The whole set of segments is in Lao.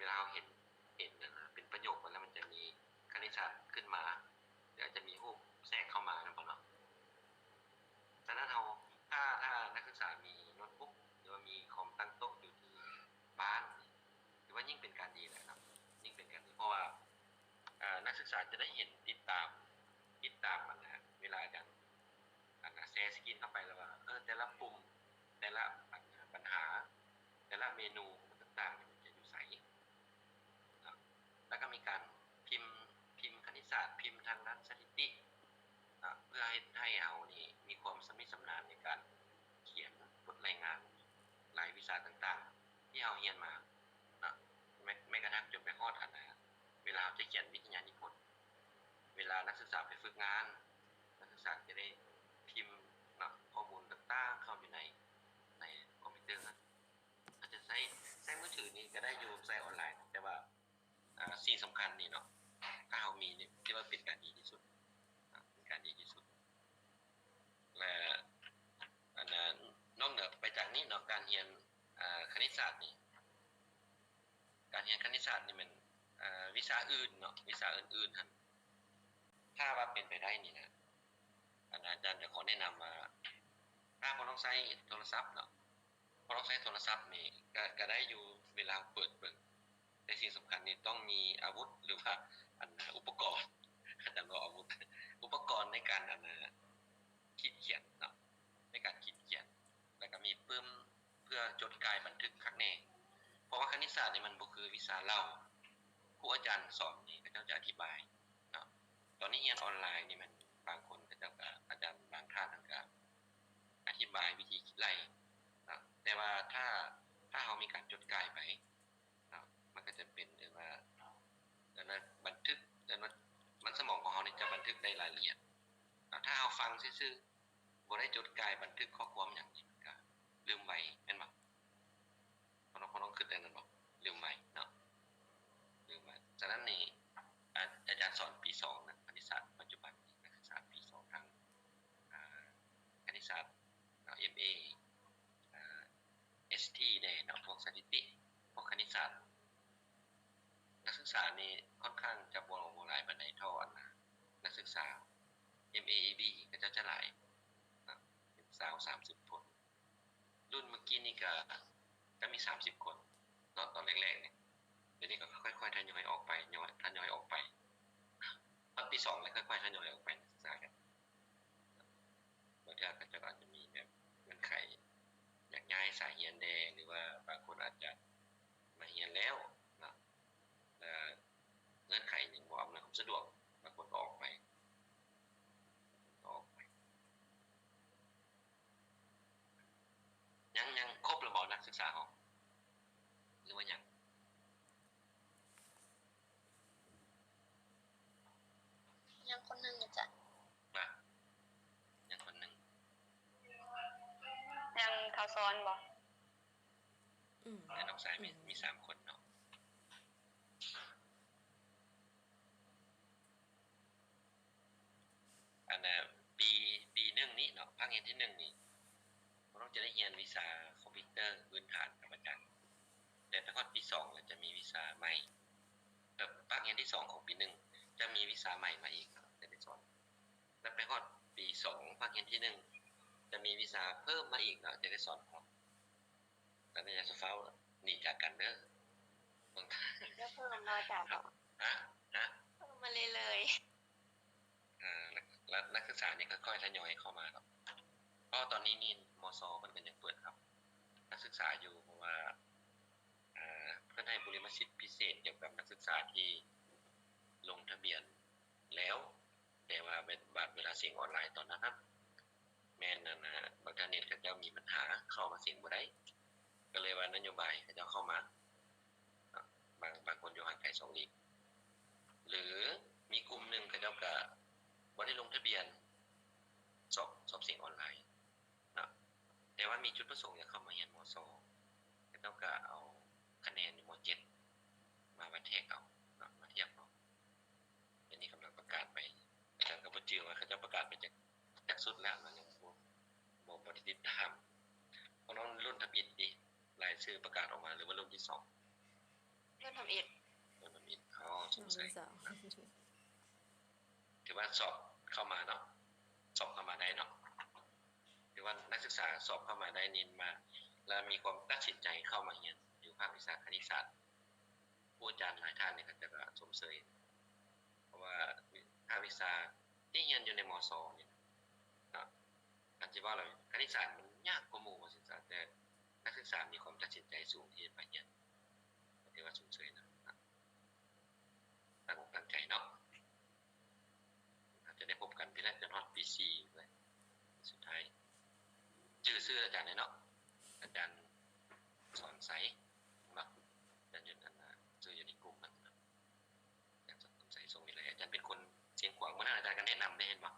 ວລາເຮົາເຫັນ ເຫັນອັນນະ ເປັນປະໂຫຍກໄປແລ້ວ ມັນຈະມີຄະນິດສາດຂຶ້ນມາ ຫຼືອາດຈະມີຮູບແຊກເຂົ້າມານຳບໍ່ເນາະ. ສະນັ້ນເຮົາ ຖ້າ ຖ້ານັກສຶກສາມີໂນ້ດບຸກ ຫຼືວ່າມີຄອມຕັ້ງໂຕະຢູ່ທີ່ບ້ານ ຖືວ່າຍິ່ງເປັນການດີແຫຼະເນາະ, ຍິ່ງເປັນການດີ ເພາະວ່າ ເອີ ນັກສຶກສາຈະໄດ້ເຫັນ ຕິດຕາມ ຕິດຕາມອັນນະ ເວລາອາຈານ ອັນນະ ແຊສະກຣີນເຂົ້າໄປແລ້ວວ່າ ເອີ ແຕ່ລະປຸ່ມ ແຕ່ລະ ອັນນະ ບັນຫາ ແຕ່ລະເມນູຕ່າງໆ ມັນຈະຢູ່ໃສເນາະ. ແລ້ວກໍມີການພິມ ພິມຄະນິດສາດ ພິມທາງດ້ານສະຖິຕິເນາະ ເພື່ອເຮັດໃຫ້ເຮົານີ້ມີຄວາມຊຳນິຊຳນານໃນການຂຽນບົດລາຍງານລາຍວິຊາຕ່າງໆ ທີ່ເຮົາຮຽນມາເນາະ. ແມ້ ແມ້ກະທັ່ງຈົນໄປຮອດອັນນະ ເວລາເຮົາຈະຂຽນວິທະຍານິພົນ ເວລານັກສຶກສາໄປຝຶກງານ ນັກສຶກສາຈະໄດ້ພິມເນາະ ຂໍ້ມູນຕ່າງໆເຂົ້າຢູ່ໃນ ໃນຄອມພິວເຕີນັ້ນ. ອາດຈະໃຊ້ ໃຊ້ມືຖືນີ້ກໍໄດ້ຢູ່ ໃຊ້ອອນລາຍ ແຕ່ວ່າ ອາ ສິ່ງສຳຄັນນີ້ເນາະ ຖ້າເຮົາມີນີ້ ຖືວ່າເປັນການດີທີ່ສຸດ ເປັນການດີທີ່ສຸດ. ແລະ ອັນນະ ນອກເໜືອໄປຈາກນີ້ເນາະ ການຮຽນ ອາ ຄະນິດສາດນີ້ ການຮຽນຄະນິດສາດນີ້ແມ່ນ ອາ ວິຊາອື່ນເນາະ ວິຊາອື່ນໆຫັ້ນ ຖ້າວ່າເປັນໄປໄດ້ນີ້ນະ ອັນນະ ອາຈານຈະຂໍແນະນຳວ່າ ຖ້າບໍ່ຕ້ອງໃຊ້ໂທລະສັບເນາະ ບໍ່ຕ້ອງໃຊ້ໂທລະສັບນີ້ ກະ ກະໄດ້ຢູ່ ເວລາເປີດເບິ່ງ ແຕ່ສິ່ງສຳຄັນນີ້ຕ້ອງມີອາວຸດ ຫຼືວ່າ ອັນນະ ອຸປະກອນ ອາຈານເວົ້າອາວຸດ ອຸປະກອນໃນການ ອັນນະ ຂີດຂຽນເນາະ ໃນການຂີດຂຽນ ແລ້ວກໍມີປຶ້ມເພື່ອຈົດກ່າຍບັນທຶກຄັກແນ່ ເພາະວ່າຄະນິດສາດນີ້ມັນບໍ່ຄືວິຊາເລົ່າ ຄູອາຈານສອນນີ້ເຂົາເຈົ້າຈະອະທິບາຍເນາະ. ຕອນນີ້ຮຽນອອນລາຍນີ້ແມ່ນບາງຄົນເຂົາເຈົ້າກໍ ອາຈານບາງທ່ານເພິ່ນກໍອະທິບາຍວິທີຄິດໄລ່ເນາະ ແຕ່ວ່າຖ້າ ຖ້າເຮົາມີການຈົດກ່າຍໄປ ເນາະ ມັນກໍຈະເປັນ ເອີ້ນວ່າ ອັນນັ້ນ ບັນທຶກ ເອີ້ນວ່າ ມັນ ສະໝອງຂອງເຮົານີ້ຈະບັນທຶກໄດ້ລາຍລະອຽດເນາະ. ຖ້າເຮົາຟັງຊື່ໆ ບໍ່ໄດ້ຈົດກ່າຍບັນທຶກຂໍ້ຄວາມຫຍັງນີ້ ມັນກໍລືມໄວ ແມ່ນບໍ່? ພວກນ້ອງ ພວກນ້ອງຄິດໄດ້ນັ້ນບໍ່? ລືມໄວເນາະ ລືມໄວ. ສະນັ້ນນີ້ ອາ ອາຈານສອນປີສອງນະ ຄະນິດສາດປັດຈຸບັນນີ້ ນັກສຶກສາປີສອງທາງ ອາ ຄະນິດສາດເນາະ ເອັມເອ ອາ ເອສທີ ແດ່ເນາະ ພວກສະຖິຕິ ພວກຄະນິດສາດ ນັກສຶກສານີ້ຄ່ອນຂ້າງຈະບໍ່ ບໍ່ຫຼາຍປານໃດເທົ່າອັນນະ ນັກສຶກສາ ເອັມເອ ເອ ບີ ເຂົາເຈົ້າຈະຫຼາຍເນາະ ເປັນຊາວ ສາມສິບຄົນ. ລຸ້ນເມື່ອກີ້ນີ້ກະ ກະມີສາມສິບຄົນເນາະ ຕອນແລກໆນີ້ ດຽວນີ້ກໍຄ່ອຍໆທະຍອຍອອກໄປ ຍອຍ ທະຍອຍອອກໄປ ຮອດປີສອງແລ້ວຄ່ອຍໆທະຍອຍອອກໄປ ນັກສຶກສາກັນ. ບາງເທື່ອເຂົາເຈົ້າກໍອາດຈະມີແບບເງື່ອນໄຂ ຢາກຍ້າຍສາຍຮຽນແດ່ ຫຼືວ່າບາງຄົນອາດຈະມາຮຽນແລ້ວເນາະ ແລະ ເງື່ອນໄຂຍັງບໍ່ອຳນວຍຄວາມສະດວກ ບາງຄົນກໍອອກໄປ ອອກໄປ. ຍັງ ຍັງຄົບແລ້ວບໍ່ ນັກສຶກສາເຮົາ ຫຼືວ່າຍັງ? ຍັງຄົນໜຶ່ງອາຈານ. ວ່າ ຍັງຄົນໜຶ່ງ. ຍັງເຂົາສອນບໍ່? ອືມ ແລະ ນ້ອງຊາຍມີ ອືມ ມີສາມຄົນເນາະ. ອັນນະ ປີ ປີໜຶ່ງນີ້ເນາະ ພາກຮຽນທີໜຶ່ງນີ້ ພວກນ້ອງຈະໄດ້ຮຽນວິຊາຄອມພິວເຕີພື້ນຖານກັບອາຈານ ແຕ່ໄປຮອດປີສອງແລ້ວຈະມີວິຊາໃໝ່ ແບບພາກຮຽນທີສອງຂອງປີໜຶ່ງຈະມີວິຊາໃໝ່ມາອີກເນາະ ຈະໄດ້ສອນ ແລ້ວໄປຮອດປີສອງ ພາກຮຽນທີໜຶ່ງຈະມີວິຊາເພີ່ມມາອີກເນາະ ຈະໄດ້ສອນພວກ ຕອນນີ້ຢ່າສະເຝົ້າໜີຈາກກັນເດີ ເພີ່ມມາຈາກ ຮະ? ຮະ? ເພີ່ມມາເລື້ອຍໆ. ເອີ ແລ້ວ ແລ້ວນັກສຶກສານີ້ຄ່ອຍໆທະຍອຍເຂົ້າມາເນາະ ເພາະວ່າຕອນນີ້ນີ້ ມຊ ເພິ່ນກໍຍັງເປີດຮັບນັກສຶກສາຢູ່ ເພາະວ່າ ເອີ ເພິ່ນໃຫ້ບຸລິມະສິດພິເສດກ່ຽວກັບນັກສຶກສາທີ່ລົງທະບຽນແລ້ວ ແຕ່ວ່າເວ ບາດເວລາເສັງອອນລາຍຕອນນັ້ນຫັ້ນ ແມ່ນອັນນະ ບັກທາເນັດເຂົາເຈົ້າມີບັນຫາ ເຂົ້າມາເສັງບໍ່ໄດ້ ກໍເລີຍວ່ານະໂຍບາຍເຂົາເຈົ້າເຂົ້າມາ ບາງ ບາງຄົນຢູ່ຫ່າງໄກສອງຫຼີກ ຫຼື ມີກຸ່ມໜຶ່ງເຂົາເຈົ້າກະບໍ່ໄດ້ລົງທະບຽນສອບ ສອບເສັງອອນລາຍເນາະ ແຕ່ວ່າມີຈຸດປະສົງຢາກເຂົ້າມາຮຽນ ມຊ ເຂົາເຈົ້າກະເອົາຄະແນນຢູ່ ມ.ເຈັດ ມາວັດແທກເອົາເນາະ ມາທຽບເອົາ. ດຽວນີ້ກຳລັງປະກາດໄປ ອາຈານກໍບໍ່ຈື່ວ່າເຂົາເຈົ້າປະກາດໄປຈັກ ຈັກຊຸດແລ້ວ ມັນຍັງບໍ່ ບໍ່ ບໍ່ໄດ້ຕິດຕາມ ເພາະນ້ອງລຸ້ນທຳອິດຕິ ລາຍຊື່ປະກາດອອກມາ ຫຼືວ່າລຸ້ນທີສອງ? ຕົ້ນທຳອິດ. ຕົ້ນທຳອິດ. ອໍ ສົງໄສ. ຖືວ່າສອບເຂົ້າມາເນາະ, ສອບເຂົ້າມາໄດ້ເນາະ. ຖືວ່ານັກສຶກສາສອບເຂົ້າມາໄດ້ນີ້ມາ ແລະ ມີຄວາມຕັດສິນໃຈເຂົ້າມາຮຽນຢູ່ພາກວິຊາຄະນິດສາດ. ຄູອາຈານຫຼາຍທ່ານນີ້ເຂົາເຈົ້າກໍຊົມເຊີຍ ເພາະວ່າພາກວິຊາທີ່ຮຽນຢູ່ໃນ ມສ ນີ້ນະ ຄັນຊິເວົ້າແລ້ວຄະນິດສາດມັນຍາກກວ່າໝູ່ວ່າຊັ້ນຊະ, ແຕ່ນັກສຶກສາມີຄວາມຕັດສິນໃຈສູງທີ່ຈະມາຮຽນ ກໍຖືວ່າຊົມເຊີຍນະ. ຕັ້ງ ຕັ້ງໃຈເນາະ. ອາດຈະໄດ້ພົບກັນພີ້ແຫຼະ ຈົນຮອດປີສີ່ເລີຍ ສຸດທ້າຍ. ຈື່ຊື່ອາຈານແດ່ເນາະ, ອາຈານສອນໄຊເນາະ, ອາຈານຢູ່ ອັນ ອາ ຊື່ຢູ່ໃນກຸ່ມນັ້ນເນາະ, ອາຈານສອນໄຊ ຊົງວິໄລ. ອາຈານເປັນຄົນຊຽງຂວາງ. ມື້ນັ້ນອາຈານກໍແນະນຳເດ້ ເຫັນບໍ່?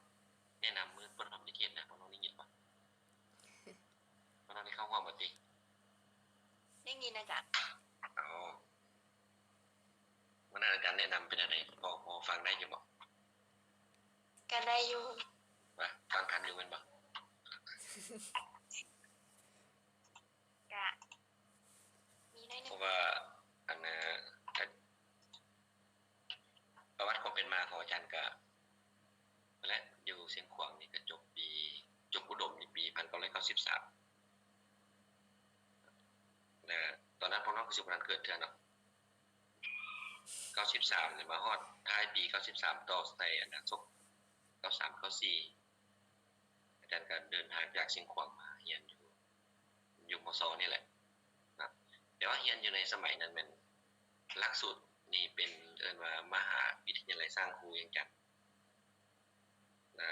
ແນະນຳມື້ເປີດຮອບນິເທດນະ, ພວກນ້ອງໄດ້ຍິນບໍ່? ພວກນ້ອງໄດ້ເຂົ້າຮ່ວມບໍ່ຕິ? ໄດ້ຍິນອາຈານ. ອໍ. ມື້ນັ້ນອາຈານແນະນຳເປັນຈັ່ງໃດ? ພໍ ພໍຟັງໄດ້ຢູ່ບໍ່? ກໍໄດ້ຢູ່. ວ່າຟັງທັນຢູ່ແມ່ນບໍ່? ກະມີໜ້ອຍໜຶ່ງ. ເພາະວ່າ ອັນ ເອີ ປະຫວັດຄວາມເປັນມາຂອງອາຈານກະ ແລະ ຢູ່ຊຽງຂວາງນີ້ກະຈົບປີ ຈົບອຸດົມໃນປີໜຶ່ງພັນເກົ້າຮ້ອຍເກົ້າສິບສາມ ແລະ ຕອນນັ້ນພວກນ້ອງກໍຊິບໍ່ທັນເກີດເທື່ອເນາະ. ເກົ້າສິບສາມນີ້ມາຮອດທ້າຍປີເກົ້າສິບສາມ ຕໍ່ໃສ່ອັນນະສົກ ເກົ້າສາມ ເກົ້າສີ່ ອາຈານກໍເດີນທາງຈາກຊຽງຂວາງມາຮຽນຢູ່ ຢູ່ ມສ ນີ້ແຫຼະນະ. ແຕ່ວ່າຮຽນຢູ່ໃນສະໄໝນັ້ນແມ່ນ ຫຼັກສູດນີ້ເປັນ ເອີ້ນວ່າມະຫາວິທະຍາໄລສ້າງຄູວຽງຈັນ. ແລະ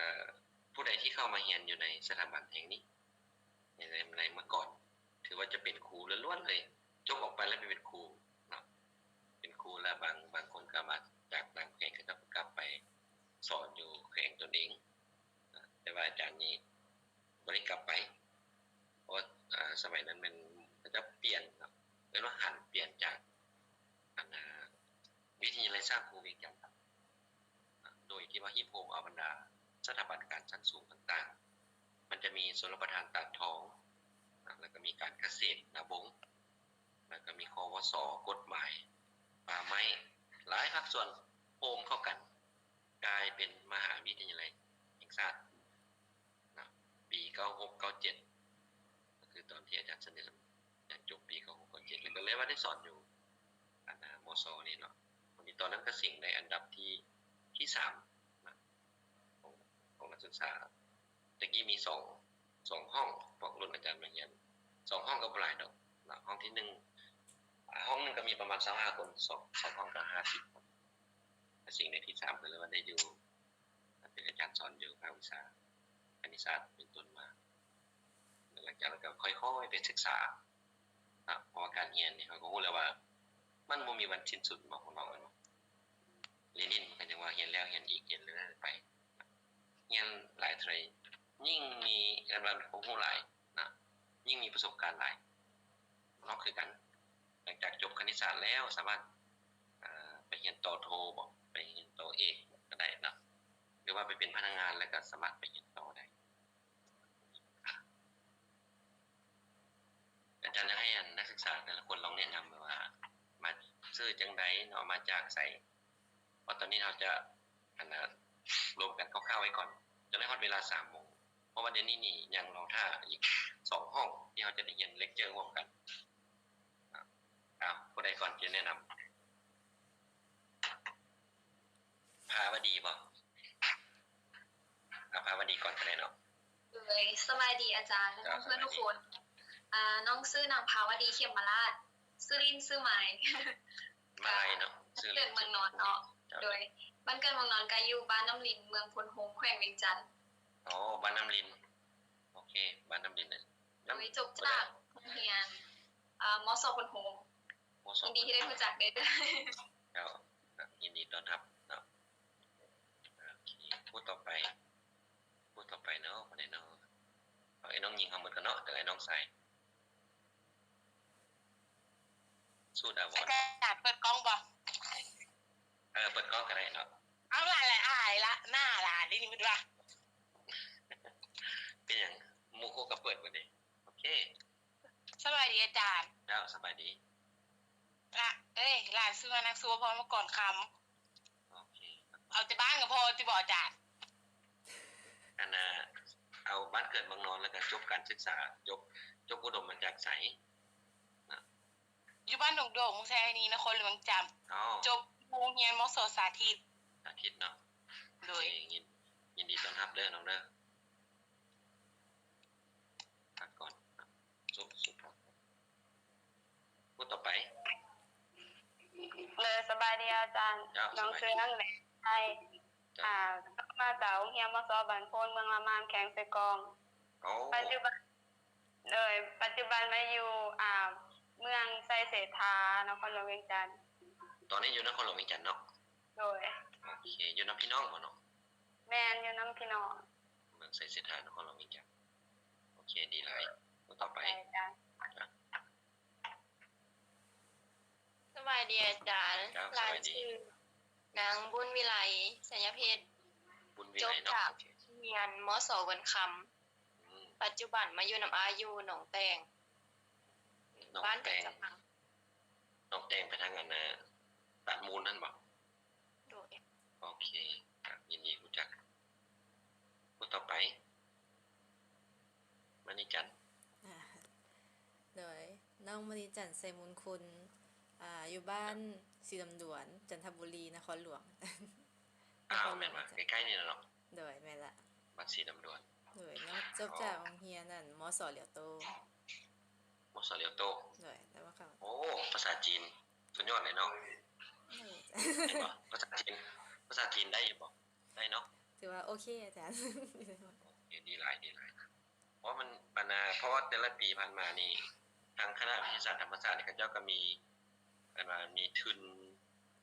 ຜູ້ໃດທີ່ເຂົ້າມາຮຽນຢູ່ໃນສະຖາບັນແຫ່ງນີ້ ໃນ ໃນ ໃນເມື່ອກ່ອນ ຖືວ່າຈະເປັນຄູລ້ວນໆເລີຍ, ຈົບອອກໄປແລ້ວໄປເປັນຄູເນາະ, ເປັນຄູ ແລະ ບາງ ບາງຄົນກໍມາຈາກຕ່າງແຂວງ ເຂົາເຈົ້າກໍກັບໄປສອນຢູ່ແຂວງຕົນເອງ. ແຕ່ວ່າອາຈານນີ້ບໍ່ໄດ້ກັບໄປ ເພາະວ່າ ອາ ສະໄໝນັ້ນແມ່ນເຂົາເຈົ້າປ່ຽນເນາະ, ເອີ້ນວ່າຫັນປ່ຽນຈາກ ອັນ ອາ ວິທະຍາໄລສ້າງຄູວຽງຈັນ ໂດຍທີ່ວ່າຮີບໂຮມເອົາບັນດາສະຖາບັນການຊັ້ນສູງຕ່າງໆ. ມັນຈະມີຊົນລະປະທານຕາດທອງ ແລ້ວກໍມີການກະເສດນາບົງ ແລ້ວກໍມີ ຄວສ ກົດໝາຍ ປ່າໄມ້ ຫຼາຍພາກສ່ວນໂຮມເຂົ້າກັນ ກາຍເປັນມະຫາວິທະຍາໄລແຫ່ງຊາດນະ ປີເກົ້າຫົກ ເກົ້າເຈັດ ກໍຄືຕອນທີ່ອາຈານສະເໜີ ອາຈານຈົບປີເກົ້າຫົກ ເກົ້າເຈັດ ແລ້ວກໍເລີຍວ່າໄດ້ສອນຢູ່ ອັນນະ ມສ ນີ້ເນາະ. ບັດນີ້ຕອນນັ້ນກໍເສັງໄດ້ອັນດັບທີ ທີສາມນະ ຂອງ ຂອງນັກສຶກສາ. ແຕ່ກີ້ມີສອງ ສອງຫ້ອງ ພວກລຸ້ນອາຈານມາຮຽນ ສອງຫ້ອງກໍບໍ່ຫຼາຍດອກນະ, ຫ້ອງທີໜຶ່ງ ອາ ຫ້ອງໜຶ່ງກໍມີປະມານຊາວຫ້າຄົນ ສອງ ສອງຫ້ອງກໍຫ້າສິບຄົນ. ແຕ່ເສັງໃນທີສາມກໍເລີຍວ່າໄດ້ຢູ່ ເປັນອາຈານສອນຢູ່ພາກວິຊາຄະນິດສາດເປັນຕົ້ນມາ. ຫຼັງຈາກນັ້ນກໍຄ່ອຍໆໄປສຶກສານະ, ເພາະວ່າການຮຽນນີ້ເຮົາກໍຮູ້ແລ້ວວ່າມັນບໍ່ມີວັນສິ້ນສຸດເນາະ ຂອງເຮົາເນາະ. ຮຽນນີ້ມັນກໍຍັງວ່າຮຽນແລ້ວຮຽນອີກ ຮຽນເລື້ອຍໄປ. ຮຽນຫຼາຍເທົ່າໃດ ຍິ່ງມີ ເອີ້ນວ່າຄວາມຮູ້ຫຼາຍນະ, ຍິ່ງມີປະສົບການຫຼາຍ. ເຮົາຄືກັນ ຫຼັງຈາກຈົບຄະນິດສາດແລ້ວ ສາມາດ ເອີ ໄປຮຽນຕໍ່ໂທບໍ ໄປຮຽນຕໍ່ເອກກໍໄດ້ເນາະ, ຫຼືວ່າໄປເປັນພະນັກງານແລ້ວກໍສາມາດໄປຮຽນຕໍ່ໄດ້. ອາຈານຢາກໃຫ້ອັນນັກສຶກສາແຕ່ລະຄົນລອງແນະນຳແບບວ່າ ມາຊື່ຈັ່ງໃດເນາະ ມາຈາກໃສ. ເພາະຕອນນີ້ເຮົາຈະ ອັນນະ ລົມກັນຄ່າວໆໄວ້ກ່ອນ ຈົນໄດ້ຮອດເວລາສາມໂມງ ເພາະວ່າດຽວນີ້ນີ້ຍັງລໍຖ້າອີກສອງຫ້ອງທີ່ເຮົາຈະໄດ້ຮຽນເລັກເຈີຮ່ວມກັນ. ເອົາ ຜູ້ໃດກ່ອນທີ່ແນະນຳ? ພາວະດີບໍ? ເອົາ ພາວະດີກ່ອນກໍໄດ້ເນາະ. ໂດຍ ສະບາຍດີອາຈານ ແລະ ເພື່ອນທຸກຄົນ. ອາ ນ້ອງຊື່ນາງພາວະດີ ເຂັມມະລາດ, ຊື່ຫຼິ້ນຊື່ມາຍ. ມາຍເນາະ, ຊື່ຫຼິ້ນ ເກີດເມືອງນອນເນາະ. ໂດຍ ບ້ານເກີດເມືອງນອນກໍຢູ່ບ້ານນ້ຳລິນ ເມືອງໂພນໂຮງ ແຂວງວຽງຈັນ. ອໍ ບ້ານນ້ຳລິນ. ໂອເຄ ບ້ານນ້ຳລິນ. ໂດຍ ຈົບຈາກໂຮງຮຽນ ເອີ ມສ ໂພນໂຮງ. ຍິນດີທີ່ໄດ້ຮູ້ຈັກເດີ. ເຈົ້າ ຍິນດີຕ້ອນຮັບເນາະ. ໂອເຄ ຜູ້ຕໍ່ໄປ ຜູ້ຕໍ່ໄປເນາະ ຜູ້ໃດເນາະ? ເອົາ ໄອ້ນ້ອງຍິງເຮົາໝົດກ່ອນເນາະ ເດີ ໄອ້ນ້ອງຊາຍ. ສູດອາວອນ ອາຈານເປີດກ້ອງບໍ່? ເອີ ເປີດກ້ອງກໍໄດ້ເນາະ. ເອົາລະ ລະອາຍລະ ໜ້າລະ ນີ້ມັນວ່າ ເປັນຫຍັງ? ໝູ່ຄູ່ກໍເປີດໝົດເດ. ໂອເຄ ສະບາຍດີອາຈານ. ເຈົ້າ ສະບາຍດີ. ລະ ເອີຍ ຫຼານຊື່ວ່ານາງສຸວະພອນ ມະກອນຄຳ. ໂອເຄ ເອົາແຕ່ບ້ານກໍພໍຕິບໍອາຈານ? ອັນນ່າ ເອົາບ້ານເກີດເມືອງນອນ ແລ້ວກໍຈົບການສຶກສາ ຈົບ ຈົບອຸດົມມາຈາກໃສ? ນະ ຢູ່ບ້ານດົງໂດກ ເມືອງໄຊທານີ ນະຄອນຫຼວງວຽງຈັນ. ອໍ ຈົບໂຮງຮຽນ ມສ ສາທິດ. ສາທິດເນາະ. ໂດຍ ໂອເຄ ຍິນ ຍິນດີຕ້ອນຮັບເດີນ້ອງເດີ. ພັກກ່ອນ ສູ້ໆ ຜູ້ຕໍ່ໄປ. ເລີຍ ສະບາຍດີອາຈານ. ເຈົ້າ ນ້ອງຊື່ ສະບາຍດີ ນາງແລໄຊ ເຈົ້າ ອ່າ ມາຈາກໂຮງຮຽນ ມສ ບ້ານໂພນ ເມືອງລະມາມ ແຂວງເຊກອງ. ໂອ້ ປັດຈຸບັນ ເລີຍ ປັດຈຸບັນມາຢູ່ ອ່າ ເມືອງໄຊເສດຖາ ນະຄອນຫຼວງວຽງຈັນ. ຕອນນີ້ຢູ່ນະຄອນຫຼວງວຽງຈັນເນາະ. ໂດຍ ໂອເຄ ຢູ່ນຳພີ່ນ້ອງບໍ່ເນາະ? ແມ່ນ ຢູ່ນຳພີ່ນ້ອງ. ເມືອງໄຊເສດຖາ ນະຄອນຫຼວງວຽງຈັນ. ໂອເຄ ດີຫຼາຍ. ຜູ້ຕໍ່ໄປ. ໄດ້ ຈ້າ. ສະບາຍດີອາຈານ. ເຈົ້າ ຫຼານຊື່ນາງບຸນວິໄລ ໄຊຍະເພັດ. ບຸນວິໄລເນາະ. ຈົບຈາກ ໂອເຄ ໂຮງຮຽນ ມສ ເວີນຄຳ. ອືມ ປັດຈຸບັນມາຢູ່ນຳອ້າຍຢູ່ໜອງແຕ່ງ ໜອງແຕ່ງ ບ້ານແຕ່ງສະພັງ. ໜອງແຕ່ງໄປທາງອັນນ່າ ຕາດມູນນັ້ນບໍ່? ໂດຍ ໂອເຄ ກໍຍິນດີຮູ້ຈັກ. ຜູ້ຕໍ່ໄປ ມະນີຈັນ. ອ່າ ໂດຍ ນ້ອງມະນີຈັນ ໄຊມຸນຄຸນ ອ່າ ຢູ່ບ້ານ ເຈົ້າ ສີດຳດວນ ຈັນທະບູລີ ນະຄອນຫຼວງ. ອ້າວ ນະຄອນຫຼວງ ແມ່ນວ່າ ວຽງຈັນ ໃກ້ໆ ນີ້ລະເນາະ. ໂດຍ ແມ່ນລະ ບ້ານສີດຳດວນ. ໂດຍ ເນາະ ຈົບຈາກ ອໍ ໂຮງຮຽນ ອັນ ມສ ຫຼຽວໂຕ. ມສ ຫຼຽວໂຕ. ໂດຍ ແຕ່ວ່າເຂົາ ໂອ້ ພາສາຈີນສຸດຍອດເລີຍເນາະ. ໂດຍ ເຫັນບໍ່? ພາສາຈີນ ພາສາຈີນໄດ້ຢູ່ບໍ່? ໄດ້ເນາະ. ຖືວ່າໂອເຄອາຈານ. ໂອເຄ ດີຫຼາຍ ດີຫຼາຍ. ເພາະມັນ ອັນນ່າ ເພາະວ່າແຕ່ລະປີຜ່ານມານີ້ ທາງຄະນະວິທະຍາສາດທຳມະຊາດນີ້ ເຂົາເຈົ້າກໍມີ ອັນວ່າມີທຶນ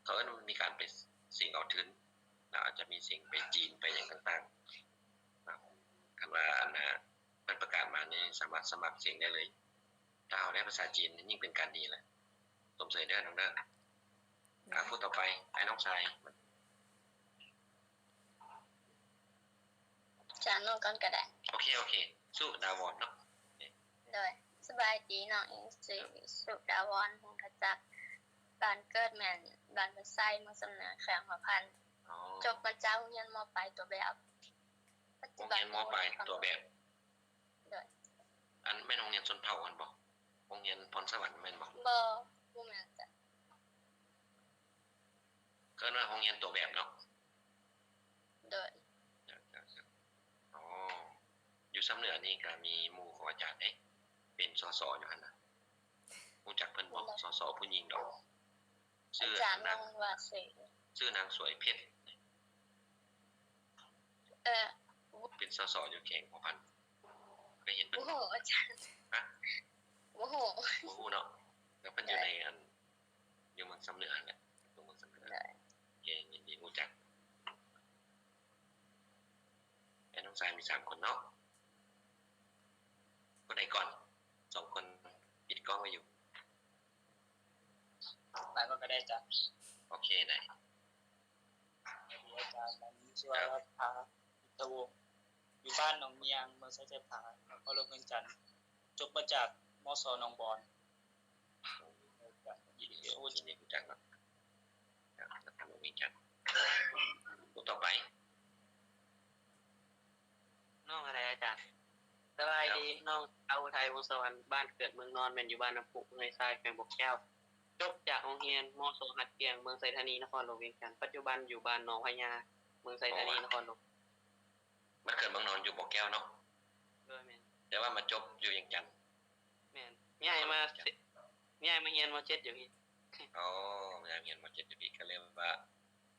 ເຂົາເອີ້ນວ່າມີການໄປເສັງເອົາທຶນ ແລ້ວອາດຈະມີເສັງໄປຈີນໄປຫຍັງຕ່າງໆ ນະ. ຄັນວ່າ ອັນນ່າ ເພິ່ນປະກາດມານີ້ ສາມາດສະໝັກເສັງໄດ້ເລີຍ. ຖ້າເຮົາໄດ້ພາສາຈີນ ຍິ່ງເປັນການດີແຫຼະ. ຊົມເຊີຍເດີນ້ອງເດີ. ອ່າ ຜູ້ຕໍ່ໄປ ອ້າຍນ້ອງຊາຍ. ຈາກນ້ອງກ່ອນກໍໄດ້. ໂອເຄ ໂອເຄ ສຸດາວອນເນາະ. ໂດຍ ສະບາຍດີ ນ້ອງເອງຊື່ ສຸດາວອນ ຫົງທະຈັກ ບ້ານເກີດແມ່ນບ້ານໂພນໄຊ ເມືອງຊຳເໜືອ ແຂວງຫົວພັນ. ອໍ ຈົບມາຈາກໂຮງຮຽນ ມ.ປາຍ ຕົວແບບ. ໂຮງຮຽນ ມ.ປາຍ ຕົວແບບ. ໂດຍ ອັນແມ່ນໂຮງຮຽນຊົນເຜົ່າຫັ້ນບໍ່? ໂຮງຮຽນພອນສະຫວັນແມ່ນບໍ່? ບໍ່ ບໍ່ແມ່ນຈ້ະ. ເອີ້ນວ່າໂຮງຮຽນຕົວແບບເນາະ. ໂດຍ ເຈົ້າ ເຈົ້າ ເຈົ້າ. ອໍ ຢູ່ຊຳເໜືອນີ້ກໍມີໝູ່ຂອງອາຈານເດ້ ເປັນ ສສ ຢູ່ຫັ້ນນະ. ຮູ້ຈັກເພິ່ນບໍ່? ບໍ່ ສສ ຜູ້ຍິງດອກ. ຊື່ ອາຈານ ນາງ ວ່າຊື່ ຊື່ນາງສວຍເພັດ. ເອີ ເປັນ ສສ ຢູ່ແຂວງຫົວພັນ. ເຄີຍເຫັນເພິ່ນບໍ່? ບໍ່ຮູ້ອາຈານ. ຮະ? ບໍ່ຮູ້ ບໍ່ຮູ້ເນາະ. ແລ້ວເພິ່ນຢູ່ໃນ ໂດຍ ອັນ ຢູ່ເມືອງຊຳເໜືອຫັ້ນແຫຼະ. ຢູ່ເມືອງຊຳເໜືອ. ໂດຍ ໂອເຄ ຍິນດີຮູ້ຈັກ. ແລ້ວນ້ອງຊາຍມີສາມຄົນເນາະ. ຄົນໃດກ່ອນ? ສອງຄົນປິດກ້ອງໄວ້ຢູ່. ໄປກ່ອນກໍໄດ້ຈ້ະ. ໂອເຄ ໄດ້. ສະຫວັດດີອາຈານ ນາງຊື່ວ່າ ເຈົ້າ ລັດຖາ ອິນຕະວົງ ຢູ່ບ້ານໜອງຍຽງ ເມືອງໄຊເສດຖາ ນະຄອນຫຼວງວຽງຈັນ. ຈົບມາຈາກ ມສ ໜອງບອນ. ຍິນດີ ຍິນດີຮູ້ຈັກເນາະ. ນະຄອນຫຼວງວຽງຈັນ. ຜູ້ຕໍ່ໄປ. ນ້ອງອະໄລອາຈານ? ສະບາຍດີ ເຈົ້າ ນ້ອງ ອາອຸໄທ ວົງສະຫວັນ ບ້ານເກີດເມືອງນອນ ແມ່ນຢູ່ບ້ານນ້ຳພຸ ເມືອງໄຊຊາຍ ແຂວງບໍ່ແກ້ວ. ຈົບຈາກໂຮງຮຽນ ມສ ຫັດກ້ຽງ ເມືອງໄຊທານີ ນະຄອນຫຼວງວຽງຈັນ. ປັດຈຸບັນຢູ່ບ້ານໜອງພະຍາ ເມືອງໄຊທານີ ນະຄອນຫຼວງ. ບ້ານເກີດເມືອງນອນຢູ່ບໍ່ແກ້ວເນາະ. ໂດຍ ແມ່ນ. ແຕ່ວ່າມາຈົບຢູ່ວຽງຈັນ. ແມ່ນ. ຍ້າຍມາ ນະຄອນຫຼວງວຽງຈັນ. ຍ້າຍມາຮຽນ ມໍເຈັດ ຢູ່ພີ້. ອໍ ຍ້າຍມາຮຽນ ມໍເຈັດ ຢູ່ພີ້ ກໍເລີຍວ່າ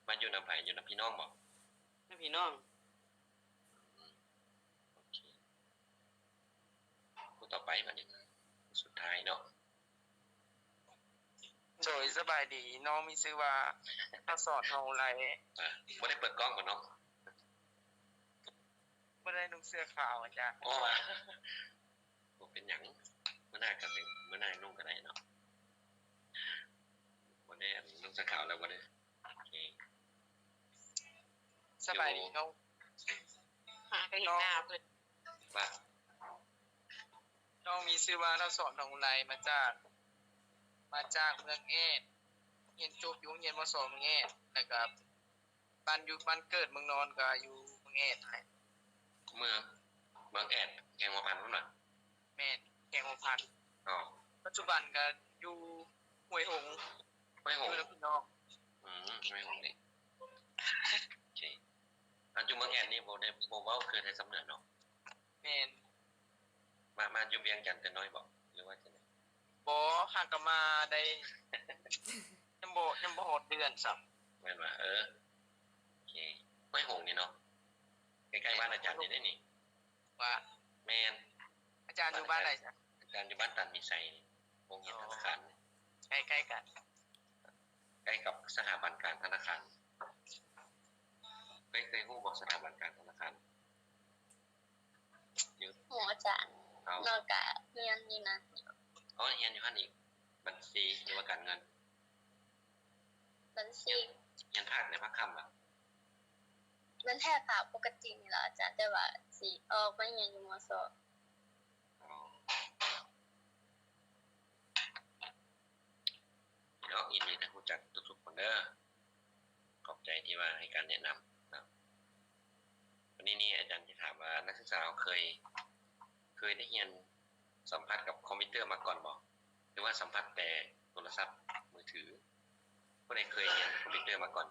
ມາຢູ່ນຳໃຜ? ຢູ່ນຳພີ່ນ້ອງບໍ່? ນຳພີ່ນ້ອງ. ອືມ ໂອເຄ. ຜູ້ຕໍ່ໄປບັດນີ້ ຜູ້ສຸດທ້າຍເນາະ. ໂດຍ ສະບາຍດີ ນ້ອງມີຊື່ວ່າ ທະສອນ ທອງອຸໄລ. ອ່າ ບໍ່ໄດ້ເປີດກ້ອງບໍ່ເນາະ? ບໍ່ໄດ້ນຸ່ງເສື້ອຂາວອາຈານ. ໂອ້ ບໍ່ເປັນຫຍັງ ມື້ໜ້າກໍເປັນ ມື້ໜ້ານຸ່ງກໍໄດ້ເນາະ. ບໍ່ໄດ້ ນຸ່ງເສື້ອຂາວແລ້ວບໍ່ໄດ້. ໂອເຄ ສະບາຍດີນ້ອງ. ຫາກໍເຫັນໜ້າເພິ່ນ. ວ່າ ນ້ອງມີຊື່ວ່າ ທະສອນ ທອງອຸໄລ ມາຈາກ ມາຈາກເມືອງແອດ. ເຂ ຮຽນຈົບຢູ່ໂຮງຮຽນ ມສ ເມືອງແອດ ແລ້ວກໍບ້ານຢູ່ ບ້ານເກີດເມືອງນອນກໍຢູ່ເມືອງແອດຫັ້ນແຫຼະ. ເມືອງ ເມືອງແອດ ແຂວງຫົວພັນພຸ້ນຫວາ? ແມ່ນ ແຂວງຫົວພັນ. ອໍ ປັດຈຸບັນກໍຢູ່ຫ້ວຍຫົງ. ຫ້ວຍຫົງ ຢູ່ນຳພີ່ນ້ອງ. ອືມ ຫ້ວຍຫົງນີ້ ໂອເຄ. ອັນຢູ່ເມືອງແອດນີ້ບໍ່ໄດ້ ບໍ່ເວົ້າຄືໄທສຳເໜືອເນາະ? ແມ່ນ. ມາ ມາຢູ່ວຽງຈັນແຕ່ນ້ອຍບໍ ຫຼືວ່າຈັ່ງໃດ? ບໍ່ ຫາກະມາໄດ້ ຍັງບໍ່ ຍັງບໍ່ຮອດເດືອນຊ້ຳ. ແມ່ນວ່າ ເອີ ໂອເຄ. ຫ້ວຍຫົງນີ້ເນາະ ໃກ້ໆ ບ້ານອາຈານນີ້ເດ້ນີ້. ວ່າ ແມ່ນ. ອາຈານຢູ່ບ້ານໃດຊະ? ອາຈານຢູ່ບ້ານຕັນມີໄຊ ໂຮງຮຽນທະນາຄານ. ອໍ ໃກ້ໆ ກັນ. ໃກ້ກັບສະຖາບັນການທະນາຄານ. ເຄີຍ ເຄີຍຮູ້ບໍ່ສະຖາບັນການທະນາຄານ? ຢູ່ ຮູ້ອາຈານ. ເອົ້າ ນ້ອງກະຮຽນຢູ່ນັ້ນ. ອໍ ຮຽນຢູ່ຫັ້ນອີກ. ບັນຊີ ຫຼືວ່າການເງິນ? ບັນຊີ. ຮຽນພາກໃດ ພາກຄ່ຳບໍ? ມັນແທ້ພາກປົກກະຕິນີ້ລະອາຈານ ແຕ່ວ່າຊິອອກມາຮຽນຢູ່ ມສ. ອໍ ເນາະ ຍິນດີທີ່ຮູ້ຈັກທຸກໆຄົນເດີ. ຂອບໃຈທີ່ວ່າໃຫ້ການແນະນຳເນາະ. ວັນນີ້ນີ້ອາຈານຈະຖາມວ່າ ນັກສຶກສາເຮົາເຄີຍ ເຄີຍໄດ້ຮຽນສຳຜັດກັບຄອມພິວເຕີມາກ່ອນບໍ່ ຫຼືວ່າສຳຜັດແຕ່ໂທລະສັບມືຖື? ຜູ້ໃດເຄີຍຮຽນຄອມພິວເຕີມາກ່ອນ?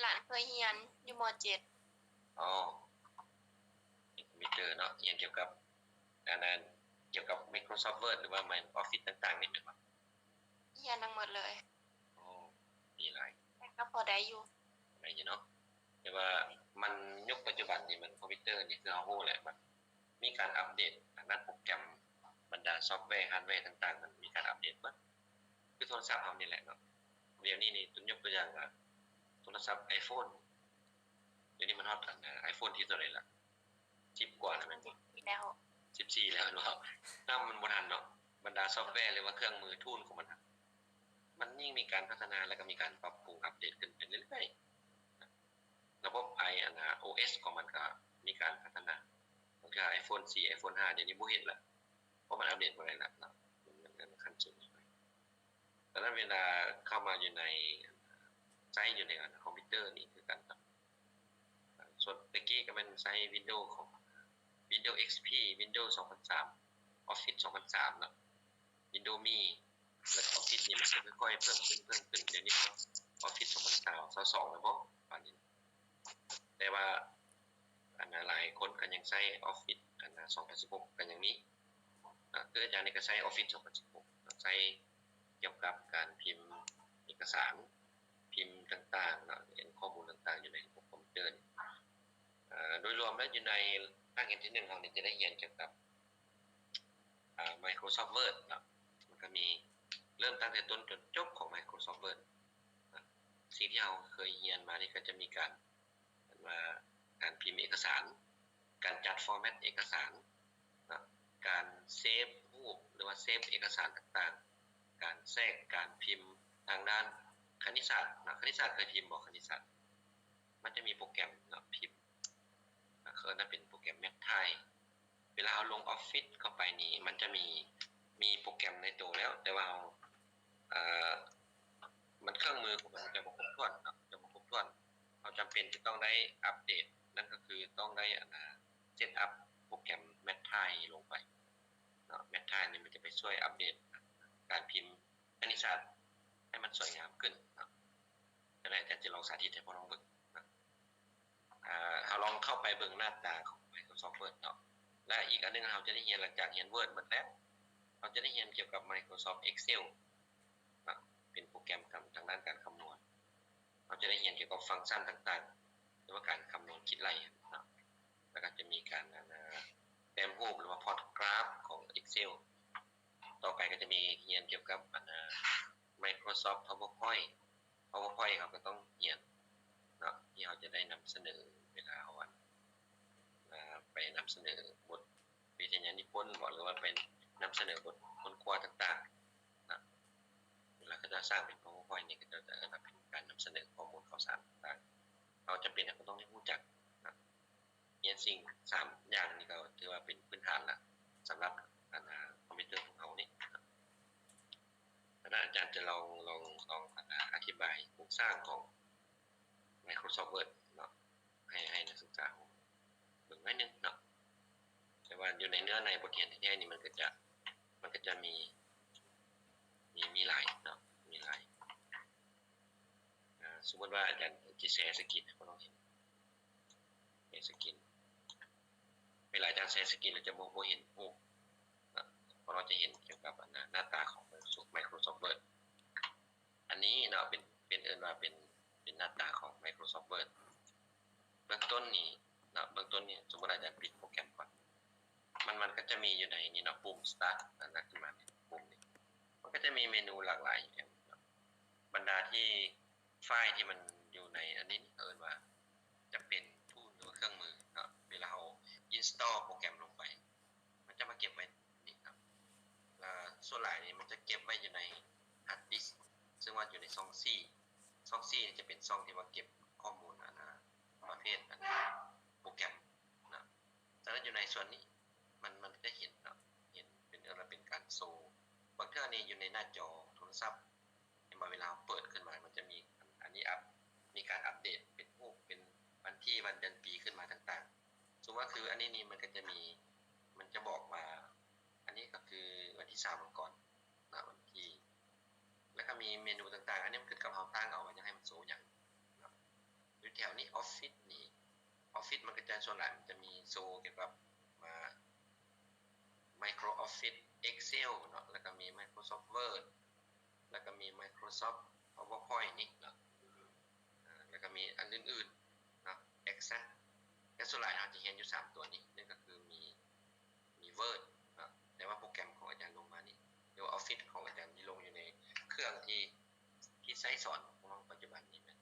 ຫຼານເຄີຍຮຽນຢູ່ ມໍເຈັດ. ອໍ ຮຽນຄອມພິວເຕີເນາະ ຮຽນກ່ຽວກັບ ອັນນັ້ນ ກ່ຽວກັບ Microsoft Word ຫຼືວ່າ Microsoft Office ຕ່າງໆນີ້ແມ່ນບໍ່? ຮຽນທັງໝົດເລີຍ. ໂອ້ ດີຫຼາຍ. ແຕ່ກໍພໍໄດ້ຢູ່. ໄດ້ຢູ່ເນາະ ແຕ່ວ່າມັນ ຍຸກປັດຈຸບັນນີ້ມັນ ຄອມພິວເຕີນີ້ ຄືເຮົາຮູ້ແຫຼະ ມັນມີການອັບເດດທາງດ້ານໂປຣແກຣມ ບັນດາຊອບແວ ຮາດແວຕ່າງໆ ມັນມີການອັບເດດເບິດ ຄືໂທລະສັບເຮົານີ້ແຫຼະເນາະ. ດຽວນີ້ນີ້ ຍົກຕົວຢ່າງວ່າ ໂທລະສັບ iPhone ດຽວນີ້ມັນຮອດອັນ iPhone ທີເທົ່າໃດລະ? ສິບກວ່າແລ້ວແມ່ນບໍ່? ສິບສີ່ແລ້ວ ສິບສີ່ແລ້ວແມ່ນບໍ່? ນຳມັນບໍ່ທັນເນາະ ບັນດາຊອບແວ ຫຼືວ່າເຄື່ອງມື tools ຂອງມັນຫັ້ນ ມັນຍິ່ງມີການພັດທະນາ ແລ້ວກໍມີການປັບປຸງອັບເດດຂຶ້ນໄປເລື້ອຍໆ. ລະບົບໄອອັນນ່າ ໂອເອສ ຂອງມັນກໍມີການພັດທະນາ. ບາງເທື່ອ iPhone ສີ່ iPhone ຫ້າ ດຽວນີ້ບໍ່ເຫັນລະ ເພາະມັນອັບເດດບໍ່ໄດ້ລະເນາະ ມັນ ມັນ ມັນຂັ້ນສູງໄປ. ສະນັ້ນເວລາເຂົ້າມາຢູ່ໃນ ໃຊ້ຢູ່ໃນອັນຄອມພິວເຕີນີ້ຄືກັນເນາະ. ສ່ວນແຕ່ກີ້ກໍແມ່ນໃຊ້ Windows ຂອງ Windows XP Windows ສອງພັນສາມ Office ສອງພັນສາມເນາະ Windows Me ແລ້ວ Office ນີ້ມັນກໍຄ່ອຍໆເພີ່ມຂຶ້ນ ເພີ່ມຂຶ້ນ ດຽວນີ້ Office ສອງພັນຊາວ ຊາວສອງແລ້ວບໍ ປານນີ້. ແຕ່ວ່າອັນນ່າ ຫຼາຍຄົນກໍຍັງໃຊ້ Office ອັນນ່າ ສອງພັນສິບຫົກ ກໍຍັງມີ. ອາ ຄືອາຈານນີ້ກໍໃຊ້ Office ສອງພັນສິບຫົກ ໃຊ້ກ່ຽວກັບການພິມເອກະສານ ພິມຕ່າງໆເນາະ ເຮັດຂໍ້ມູນຕ່າງໆຢູ່ໃນລະບົບຄອມພິວເຕີນີ້. ເອີ ໂດຍລວມແລ້ວຢູ່ໃນພາກຮຽນທີໜຶ່ງເຮົານີ້ຈະໄດ້ຮຽນກ່ຽວກັບ ອາ Microsoft Word ເນາະ ມັນກໍມີເລີ່ມຕັ້ງແຕ່ຕົ້ນຈົນຈົບຂອງ Microsoft Word ນະ. ສິ່ງທີ່ເຮົາເຄີຍຮຽນມານີ້ກໍຈະມີການ ເອີ້ນວ່າການພິມເອກະສານ, ການຈັດ format ເອກະສານເນາະ, ການເຊບຮູບ ຫຼືວ່າເຊບເອກະສານຕ່າງໆ, ການແຊກ ການພິມ. ທາງດ້ານຄະນິດສາດເນາະ, ຄະນິດສາດເຄີຍພິມບໍ່? ຄະນິດສາດ ມັນຈະມີໂປຣແກຣມເນາະ ພິມ ເຂົາເອີ້ນວ່າເປັນໂປຣແກຣມ Math ເວລາເຮົາລົງ Office ເຂົ້າໄປນີ້ ມັນຈະມີ ມີໂປຣແກຣມໃນໂຕແລ້ວ ແຕ່ວ່າເຮົາ ເອີ ມັນ ເຄື່ອງມືຂອງມັນຈະບໍ່ຄົບຖ້ວນເນາະ ຈະບໍ່ຄົບຖ້ວນ. ເຮົາຈຳເປັນຈະຕ້ອງໄດ້ອັບເດດ ນັ້ນກໍຄືຕ້ອງໄດ້ ອັນນ່າ ເຊັດອັບໂປຣແກຣມ Math ລົງໄປເນາະ. Math ນີ້ມັນຈະໄປຊ່ວຍອັບເດດການພິມຄະນິດສາດໃຫ້ມັນສວຍງາມຂຶ້ນເນາະ. ຈັ່ງໃດອາຈານຈະລອງສາທິດໃຫ້ພວກນ້ອງເບິ່ງເນາະ. ເຮົາລອງເຂົ້າໄປເບິ່ງໜ້າຕາຂອງ Microsoft Word ເນາະ. ແລະ ອີກອັນໜຶ່ງ ເຮົາຈະໄດ້ຮຽນ ຫຼັງຈາກຮຽນ Word ໝົດແລ້ວ ເຮົາຈະໄດ້ຮຽນກ່ຽວກັບ Microsoft Excel ເນາະ ເປັນໂປຣແກຣມການ ທາງດ້ານການຄຳນວນ. ເຮົາຈະໄດ້ຮຽນກ່ຽວກັບຟັງຊັນຕ່າງໆ ຫຼືວ່າການຄຳນວນຄິດໄລ່ເນາະ. ແລ້ວກໍຈະມີການ ອັນນ່າ ແຕ້ມຮູບ ຫຼືວ່າພອດກຣາຟຂອງ Excel. ຕໍ່ໄປກໍຈະມີຮຽນກ່ຽວກັບ ອັນນ່າ Microsoft PowerPoint. PowerPoint ເຮົາກໍຕ້ອງຮຽນເນາະ ທີ່ເຮົາຈະໄດ້ນຳສະເໜີເວລາເຮົາ ອັນ ໄປນຳສະເໜີບົດວິທະຍານິພົນບໍ ຫຼືວ່າໄປນຳສະເໜີບົດຄົ້ນຄວ້າຕ່າງໆເນາະ. ເວລາເຂົາເຈົ້າສ້າງເປັນ PowerPoint ນີ້ ເຂົາເຈົ້າຈະເອີ້ນວ່າເປັນການນຳສະເໜີຂໍ້ມູນຂ່າວສານຕ່າງໆ. ເຮົາຈຳເປັນເຮົາກໍຕ້ອງໄດ້ຮູ້ຈັກເນາະ. ຮຽນສິ່ງສາມຢ່າງນີ້ກໍຖືວ່າເປັນພື້ນຖານລະ ສຳລັບ ອັນນ່າ ຄອມພິວເຕີຂອງເຮົານີ້. ແລ້ ແລະອາຈານຈະລອງ ລອງ ລອງ ອະນາ ອະທິບາຍໂຄງສ້າງຂອງ Microsoft Word ເນາະ ໃຫ້ ໃຫ້ນັກສຶກສາເຮົາເບິ່ງໜ້ອຍໜຶ່ງເນາະ. ແຕ່ວ່າຢູ່ໃນເນື້ອໃນບົດຮຽນແທ້ໆນີ້ ມັນກໍຈະ ມັນກໍຈະມີ ມີ ມີຫຼາຍເນາະ ມີຫຼາຍ. ອາ ສົມມຸດວ່າອາຈານຈະແຊສະກຣີນໃຫ້ພວກເຮົາເຫັນ ແຊສະກຣີນ ເວລາອາຈານແຊສະກຣີນແລ້ວຈະບໍ່ ບໍ່ເຫັນຮູບເນາະ ພວກເຮົາຈະເຫັນກ່ຽວກັບ ອາ ໜ້າ ໜ້າຕາຂອງ Microsoft Microsoft Word. ອັນນີ້ເນາະ ເປັນ ເປັນ ເອີ້ນວ່າເປັນ ເປັນໜ້າຕາຂອງ Microsoft Word. ເບື້ອງຕົ້ນນີ້ເນາະ ເບື້ອງຕົ້ນນີ້ ສົມມຸດອາຈານປິດໂປຣແກຣມກ່ອນ ມັນ ມັນກໍຈະມີຢູ່ໃນນີ້ເນາະ ປຸ່ມ Start ອັນນັ້ນຂຶ້ນມານີ້ ປຸ່ມນີ້ ມັນກໍຈະມີເມນູຫຼາກຫຼາຍຢູ່ໃນນີ້ເນາະ. ບັນດາທີ່ ໄຟລ໌ທີ່ມັນຢູ່ໃນອັນນີ້ນີ້ ເຂົາເອີ້ນວ່າຈະເປັນທູນ ຫຼືວ່າເຄື່ອງມືເນາະ. ເວລາເຮົາ install ໂປຣແກຣມລົງໄປ ມັນຈະມາເກັບໄວ້ນີ້ເນາະ ແລະສ່ວນຫຼາຍນີ້ມັນຈະເກັບໄວ້ຢູ່ໃນ hard disk ເຊິ່ງວ່າຢູ່ໃນຊ່ອງສີ່ ຊ່ອງສີ່ນີ້ຈະເປັນຊ່ອງທີ່ວ່າເກັບຂໍ້ມູນ ອັນນາ ປະເພດ ອັນນາ ໂປຣແກຣມເນາະ. ສະນັ້ນຢູ່ໃນສ່ວນນີ້ ມັນ ມັນຈະເຫັນເນາະ ເຫັນເປັນ ເອີ້ນວ່າເປັນການໂຊ. ບາງເທື່ອນີ້ຢູ່ໃນໜ້າຈໍໂທລະສັບ ເຫັນບໍ່ ເວລາເຮົາເປີດຂຶ້ນມາ ມັນຈະມີ ອັນ ອັນນີ້ອັບ ມີການອັບເດດເປັນຮູບ ເປັນວັນທີ ວັນເດືອນປີຂຶ້ນມາຕ່າງໆ. ສົມມຸດວ່າຄືອັນນີ້ນີ້ ມັນກໍຈະມີ ມັນຈະບອກວ່າ ອັນນີ້ກໍຄືວັນທີສາມມັງກອນນະ ວັນທີ ແລ້ວກໍມີເມນູຕ່າງໆ. ອັນນີ້ມັນຂຶ້ນກັບເຮົາຕັ້ງເອົາວ່າຢາກໃຫ້ມັນໂຊຫຍັງເນາະ. ຢູ່ແຖວນີ້ Office ນີ້ Office ມັນກໍຈະ ສ່ວນຫຼາຍມັນຈະມີໂຊກ່ຽວກັບ ອ່າ Microsoft Office Excel ເນາະ ແລ້ວກໍມີ Microsoft Word ແລ້ວກໍມີ Microsoft PowerPoint ນີ້ເນາະ ອາ ແລ້ວກໍມີອັນອື່ນໆເນາະ Access. ແຕ່ສ່ວນຫຼາຍເຮົາຈະຮຽນຢູ່ສາມຕົວນີ້ ນັ້ນກໍຄືມີ ມີ Word ເນາະ ແຕ່ວ່າໂປຣແກຣມຂອງອາຈານລົງມານີ້ ຫຼືວ່າ Office ຂອງອາຈານນີ້ລົງຢູ່ໃນເຄື່ອງທີ່ ທີ່ໃຊ້ສອນຂອງພວກເຮົາປັດຈຸບັນນີ້ແມ່ນ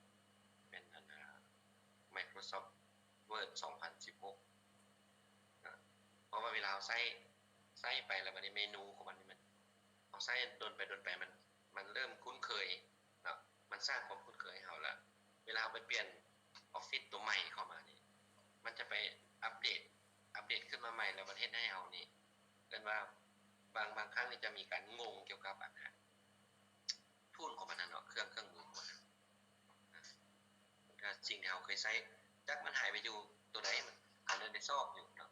ແມ່ນອັນ Microsoft Word ສອງພັນສິບຫົກ ນະ ເພາະວ່າເວລາເຮົາໃຊ້ ໃຊ້ໄປແລ້ວ ບັດນີ້ເມນູຂອງມັນນີ້ ມັນ ເຮົາໃຊ້ດົນໄປດົນໄປ ມັນ ມັນເລີ່ມຄຸ້ນເຄີຍເນາະ ມັນສ້າງຄວາມຄຸ້ນເຄີຍໃຫ້ເຮົາລະ. ເວລາເຮົາໄປປ່ຽນ Office ຕົວໃໝ່ເຂົ້າມານີ້ ມັນຈະໄປອັບເດດ ອັບເດດຂຶ້ນມາໃໝ່ ແລ້ວມັນເຮັດໃຫ້ເຮົານີ້ ເອີ້ນວ່າ ບາງ ບາງຄັ້ງນີ້ຈະມີການງົງກ່ຽວກັບອັນ tools ຂອງມັນຫັ້ນເນາະ ເຄື່ອງ ເຄື່ອງມືຂອງມັນ ບາງເທື່ອສິ່ງທີ່ເຮົາເຄີຍໃຊ້ ຈັກມັນຫາຍໄປຢູ່ຕົວໃດ ມັນ ເຮົາເລີຍໄດ້ຊອກຢູ່ເນາະ.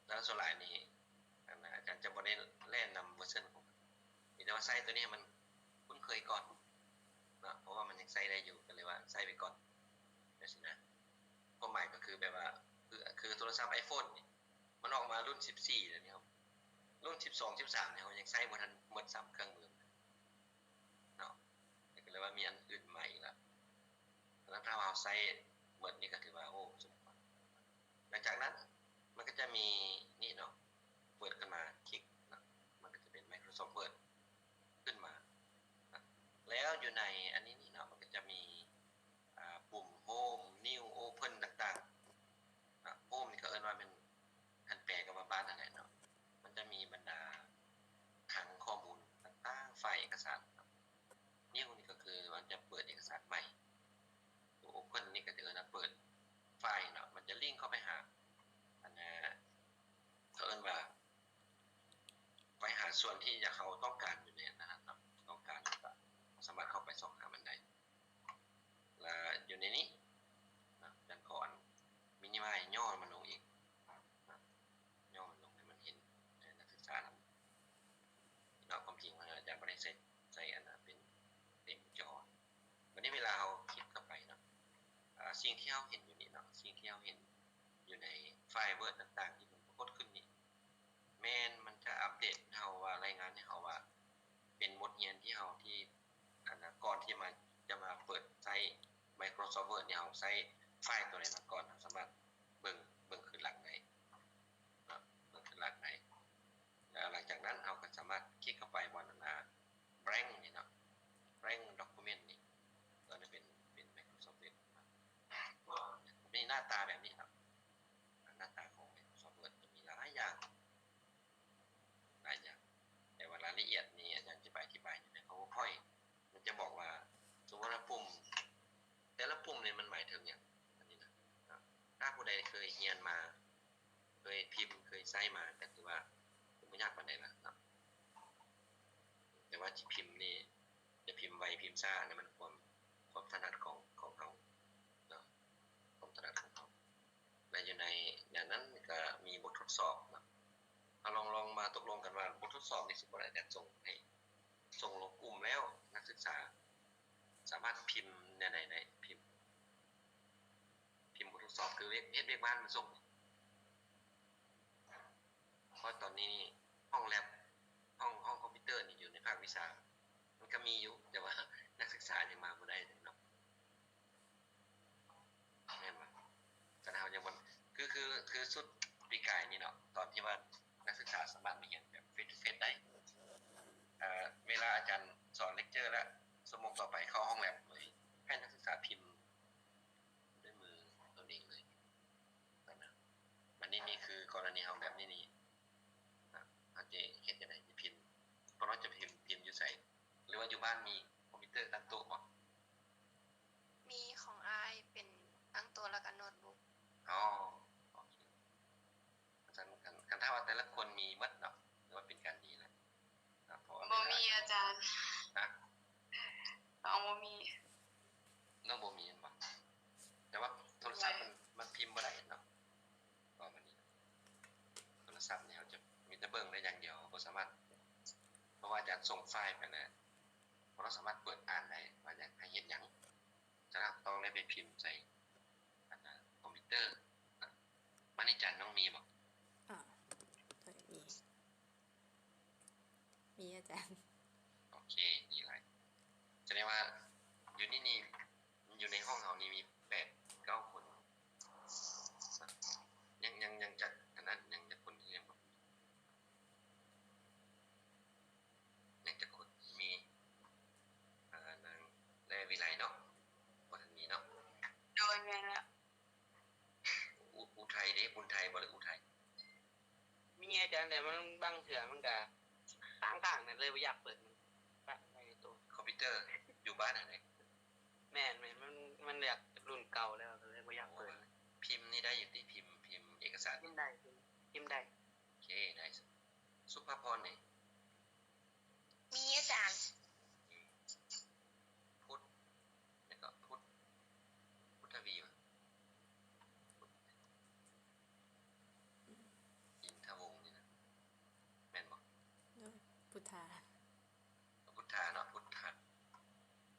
ແລ້ວສ່ວນຫຼາຍນີ້ ອັນ ອາຈານຈະບໍ່ໄດ້ແລ່ນນຳເວີຊັນຂອງມັນ ມີແຕ່ວ່າໃຊ້ຕົວນີ້ໃຫ້ມັນຄຸ້ນເຄີຍກ່ອນເນາະ ເພາະວ່າມັນຍັງໃຊ້ໄດ້ຢູ່ ກໍເລີຍວ່າໃຊ້ໄປກ່ອນຈັ່ງຊີ້ນະ. ຄວາມໝາຍກໍຄືແບບວ່າ ຄື ຄືໂທລະສັບ iPhone ນີ້ ມັນອອກມາລຸ້ນສິບສີ່ແລ້ວນີ້ ລຸ້ນສິບສອງ ສິບສາມນີ້ ເຮົາຍັງໃຊ້ບໍ່ທັນໝົດຊ້ຳເຄື່ອງມືເນາະ ກໍເລີຍວ່າມີອັນອື່ນໃໝ່ອີກລະ. ແລ້ວຖ້າວ່າເຮົາໃຊ້ໝົດນີ້ກໍຖືວ່າ ໂອ້ ສົມຄວນ. ຫຼັງຈາກນັ້ນມັນກໍຈະມີນີ້ເນາະ ເປີດຂຶ້ນມາ ຄລິກເນາະ ມັນກໍຈະເປັນ Microsoft Word ຂຶ້ນມາເນາະ. ແລ້ວຢູ່ໃນອັນນີ້ນີ້ເນາະ ມັນກໍຈະມີ ອ່າ ປຸ່ມ Home New Open ຕ່າງໆ ນະ Home ນີ້ກໍເອີ້ນວ່າແມ່ນ ຄັນແປກໍວ່າບ້ານຫັ້ນແຫຼະເນາະ ມັນຈະມີບັນດາຄັງຂໍ້ມູນຕ່າງໆ ໄຟລ໌ເອກະສານເນາະ. New ນີ້ກໍຄືມັນຈະເປີດເອກະສານໃໝ່ ຕົວ Open ນີ້ກໍຈະເອີ້ນວ່າເປີດໄຟລ໌ເນາະ ມັນຈະລິ້ງເຂົ້າໄປຫາ ອັນນາ ເຂົາເອີ້ນວ່າ ໄປຫາສ່ວນທີ່ຢາກ ເຮົາຕ້ອງການຢູ່ໃນນັ້ນເນາະ ຕ້ອງການ ແລ້ວກໍສາມາດເຂົ້າໄປຊອກຫາມັນໄດ້. ແລະຢູ່ໃນນີ້ນະ ອາຈານຂໍອັນ minimize ຫຍໍ້ມັນລົງອີກນະ ຫຍໍ້ມັນລົງໃຫ້ມັນເຫັນໃຫ້ນັກສຶກສານຳເນາະ. ຄວາມຈິງອາຈານບໍ່ໄດ້ໃສ່ ໃສ່ອັນນະ ເປັນເຕັມຈໍ. ບັດນີ້ເວລາເຮົາຄລິກເຂົ້າໄປເນາະ ອາ ສິ່ງທີ່ເຮົາເຫັນຢູ່ນີ້ເນາະ ສິ່ງທີ່ເຮົາເຫັນຢູ່ໃນໄຟລ໌ Word ຕ່າງໆ ທີ່ມັນປາກົດຂຶ້ນນີ້ ແມ່ນມັນຈະອັບເດດເຮົາວ່າ ລາຍງານໃຫ້ເຮົາວ່າ ເປັນບົດຮຽນທີ່ເຮົາທີ່ ອັນນະ ກ່ອນທີ່ມາ ຈະມາເປີດໃຊ້ Microsoft Word ນີ້ ເຮົາໃຊ້ໄຟລ໌ຕົວໃດມາກ່ອນ ເຮົາສາມາດເບິ່ງ ເບິ່ງຄືນຫຼັງໄດ້ເນາະ ເບິ່ງຄືນຫຼັງໄດ້. ແລ້ວຫຼັງຈາກນັ້ນເຮົາກໍສາມາດຄລິກເຂົ້າໄປບ່ອນອັນນາ blank ນີ້ເນາະ blank document ນີ້ ຕົວນີ້ເປັນ ເປັນ Microsoft Word ເນາະ ມີໜ້າຕາແບບນີ້ເນາະ. ໜ້າຕາຂອງ Microsoft Word ຈະມີຫຼາຍຢ່າງ ຫຼາຍຢ່າງ ແຕ່ວ່າລາຍລະອຽດນີ້ອາຈານຈະໄປອະທິບາຍຢູ່ໃນ PowerPoint ມັນຈະບອກວ່າ ສົມມຸດວ່າປຸ່ມ ແຕ່ລະປຸ່ມນີ້ມັນໝາຍເຖິງຫຍັງ ອັນນີ້ນະ ຖ້າຜູ້ ວິຊານີ້ມັນຄວາມ ຄວາມຖະໜັດຂອງ ຂອງເຮົາເນາະ ຄວາມຖະໜັດຂອງເຮົາ ແລະ ຢູ່ໃນ ໃນນັ້ນກໍມີບົດທົດສອບເນາະ. ເຮົາລອງ ລອງມາຕົກລົງກັນວ່າ ບົດທົດສອບນີ້ ສົມມຸດອາຈານສົ່ງໃຫ້ ສົ່ງລົງກຸ່ມແລ້ວ ນັກສຶກສາສາມາດພິມແນວໃດໄດ້? ພິມ ພິມບົດທົດສອບ ຄືວຽກ ເຮັດວຽກບ້ານມາສົ່ງ. ເພາະຕອນນີ້ຫ້ອງແລັບ ຫ້ອງ ຫ້ອງຄອມພິວເຕີນີ້ຢູ່ໃນພາກວິຊາ ມັນກໍມີຢູ່ ແຕ່ວ່ານັກສຶກສາຍັງມາບໍ່ໄດ້ເນາະ ແມ່ນບໍ່? ຄັນເຮົາຍັງບໍ່ ຄື ຄື ຄືຊຸດປີກາຍນີ້ເນາະ ຕອນທີ່ວ່ານັກສຶກສາສາມາດມາຮຽນແບບ face to face ໄດ້ ເອີ ເວລາອາຈານສອນເລັກເຈີແລ້ວ ຊົ່ວໂມງຕໍ່ໄປເຂົ້າຫ້ອງແລັບເລີຍ ໃຫ້ນັກສຶກສາພິມ ດ້ວຍມືໂຕເອງເລີຍນັ້ນນະ. ບັດນີ້ນີ້ຄືກໍລະນີເຮົາແບບນີ້ນີ້ນະ ເຮົາຈະເຮັດຈັ່ງໃດ? ຈະພິມ ພວກເຮົາຈະພິມ ພິມຢູ່ໃສ? ຫຼືວ່າຢູ່ບ້ານມີຄອມພິວເຕີຕັ້ງໂຕະບໍ່? ມີ ຂອງອ້າຍເປັນຕັ້ງໂຕະ ແລ້ວກໍໂນ້ດບຸກ. ອໍ ໂອເຄ. ຄັນ ຄັນ ຄັນຖ້າວ່າແຕ່ລະຄົນມີໝົດເນາະ ຖືວ່າເປັນການດີແລ້ວເນາະ ເພາະວ່າ ບໍ່ມີ ເວລາ ອາຈານ. ຮະ? ນ້ອງບໍ່ມີ. ນ້ອງບໍ່ມີແມ່ນບໍ່? ແຕ່ວ່າໂທລະສັບ ມັນ ມັນພິມບໍ່ໄດ້ເນາະ ປະມານນີ້. ໂທລະສັບນີ້ເຮົາຈະມີແຕ່ເບິ່ງໄດ້ຢ່າງດຽວ ເຮົາບໍ່ສາມາດ ເພາະວ່າອາຈານສົ່ງໄຟລ໌ໄປແລ້ວ ເຮົາສາມາດເປີດອ່ານໄດ້ວ່າຢາກໃຫ້ເຮັດຫຍັງ. ສະນັ້ນຕ້ອງໄດ້ໄປພິມໃສ່ ອັນນະ ຄອມພິວເຕີ. ມານີ້ ຈັນ ນ້ອງມີບໍ່? ອາ ຂ້ອຍມີ ມີອາຈານ. ໂອເຄ ດີຫຼາຍ. ສະແດງວ່າຢູ່ນີ້ນີ້ ຢູ່ໃນຫ້ອງເຮົານີ້ມີແປດເກົ້າຄົນ. ຍັງ ຍັງ ຍັງຈັກ ອັນນັ້ນ ຍັງຈັກຄົນທີ່ຍັງບໍ່ ຍັງຈັກຄົນ? ມີ ອ່າ ນາງແລວິໄລເນາະ ບໍ່ທັນມີເນາະ. ໂດຍ ແມ່ນແລ້ວ. ອຸ ອຸໄທເດ້ ບຸນໄທບໍ່ ຫຼືອຸໄທ? ມີອາຈານ ແຕ່ມັນບາງເທື່ອມັນກະຄ້າງໆ ກໍເລີຍບໍ່ຢາກເປີດ ມັນປະໄວ້ໃນໂຕະ. ຄອມພິວເຕີຢູ່ບ້ານຫັ້ນເດ້? ແມ່ນໆ ມັນ ມັນແບບລຸ້ນເກົ່າແລ້ວ ກໍເລີຍບໍ່ຢາກເປີດ. ພິມນີ້ໄດ້ຢູ່ຕິ? ພິມ ພິມເອກະສານ ພິມໄດ້ ພິມ ພິມໄດ້. ໂອເຄ ໄດ້. ສຸພາພອນເດ? ມີອາຈານ. ພຸດ ແລ້ວກໍພຸດ ພຸດທະວີຫວາ? ພຸດ ອິນທະວົງນີ້ນະ ແມ່ນບໍ່? ໂດຍ ພຸດທາ ພຸດທາເນາະ ພຸດທາ.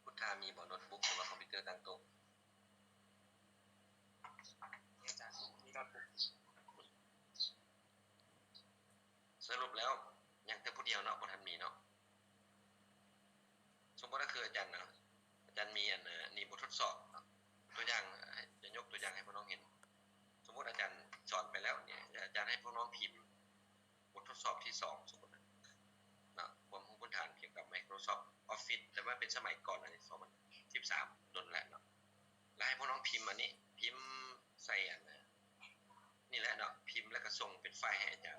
ພຸດທາມີບໍ່ໂນ້ດບຸກ ຫຼືວ່າຄອມພິວເຕີຕັ້ງໂຕະ? ມີອາຈານ ມີໂນ້ດບຸກ. ສະຫຼຸບແລ້ວຍັງແຕ່ຜູ້ດຽວເນາະ ບໍ່ທັນມີເນາະ. ສົມມຸດວ່າຄືອາຈານນະ ອາຈານມີອັນນະ ນີ້ບົດທົດສອບເນາະ ຕົວຢ່າງ ຈະຍົກຕົວຢ່າງໃຫ້ພວກນ້ອງເຫັນ. ສົມມຸດອາຈານສອນໄປແລ້ວນີ້ ອາຈານໃຫ້ພວກນ້ອງພິມບົດທົດສອບທີສອງ ສົມມຸດນະ ເນາະ ຄວາມຮູ້ພື້ນຖານກ່ຽວກັບ Microsoft Office ແຕ່ວ່າເປັນສະໄໝກ່ອນ ອັນນີ້ ສອງພັນສິບສາມ ດົນແລ້ວເນາະ. ແລ້ວໃຫ້ພວກນ້ອງພິມອັນນີ້ ພິມໃສ່ອັນນະ ນີ້ແຫຼະເນາະ ພິມແລ້ວກໍສົ່ງເປັນໄຟລ໌ໃຫ້ອາຈານ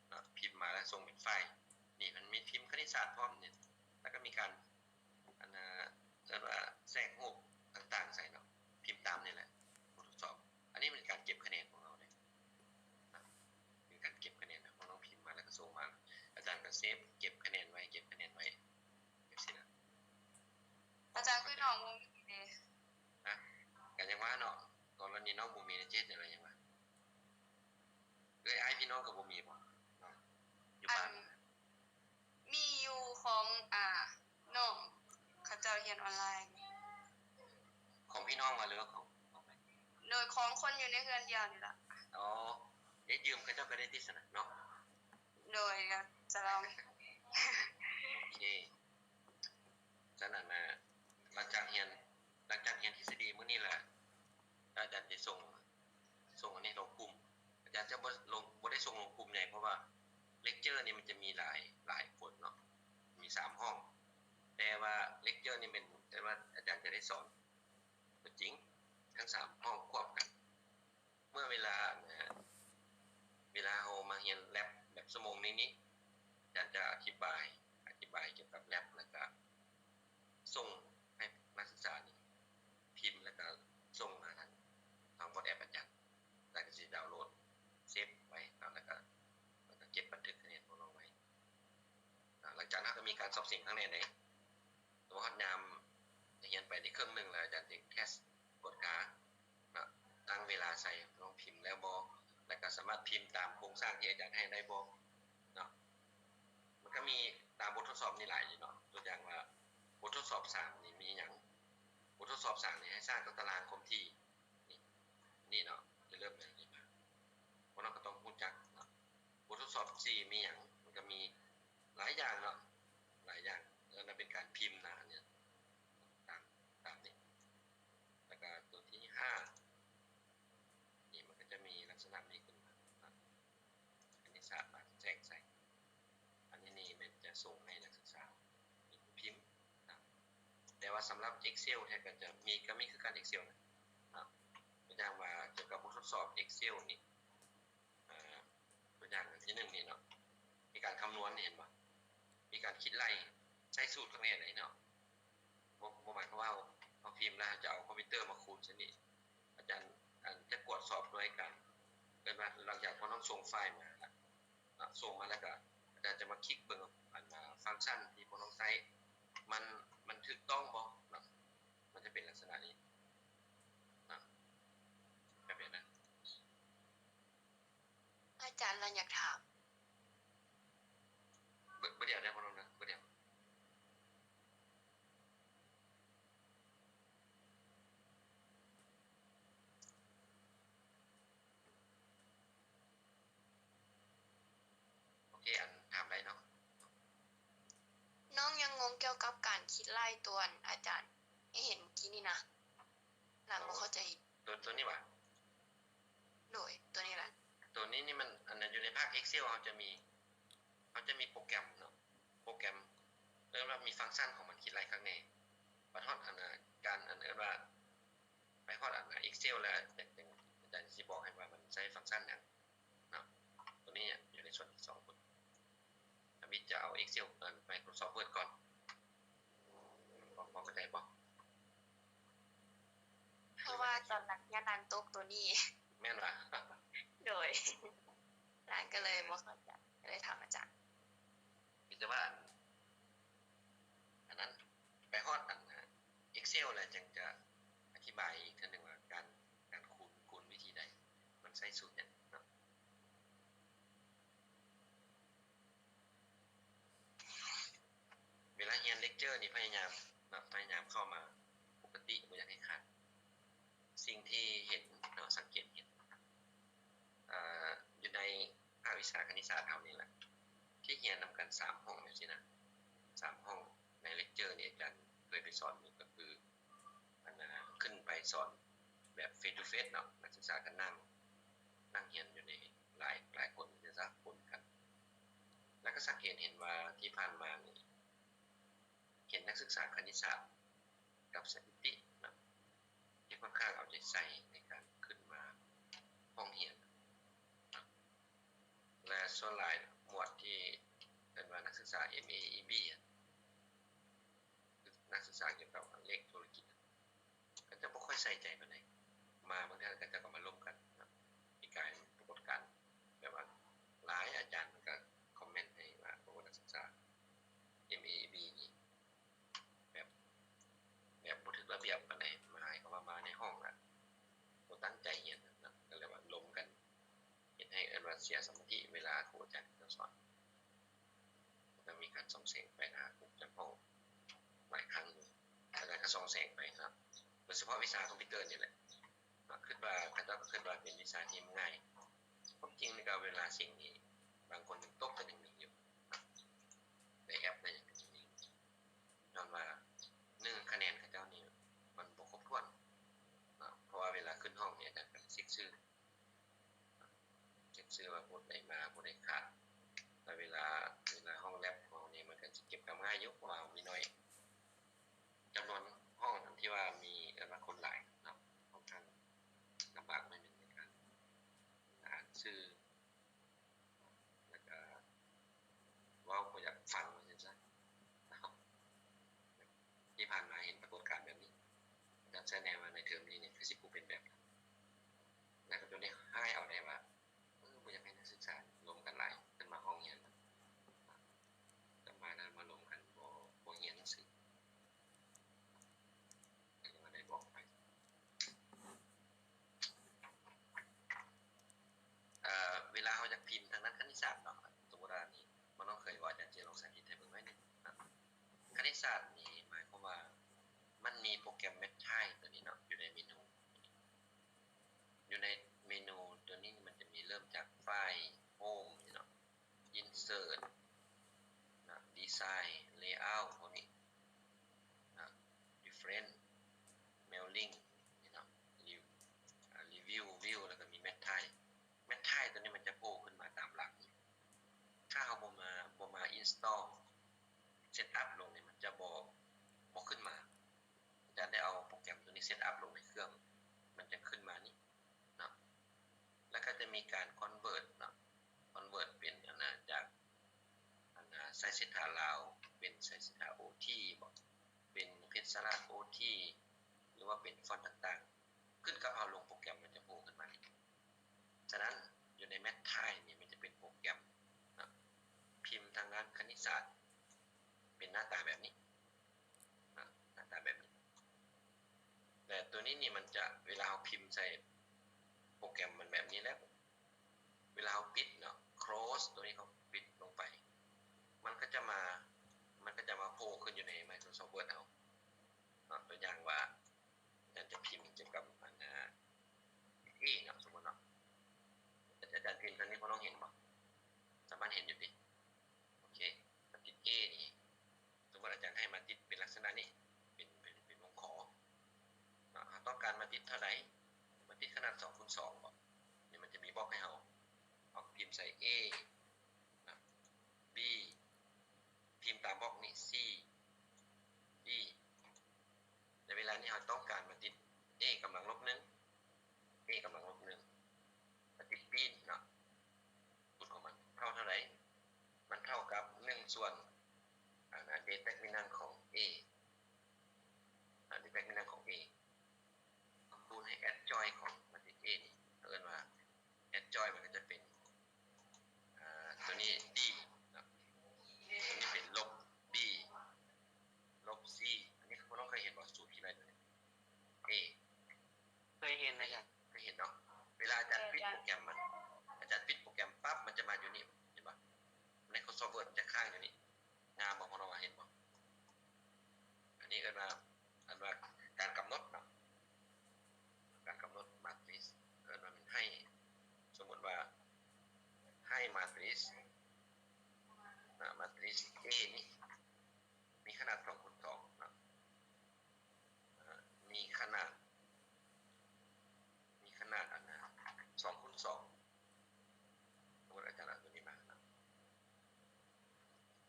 ເນາະ ພິມມາແລ້ວສົ່ງເປັນໄຟລ໌. ນີ້ມັນມີພິມຄະນິດສາດພ້ອມນີ້ ແລ້ວກໍມີການ ອັນນະ ເອີ້ນວ່າແຊກຮູບຕ່າງໆໃສ່ເນາະ ພິມຕາມນີ້ແຫຼະ ບົດທົດສອບ. ອັນນີ້ເປັນການເກັບຄະແນນຂອງເຮົາເດ້ ເປັນການເກັບຄະແນນ. ພວກນ້ອງພິມມາແລ້ວກໍສົ່ງມາ ອາຈານກໍເຊບເກັບຄະແນນໄວ້ ເກັບຄະແນນໄວ້ ຈັ່ງຊີ້ນະ. ອາຈານຄືນ້ອງບໍ່ມີເດ? ນະ ກໍຍັງວ່າເນາະ ກໍລະນີນ້ອງບໍ່ມີ ຈະເຮັດຈັ່ງໃດ ຍັງວ່າ ເອື້ອຍອ້າຍພີ່ນ້ອງກໍບໍ່ມີບໍ່ເນາະ ຢູ່ບ້ານ? ອັນ ມີຢູ່ຂອງ ອ່າ ນ້ອງເຂົາເຈົ້າຮຽນອອນລາຍ. ຂອງພີ່ນ້ອງວ່າ ຫຼືວ່າຂອງ ໂດຍ ຂອງຄົນຢູ່ໃນເຮືອນດຽວນີ້ລະ. ອໍ ໄດ້ຢືມເຂົາເຈົ້າກໍໄດ້ຕິ ຊັ້ນນະເນາະ? ໂດຍ ກໍສະລອງ. ໂອເຄ ຊັ້ນອັນນະ ຫຼັງຈາກຮຽນ ຫຼັງຈາກຮຽນທິດສະດີມື້ນີ້ແຫຼະ ອາຈານຈະສົ່ງ ສົ່ງອັນນີ້ລົງກຸ່ມ. ອາຈານຈະບໍ່ລົງ ບໍ່ໄດ້ສົ່ງລົງກຸ່ມໃຫຍ່ ເພາະວ່າເລັກເຈີນີ້ມັນຈະມີຫຼາຍ ຫຼາຍຄົນເນາະ ມີສາມຫ້ອງ ແຕ່ວ່າເລັກເຈີນີ້ແມ່ນ ແຕ່ວ່າອາຈານຈະໄດ້ສອນຕົວຈິງທັງສາມຫ້ອງຄວບກັນ. ເມື່ອເວລາ ເວລາເຮົາມາຮຽນແລັບແບບຊົ່ວໂມງໜຶ່ງນີ້ ອາຈານຈະອະທິບາຍ ອະທິບາຍກ່ຽວກັບແລັບ ແລ້ວກະ ສົ່ງໃຫ້ນັກສຶກສານີ້ພິມ ແລ້ວກະສົ່ງມາທາງ ທາງ WhatsApp ອາຈານ ແລ້ວກະຊິດາວໂຫຼດ ເຊບໄວ້ເນາະ ແລ້ວກະ ແລ້ວກະເກັບບັນທຶກຄະແນນຂອງນ້ອງໄວ້ເນາະ. ຫຼັງຈາກນັ້ນກະມີການສອບເສັງຄັ້ງແລກເດ້ ແຕ່ວ່າຮອດ ນີ້ຫຼາຍຢູ່ເນາະ. ຕົວຢ່າງວ່າ ບົດທົດສອບສາມນີ້ມີຫຍັງ? ບົດທົດສອບສາມນີ້ໃຫ້ສ້າງຕົວຕາລາງຄວາມຖີ່ ນີ້ ນີ້ເນາະ ຈະເລີ່ມແບບນີ້ມາ. ພວກເຮົາກໍຕ້ອງຮູ້ຈັກເນາະ. ບົດທົດສອບສີ່ມີຫຍັງ? ມັນກໍມີຫຼາຍຢ່າງເນາະ ຫຼາຍຢ່າງ. ເອີ ນັ້ນເປັນການພິມນະ ອັນນີ້ ຕາມ ຕາມນີ້. ແລ້ວກໍຕົວທີຫ້າ ນີ້ມັນກໍຈະມີລັກສະນະນີ້ຂຶ້ນມາເນາະ ຄະນິດສາດມາແຊກໃສ່. ອັນນີ້ນີ້ແມ່ນຈະສົ່ງໃຫ້ນັກສຶກສາເປັນຜູ້ພິມນະ. ແຕ່ວ່າສຳລັບ Excel ແທ້ກໍຈະມີ ກໍມີຄືກັນ Excel ນະ ນະ. ຕົວຢ່າງວ່າກ່ຽວກັບບົດທົດສອບ Excel ນີ້ ອ່າ ຕົວຢ່າງອັນທີໜຶ່ງນີ້ເນາະ ມີການຄຳນວນ ເຫັນບໍ່? ມີການຄິດໄລ່ ໃຊ້ສູດຂ້າງໃນເນາະ. ບໍ່ ບໍ່ໝາຍຄວາມວ່າເຮົາ ເຮົາພິມແລ້ວເຮົາຈະເອົາຄອມພິວເຕີມາຄູນໃສ່ນີ້. ອາຈານ ອັນ ຈະກວດສອບດ້ວຍການ ເອີ້ນວ່າ ຫຼັງຈາກພວກເຮົາສົ່ງໄຟລ໌ມາແລ້ວເນາະ ສົ່ງມາແລ້ວກໍອາຈານຈະມາຄລິກເບິ່ງ ອັນ ຟັງຊັນທີ່ພວກເຮົາໃຊ້ ມັນ ມັນຖືກຕ້ອງບໍ່ເນາະ. ມັນຈະເປັນລັກສະນະນີ້ເນາະ ແບບນີ້ນະ. ອາຈານ ລະຢາກຖາມ ບໍ່ ບໍ່ດຽວເດີ ບໍ່ດຽວ ບໍ່ດຽວ. ໂອເຄ ອັນ ຖາມໄດ້ເນາະ. ນ້ອງຍັງງົງກ່ຽວກັບການຄິດໄລ່ຕົວ ອັນ ອາຈານໃຫ້ເຫັນມື້ກີ້ນີ້ນະ ຫຼານບໍ່ເຂົ້າໃຈ. ຕົວ ຕົວນີ້ຫວາ? ໂດຍ ຕົວນີ້ແຫຼະ. ຕົວນີ້ນີ້ມັນ ອັນນັ້ນ ຢູ່ໃນພາກ Excel ເຮົາຈະມີ ເຮົາຈະມີໂປຣແກຣມເນາະ ໂປຣແກຣມ ເອີ້ນວ່າມີຟັງຊັນຂອງມັນ ຄິດໄລ່ຄັກແນ່. ບັດຮອດ ອັນ ການ ອັນ ເອີ້ນວ່າ ໄປຮອດ ອັນ Excel ແລ້ວ ອາຈານ ອາຈານຊິບອກໃຫ້ວ່າມັນໃຊ້ຟັງຊັນຫຍັງເນາະ. ຕົວນີ້ຢູ່ໃນສ່ວນທີສອງພຸ້ນ. ທຳອິດຈະເອົາ Excel ອັນ Microsoft Word ກ່ອນ. ພໍ ພໍເຂົ້າໃຈບໍ່? ເພາະວ່າຕອນຫຼັງຮຽນນັ້ນຕົກຕົວນີ້. ແມ່ນຫວາ? ໂດຍ ຫຼານກໍເລີຍບໍ່ເຂົ້າໃຈ ກໍເລີຍຖາມອາຈານ. ມີແຕ່ວ່າ ອັນ ອັນນັ້ນ ໄປຮອດ ອັນ Excel ແລ້ວຈຶ່ງຈະອະທິບາຍອີກເທື່ອໜຶ່ງວ່າ ການ ການຄູນ ຄູນວິທີໃດ ມັນໃຊ້ສູດຫຍັງເນາະ. ເວລາຮຽນເລັກເຈີນີ້ ພະຍາຍາມເນາະ ພະຍາຍາມເຂົ້າມາປົກກະຕິ ບໍ່ຢາກໃຫ້ຂາດ. ສິ່ງທີ່ເຫັນເນາະ ສັງເກດເຫັນ ເອີ ຢູ່ໃນພາກວິຊາຄະນິດສາດເຮົານີ້ແຫຼະ ທີ່ຮຽນນຳກັນສາມຫ້ອງຈັ່ງຊີ້ນະ ສາມຫ້ອງໃນເລັກເຈີນີ້ ອາຈານເຄີຍໄປສອນຢູ່ ກໍຄື ອັນນະ ຂຶ້ນໄປສອນແບບ face to face ເນາະ ນັກສຶກສາກໍນັ່ງ ນັ່ງຮຽນຢູ່ໃນຫຼາຍ ຫຼາຍຄົນ ຈະຈັບປົນກັນ. ແລ້ວກໍສັງເກດເຫັນວ່າທີ່ຜ່ານມານີ້ ເຫັນນັກສຶກສາຄະນິດສາດກັບສະຖິຕິເນາະ ທີ່ຂ້ອນຂ້າງເອົາໃຈໃສ່ໃນການຂຶ້ນມາຫ້ອງຮຽນເນາະ. ແລະ ສ່ວນຫຼາຍໝວດທີ່ເອີ້ນວ່ານັກສຶກສາ MAEB ອະ ຄືນັກສຶກສາກ່ຽວກັບເລກທຸລະກິດ ເຂົາເຈົ້າບໍ່ຄ່ອຍໃສ່ໃຈປານໃດ. ມາບາງເທື່ອເຂົາເຈົ້າກໍມາລົມກັນເນາະ. ປີກາຍປາກົດການແບບວ່າຫຼາຍອາຈານເພິ່ນກໍຄອມເມັນໃຫ້ວ່າ ໂອ້ ນັກສຶກສາ MAEB ນີ້ແບບ ແບບບໍ່ຖືກລະບຽບປານໃດ, ໝາຍຄວາມວ່າມາໃນຫ້ອງລະບໍ່ຕັ້ງໃຈຮຽນນະ, ກໍເລີຍວ່າລົມກັນ ເຮັດໃຫ້ເອີ້ນວ່າເສຍສະມາທິເວລາຄູອາຈານເຂົາເຈົ້າສອນ. ກໍຕ້ອງມີການສ່ອງແສງໄປຫາຜູ້ປະຈຳຫ້ອງຫຼາຍຄັ້ງຢູ່, ອາຈານກໍສ່ອງແສງໄປເນາະ, ໂດຍສະເພາະວິຊາຄອມພິວເຕີນີ້ແຫຼະ. ຄິດວ່າ ເຂົາເຈົ້າກໍຄິດວ່າເປັນວິຊາທີ່ມັນງ່າຍ. ຄວາມຈິງນີ້ກໍເວລາເສັງນີ້ ບາງຄົນຍັງຕົກກໍຍັງມີຢູ່. ໃນແອັບໃນຫຍັງກໍຍັງມີ. ຍ້ອນວ່າ ໜຶ່ງ ຄະແນນເຂົາເຈົ້ານີ້ມັນບໍ່ຄົບຖ້ວນເນາະ, ເພາະວ່າເວລາຂຶ້ນຫ້ອງນີ້ ອາຈານກໍເຊັກຊື່ ເຊັກຊື່ວ່າຜູ້ໃດມາ ຜູ້ໃດຂາດ. ແລ້ວເວລາ ເວລາຫ້ອງແລັບຂອງເຮົານີ້ ມັນກໍຊິເກັບກຳງ່າຍຢູ່ ເພາະວ່າເຮົາມີໜ້ອຍ. ຈຳນວນຫ້ອງທີ່ວ່າມີ ເອີ້ນວ່າຄົນຫຼາຍເນາະ, ຂ້ອນຂ້າງລຳບາກໜ້ອຍໜຶ່ງໃນການ ອ່ານຊື່ ແລ້ວກະເວົ້າບໍ່ຢາກຟັງວ່າຊັ້ນຊະ. ທີ່ຜ່ານມາເຫັນປາກົດການແບບນີ້, ອາຈານໃສ່ແນວ່າໃນເທີມນີ້ນີ້ຄືຊິບໍ່ເປັນແບບນັ້ນ. ແລ້ວກໍຈົນໄດ້ຮ້າຍເອົາໄດ້ວ່າ ເອີ ບໍ່ຢາກໃຫ້ນັກສຶກສາລົມກັນຫຼາຍ ເພິ່ນມາຫ້ອງຮຽນ ແຕ່ມານັ້ນມາລົມກັນ ບໍ່ ບໍ່ຮຽນໜັງສື. ກໍຍັງບໍ່ໄດ້ບອກໃຜ. ເອີ ເວລາເຮົາຢາກພິມທາງດ້ານຄະນິດສາດເນາະ, ສົມມຸດວ່ານີ້ ບໍ່ນ້ອງເຄີຍເວົ້າ ອາຈານຊິລອງສາທິດໃຫ້ເບິ່ງໜ້ອຍໜຶ່ງເນາະ. ໂປຣແກຣມ Mathai ຕົວນີ້ເນາະ ຢູ່ໃນເມນູ ຢູ່ໃນເມນູຕົວນີ້ມັນຈະມີເລີ່ມຈາກ File, Home ນີ້ເນາະ, Insert ນະ, Design, Layout ພວກນີ້ນະ, Reference, Mailing ນີ້ເນາະ, Re- ອາ Review, View ແລ້ວກໍມີ Mathai. Mathai ຕົວນີ້ມັນຈະໂຜ່ຂຶ້ນມາຕາມຫຼັງ. ຖ້າເຮົາບໍ່ມາ ບໍ່ມາ install, set up ລົງນີ້ ມັນຈະບໍ່ ບໍ່ຂຶ້ນມາ. ອາຈານໄດ້ເອົາໂປຣແກຣມຕົວນີ້ set up ລົງໃນເຄື່ອງ ມັນຈະຂຶ້ນມານີ້ເນາະ. ແລ້ວກໍຈະມີການ convert ເນາະ, convert ເປັນອັນນາ ຈາກອັນນາ ໄຊເສດຖາລາວ ເປັນໄຊເສດຖາ ໂອທີ ບໍ ເປັນເພັດສະລາດ ໂອທີ ຫຼືວ່າເປັນຟອນຕ່າງໆ ຂຶ້ນກັບເຮົາລົງໂປຣແກຣມ ມັນຈະໂຜ່ຂຶ້ນມານີ້. ສະນັ້ນ ຢູ່ໃນ Mathai ນີ້ ມັນຈະເປັນໂປຣແກຣມນະ ພິມທາງດ້ານຄະນິດສາດ ເປັນໜ້າຕາແບບນີ້ນະ, ໜ້າຕາແບບນີ້. ແຕ່ຕົວນີ້ນີ້ ມັນຈະ ເວລາເຮົາພິມໃສ່ໂປຣແກຣມມັນແບບນີ້ແລ້ວ ເວລາເຮົາປິດເນາະ close ຕົວນີ້ ເຮົາປິດລົງໄປ ມັນກໍຈະມາ ມັນກໍຈະມາໂຜ່ຂຶ້ນຢູ່ໃນ Microsoft Word ເຮົາເນາະ. ຕົວຢ່າງວ່າ ອາຈານຈະພິມກ່ຽວກັບອັນນາ ເອເນາະ ສົມມຸດເນາະ ອາຈານພິມຕົວນີ້ ພວກນ້ອງເຫັນບໍ່? ສາມາດເຫັນຢູ່ຕິ? ໂອເຄ ມາຕິດ A ນີ້ ສົມມຸດອາຈານໃຫ້ມາຕິດເປັນລັກສະນະນີ້ ເປັນ ເປັນ ເປັນວົງຂໍເນາະ. ເຮົາຕ້ອງການມາຕິດເທົ່າໃດ? ມາຕິດຂະໜາດສອງຄູນສອງບໍ? ນີ້ມັນຈະມີບລັອກໃຫ້ເຮົາ ເຮົາພິມໃສ່ A ນະ B ພິມຕາມບລັອກນີ້ C D ໃນເວລານີ້ເຮົາຕ້ອງການມາຕິດ A ກຳລັງລົບໜຶ່ງ A ກຳລັງລົບໜຶ່ງ ມາຕິດປີນເນາະ ຂອງມັນເທົ່າເທົ່າໃດ? ມັນເທົ່າກັບໜຶ່ງສ່ວນ ອາ determinant ຂອງ A ອາ determinant ຂອງ A ຄູນໃຫ້ adjoint ຂອງມັນຕິດ A ນີ້ ເອີ້ນວ່າ adjoint ມັນກໍຈະເປັນ ອາ ຕົວນີ້ D ເນາະ ຕົວນີ້ເປັນລົບ B ລົບ C. ອັນນີ້ພວກນ້ອງເຄີຍເຫັນບໍ່? ສູດທີ່ໄລ່ຕົວນີ້ A ເຄີຍເຫັນອາຈານ ເຄີຍເຫັນເນາະ. ເວລາອາຈານ ເອີ ອາຈານ ປິດໂປຣແກຣມມັນ ອາຈານປິດໂປຣແກຣມປັບ ມັນຈະມາຢູ່ນີ້ ເຫັນບໍ່? Microsoft Word ມັນຈະຄ້າງຢູ່ນີ້ ງາມບໍ່? ພວກນ້ອງວ່າເຫັນບໍ່? ອັນນີ້ເອີ້ນວ່າ ອັນວ່າການກຳນົດເນາະ ການກຳນົດ matrix ເອີ້ນວ່າແມ່ນໃຫ້ ສົມມຸດວ່າໃຫ້ matrix ນະ matrix A ນີ້ມີຂະໜາດສອງຄູນສອງເນາະ ເອີ ມີຂະໜາດ ມີຂະໜາດອັນນະ ສອງຄູນສອງ ສົມມຸດອາຈານເອົາຕົວນີ້ມາເນາະ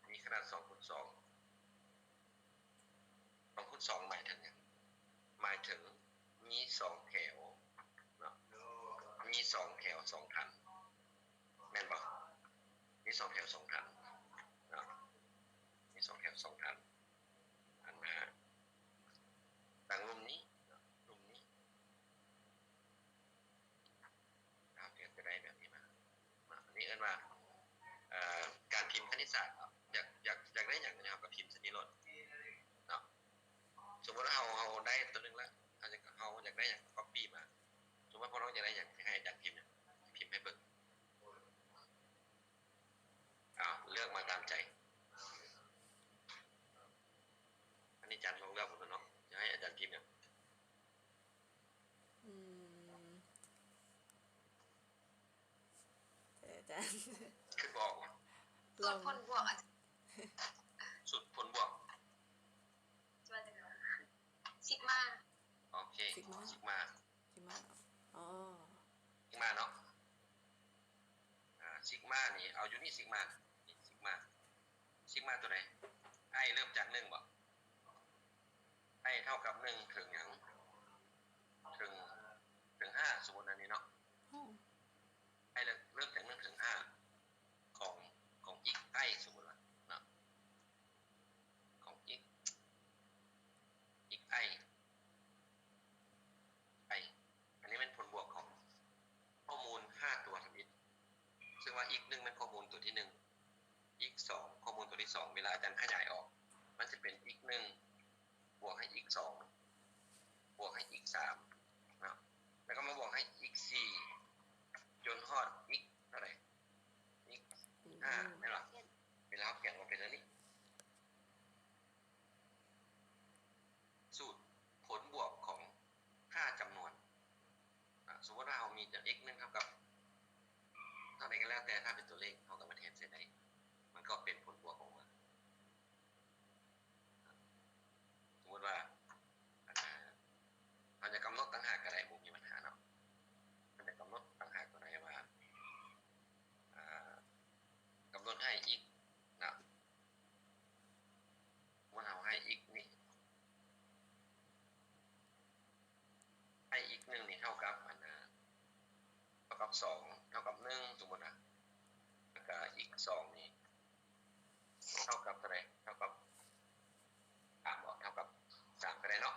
ມີຂະໜາດສອງຄູນສອງ ສອງຄູນສອງໝາຍເຖິງຫຍັງ? ໝາຍເຖິງມີສອງແຖວເນາະ ມີສອງແຖວສອງຖັນ ແມ່ນບໍ່? ມີສອງແຖວສອງຖັນເນາະ ມີສອງແຖວສອງຖັນ ອັນນະ ຕັ້ງລຸ່ມນີ້ເນາະ ລຸ່ມນີ້ ເຮົາກໍຈະໄດ້ແບບນີ້ມາເນາະ. ອັນນີ້ເອີ້ນວ່າ ເອີ ການພິມຄະນິດສາດເນາະ ຢາກ ຢາກ ຢາກໄດ້ຫຍັງ ເຮົາກໍພິມໃສ່ນີ້ໂລດເນາະ. ສົມມຸດວ່າເຮົາ ເຮົາໄດ້ຕົວໜຶ່ງລະ ເຮົາຢາກ ເຮົາຢາກໄດ້ຫຍັງ copy ມາ. ສົມມຸດວ່າພວກເຮົາຢາກໄດ້ຫຍັງ ໃຫ້ອາຈານພິມຫຍັງ ພິມໃຫ້ເບິ່ງ. ເອົາ ເລືອກມາຕາມໃຈ. ອັນນີ້ອາຈານລອງເລືອກເບິ່ງເນາະ ຈະໃຫ້ອາຈານພິມຫຍັງ. ອືມ ເອີ ອາຈານ ຄິດບໍ່ອອກຫວາ? ສູດຜົນບວກ ອາຈານ ສູດຜົນບວກ ຊິກມາ ໂອເຄ ຊິກມາ ຊິກມາ ຊິກມາ ອໍ ຊິກມາເນາະ. ອາ ຊິກມານີ້ ເອົາຢູ່ນີ້ ຊິກມາ ນີ້ ຊິກມາ ຊິກມາຕົວໃດ? I ເລີ່ມຈາກໜຶ່ງບໍ? I ເທົ່າກັບໜຶ່ງເຖິງຫຍັງ? ເຖິງ ເຖິງຫ້າ ສົມມຸດອັນນີ້ເນາະ I ເລີ່ມ ເລີ່ມຈາກໜຶ່ງເຖິງຫ້າ ຂອງ ຂອງ x i ສົມມຸດວ່າເນາະ ຂອງ x x i i ອັນນີ້ແມ່ນຜົນບວກຂອງຂໍ້ມູນຫ້າຕົວທຳອິດ ເຊິ່ງວ່າ x ໜຶ່ງແມ່ນຂໍ້ມູນຕົວທີໜຶ່ງ x ສອງ ຂໍ້ມູນຕົວທີສອງ ເວລາອາຈານຂະຫຍາຍອອກ ມັນຈະເປັນ ສອງເທົ່າກັບໜຶ່ງ ສົມມຸດນະ ແລ້ວກະອີກສອງນີ້ເທົ່າກັບເທົ່າໃດ? ເທົ່າກັບສາມບໍ? ເທົ່າກັບສາມກໍໄດ້ເນາະ.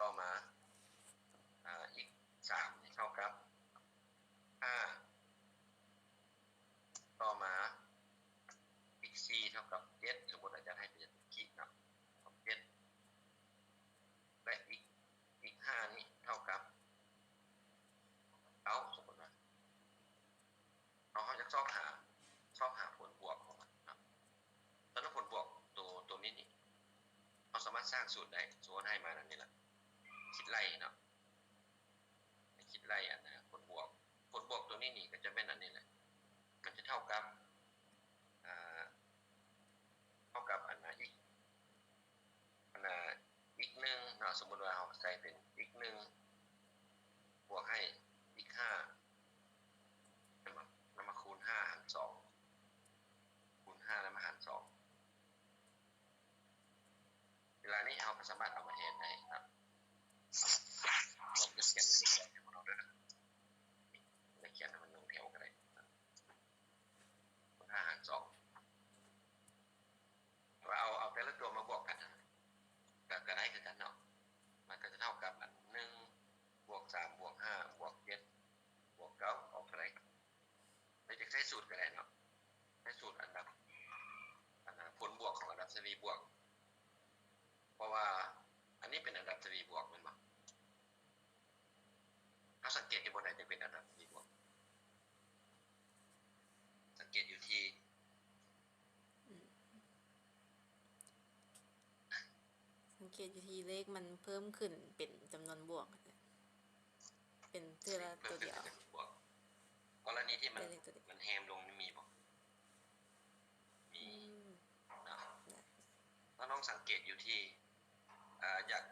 ຕໍ່ມາ ອາ ອີກສາມນີ້ເທົ່າກັບຫ້າ. ຕໍ່ມາອີກສີ່ເທົ່າກັບເຈັດ ສົມມຸດອາຈານໃຫ້ເປັນຂີດເນາະ ເທົ່າກັບເຈັດ ແລະ ອີກ ອີກຫ້ານີ້ເທົ່າກັບເກົ້າ ສົມມຸດວ່າ ເຮົາ ເຮົາຢາກຊອກຫາ ຊອກຫາຜົນບວກຂອງມັນເນາະ. ສຳລັບຜົນບວກໂຕ ໂຕນີ້ນີ້ ເຮົາສາມາດສ້າງສູດໄດ້ ສົມມຸດໃຫ້ມາແນວນີ້ລະ ຄິດໄລ່ເນາະ ໃຫ້ຄິດໄລ່ອັນນະ ຜົນບວກ ຜົນບວກໂຕນີ້ນີ້ກໍຈະແມ່ນອັນນີ້ແຫຼະ ມັນຈະເທົ່າກັບ ອ່າ ເທົ່າກັບອັນນະ ອີກ ອັນນະ ອີກໜຶ່ງເນາະ. ສົມມຸດວ່າເຮົາໃສ່ເປັນອີກໜຶ່ງ ບວກໃຫ້ອີກຫ້າ ແມ່ນບໍ່? ນຳມາຄູນຫ້າຫານສອງ ຄູນຫ້າແລ້ວມາຫານສອງ. ເວລານີ້ເຮົາກໍສາມາດເອົາມາແທນໄດ້ເນາະ. ເຮົາຈະຂຽນອັນນີ້ກໍໄດ້ ໃຫ້ພວກເຮົາເດີ ຈະຂຽນໃຫ້ມັນລົງແຖວກໍໄດ້ ຄູນຫ້າຫານສອງ ວ່າເອົາ ເອົາແຕ່ລະຕົວມາບວກກັນ ກໍ ກໍໄດ້ຄືກັນເນາະ. ມັນກໍຈະເທົ່າກັບອັນ ໜຶ່ງ ບວກສາມ ບວກຫ້າ ບວກເຈັດ ບວກເກົ້າ ອອກເທົ່າໃດ? ແລ້ວຈະໃຊ້ສູດກໍໄດ້ເນາະ ໃຊ້ສູດອັນດັບ ອັນນະ ຜົນບວກຂອງອັນດັບທະວີບວກ ເພາະວ່າອັນນີ້ເປັນອັນດັບທະວີບວກແມ່ນບໍ່? ເຮົາສັງເກດຢູ່ບ່ອນໃດຈຶ່ງເປັນອັນດັບທະວີບວກ? ສັງເກດຢູ່ທີ່ ອືມ ສັງເກດຢູ່ທີ່ເລກມັນເພີ່ມຂຶ້ນເປັນຈຳນວນບວກ ເປັນເທື່ອລະຕົວດຽວ ເປັນເທື່ອລະຕົວດຽວ. ກໍລະນີທີ່ມັນ ເປັນເລກຕົວດຽວ ມັນແຮມລົງນີ້ມີບໍ່? ມີ ອືມ ເນາະ. ແລ້ວລອງສັງເກດຢູ່ທີ່ ເອີ ຢາກ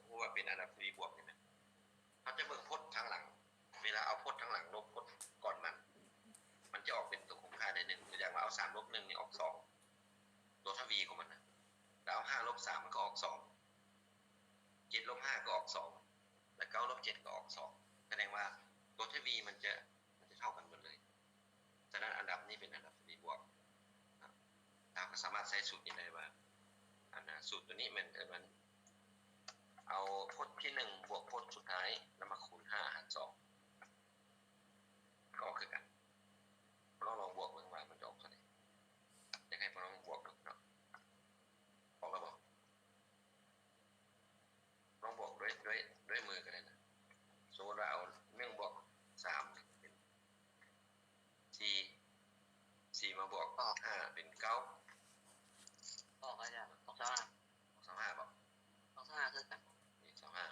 ຮູ້ວ່າເປັນອັນດັບທະວີບວກນີ້ນະ ເຮົາຈະເບິ່ງພົດທາງຫຼັງ ເວລາເອົາພົດທາງຫຼັງລົບພົດກ່ອນມັນ ມັນຈະອອກເປັນຕົວຄົງຄ່າໃດໜຶ່ງ. ຕົວຢ່າງວ່າເອົາສາມລົບໜຶ່ງນີ້ອອກສອງ ຕົວທະວີຂອງມັນນະ ແລ້ວເອົາຫ້າລົບສາມມັນກໍອອກສອງ ເຈັດລົບຫ້າກໍອອກສອງ ແລະ ເກົ້າລົບເຈັດກໍອອກສອງ ສະແດງວ່າຕົວທະວີມັນຈະ ມັນຈະເທົ່າກັນໝົດເລີຍ. ສະນັ້ນອັນດັບນີ້ເປັນອັນດັບທະວີບວກນະ. ເຮົາກໍສາມາດໃຊ້ສູດນີ້ໄດ້ວ່າ ອັນນະ ສູດຕົວນີ້ແມ່ນເອີ້ນວ່າ ເອົາພົດທີໜຶ່ງບວກພົດສຸດທ້າຍ ແລ້ວມາຄູນຫ້າຫານສອງ ກໍອອກຄືກັນ. ລອງ ລອງບວກເບິ່ງວ່າມັນຈະອອກເທົ່າໃດ. ຢາກໃຫ້ພວກນ້ອງບວກເນາະ. ອອກແລ້ວບໍ່? ລອງບວກດ້ວຍ ດ້ວຍ ດ້ວຍມືກໍໄດ້ນະ. ສົມມຸດວ່າເອົາໜຶ່ງບວກສາມເປັນສີ່ ສີ່ມາບວກ ອອກ ຫ້າເປັນເກົ້າ ອອກອາຈານ ອອກຊາວຫ້າ ອອກຊາວຫ້າບໍ? ອອກຊາວຫ້າຄືກັນ ນີ້ຊາວຫ້າ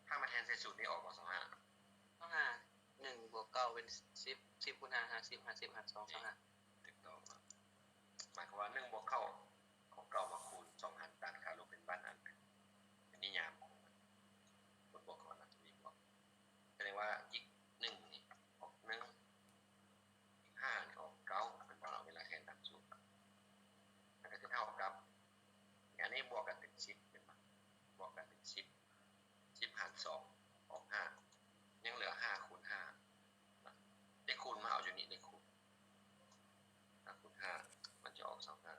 ຖ້າມາແທນໃສ່ສູດນີ້ອອກບໍ່? ຊາວຫ້າ ຊາວຫ້າ ໜຶ່ງບວກເກົ້າເປັນສິບ ສິບຄູນຫ້າ ຫ້າສິບ ຫ້າສິບຫານສອງ ຊາວຫ້າ ຖືກຕ້ອງ. ໝາຍຄວາມວ່າໜຶ່ງບວກເກົ້າ ເອົາເກົ້າມາຄູນສອງຫານ ຕາມຄ່າລົບເປັນບາດອັນ ເປັນນິຍາມຂອງມັນ ຜົນບວກຂອງອັນດັບທະວີບວກ. ສະແດງວ່າອີກໜຶ່ງນີ້ອອກໜຶ່ງ ອີກຫ້ານີ້ອອກເກົ້າ ເປັນຕົ້ນເນາະ. ເວລາແທນຕາມສູດ ມັນກໍຈະເທົ່າກັບ ອັນນີ້ບວກກັນເປັນສິບ ເຫັນບໍ່? ບວກກັນເປັນສິບ ສິບຫານສອງອອກຫ້າ ຍັງເຫຼືອຫ້າຄູນຫ້ານະ. ເລກຄູນມາເອົາຢູ່ນີ້ ເລກຄູນ ຫ້າຄູນຫ້າ ມັນຈະອອກຊາວຫ້າ.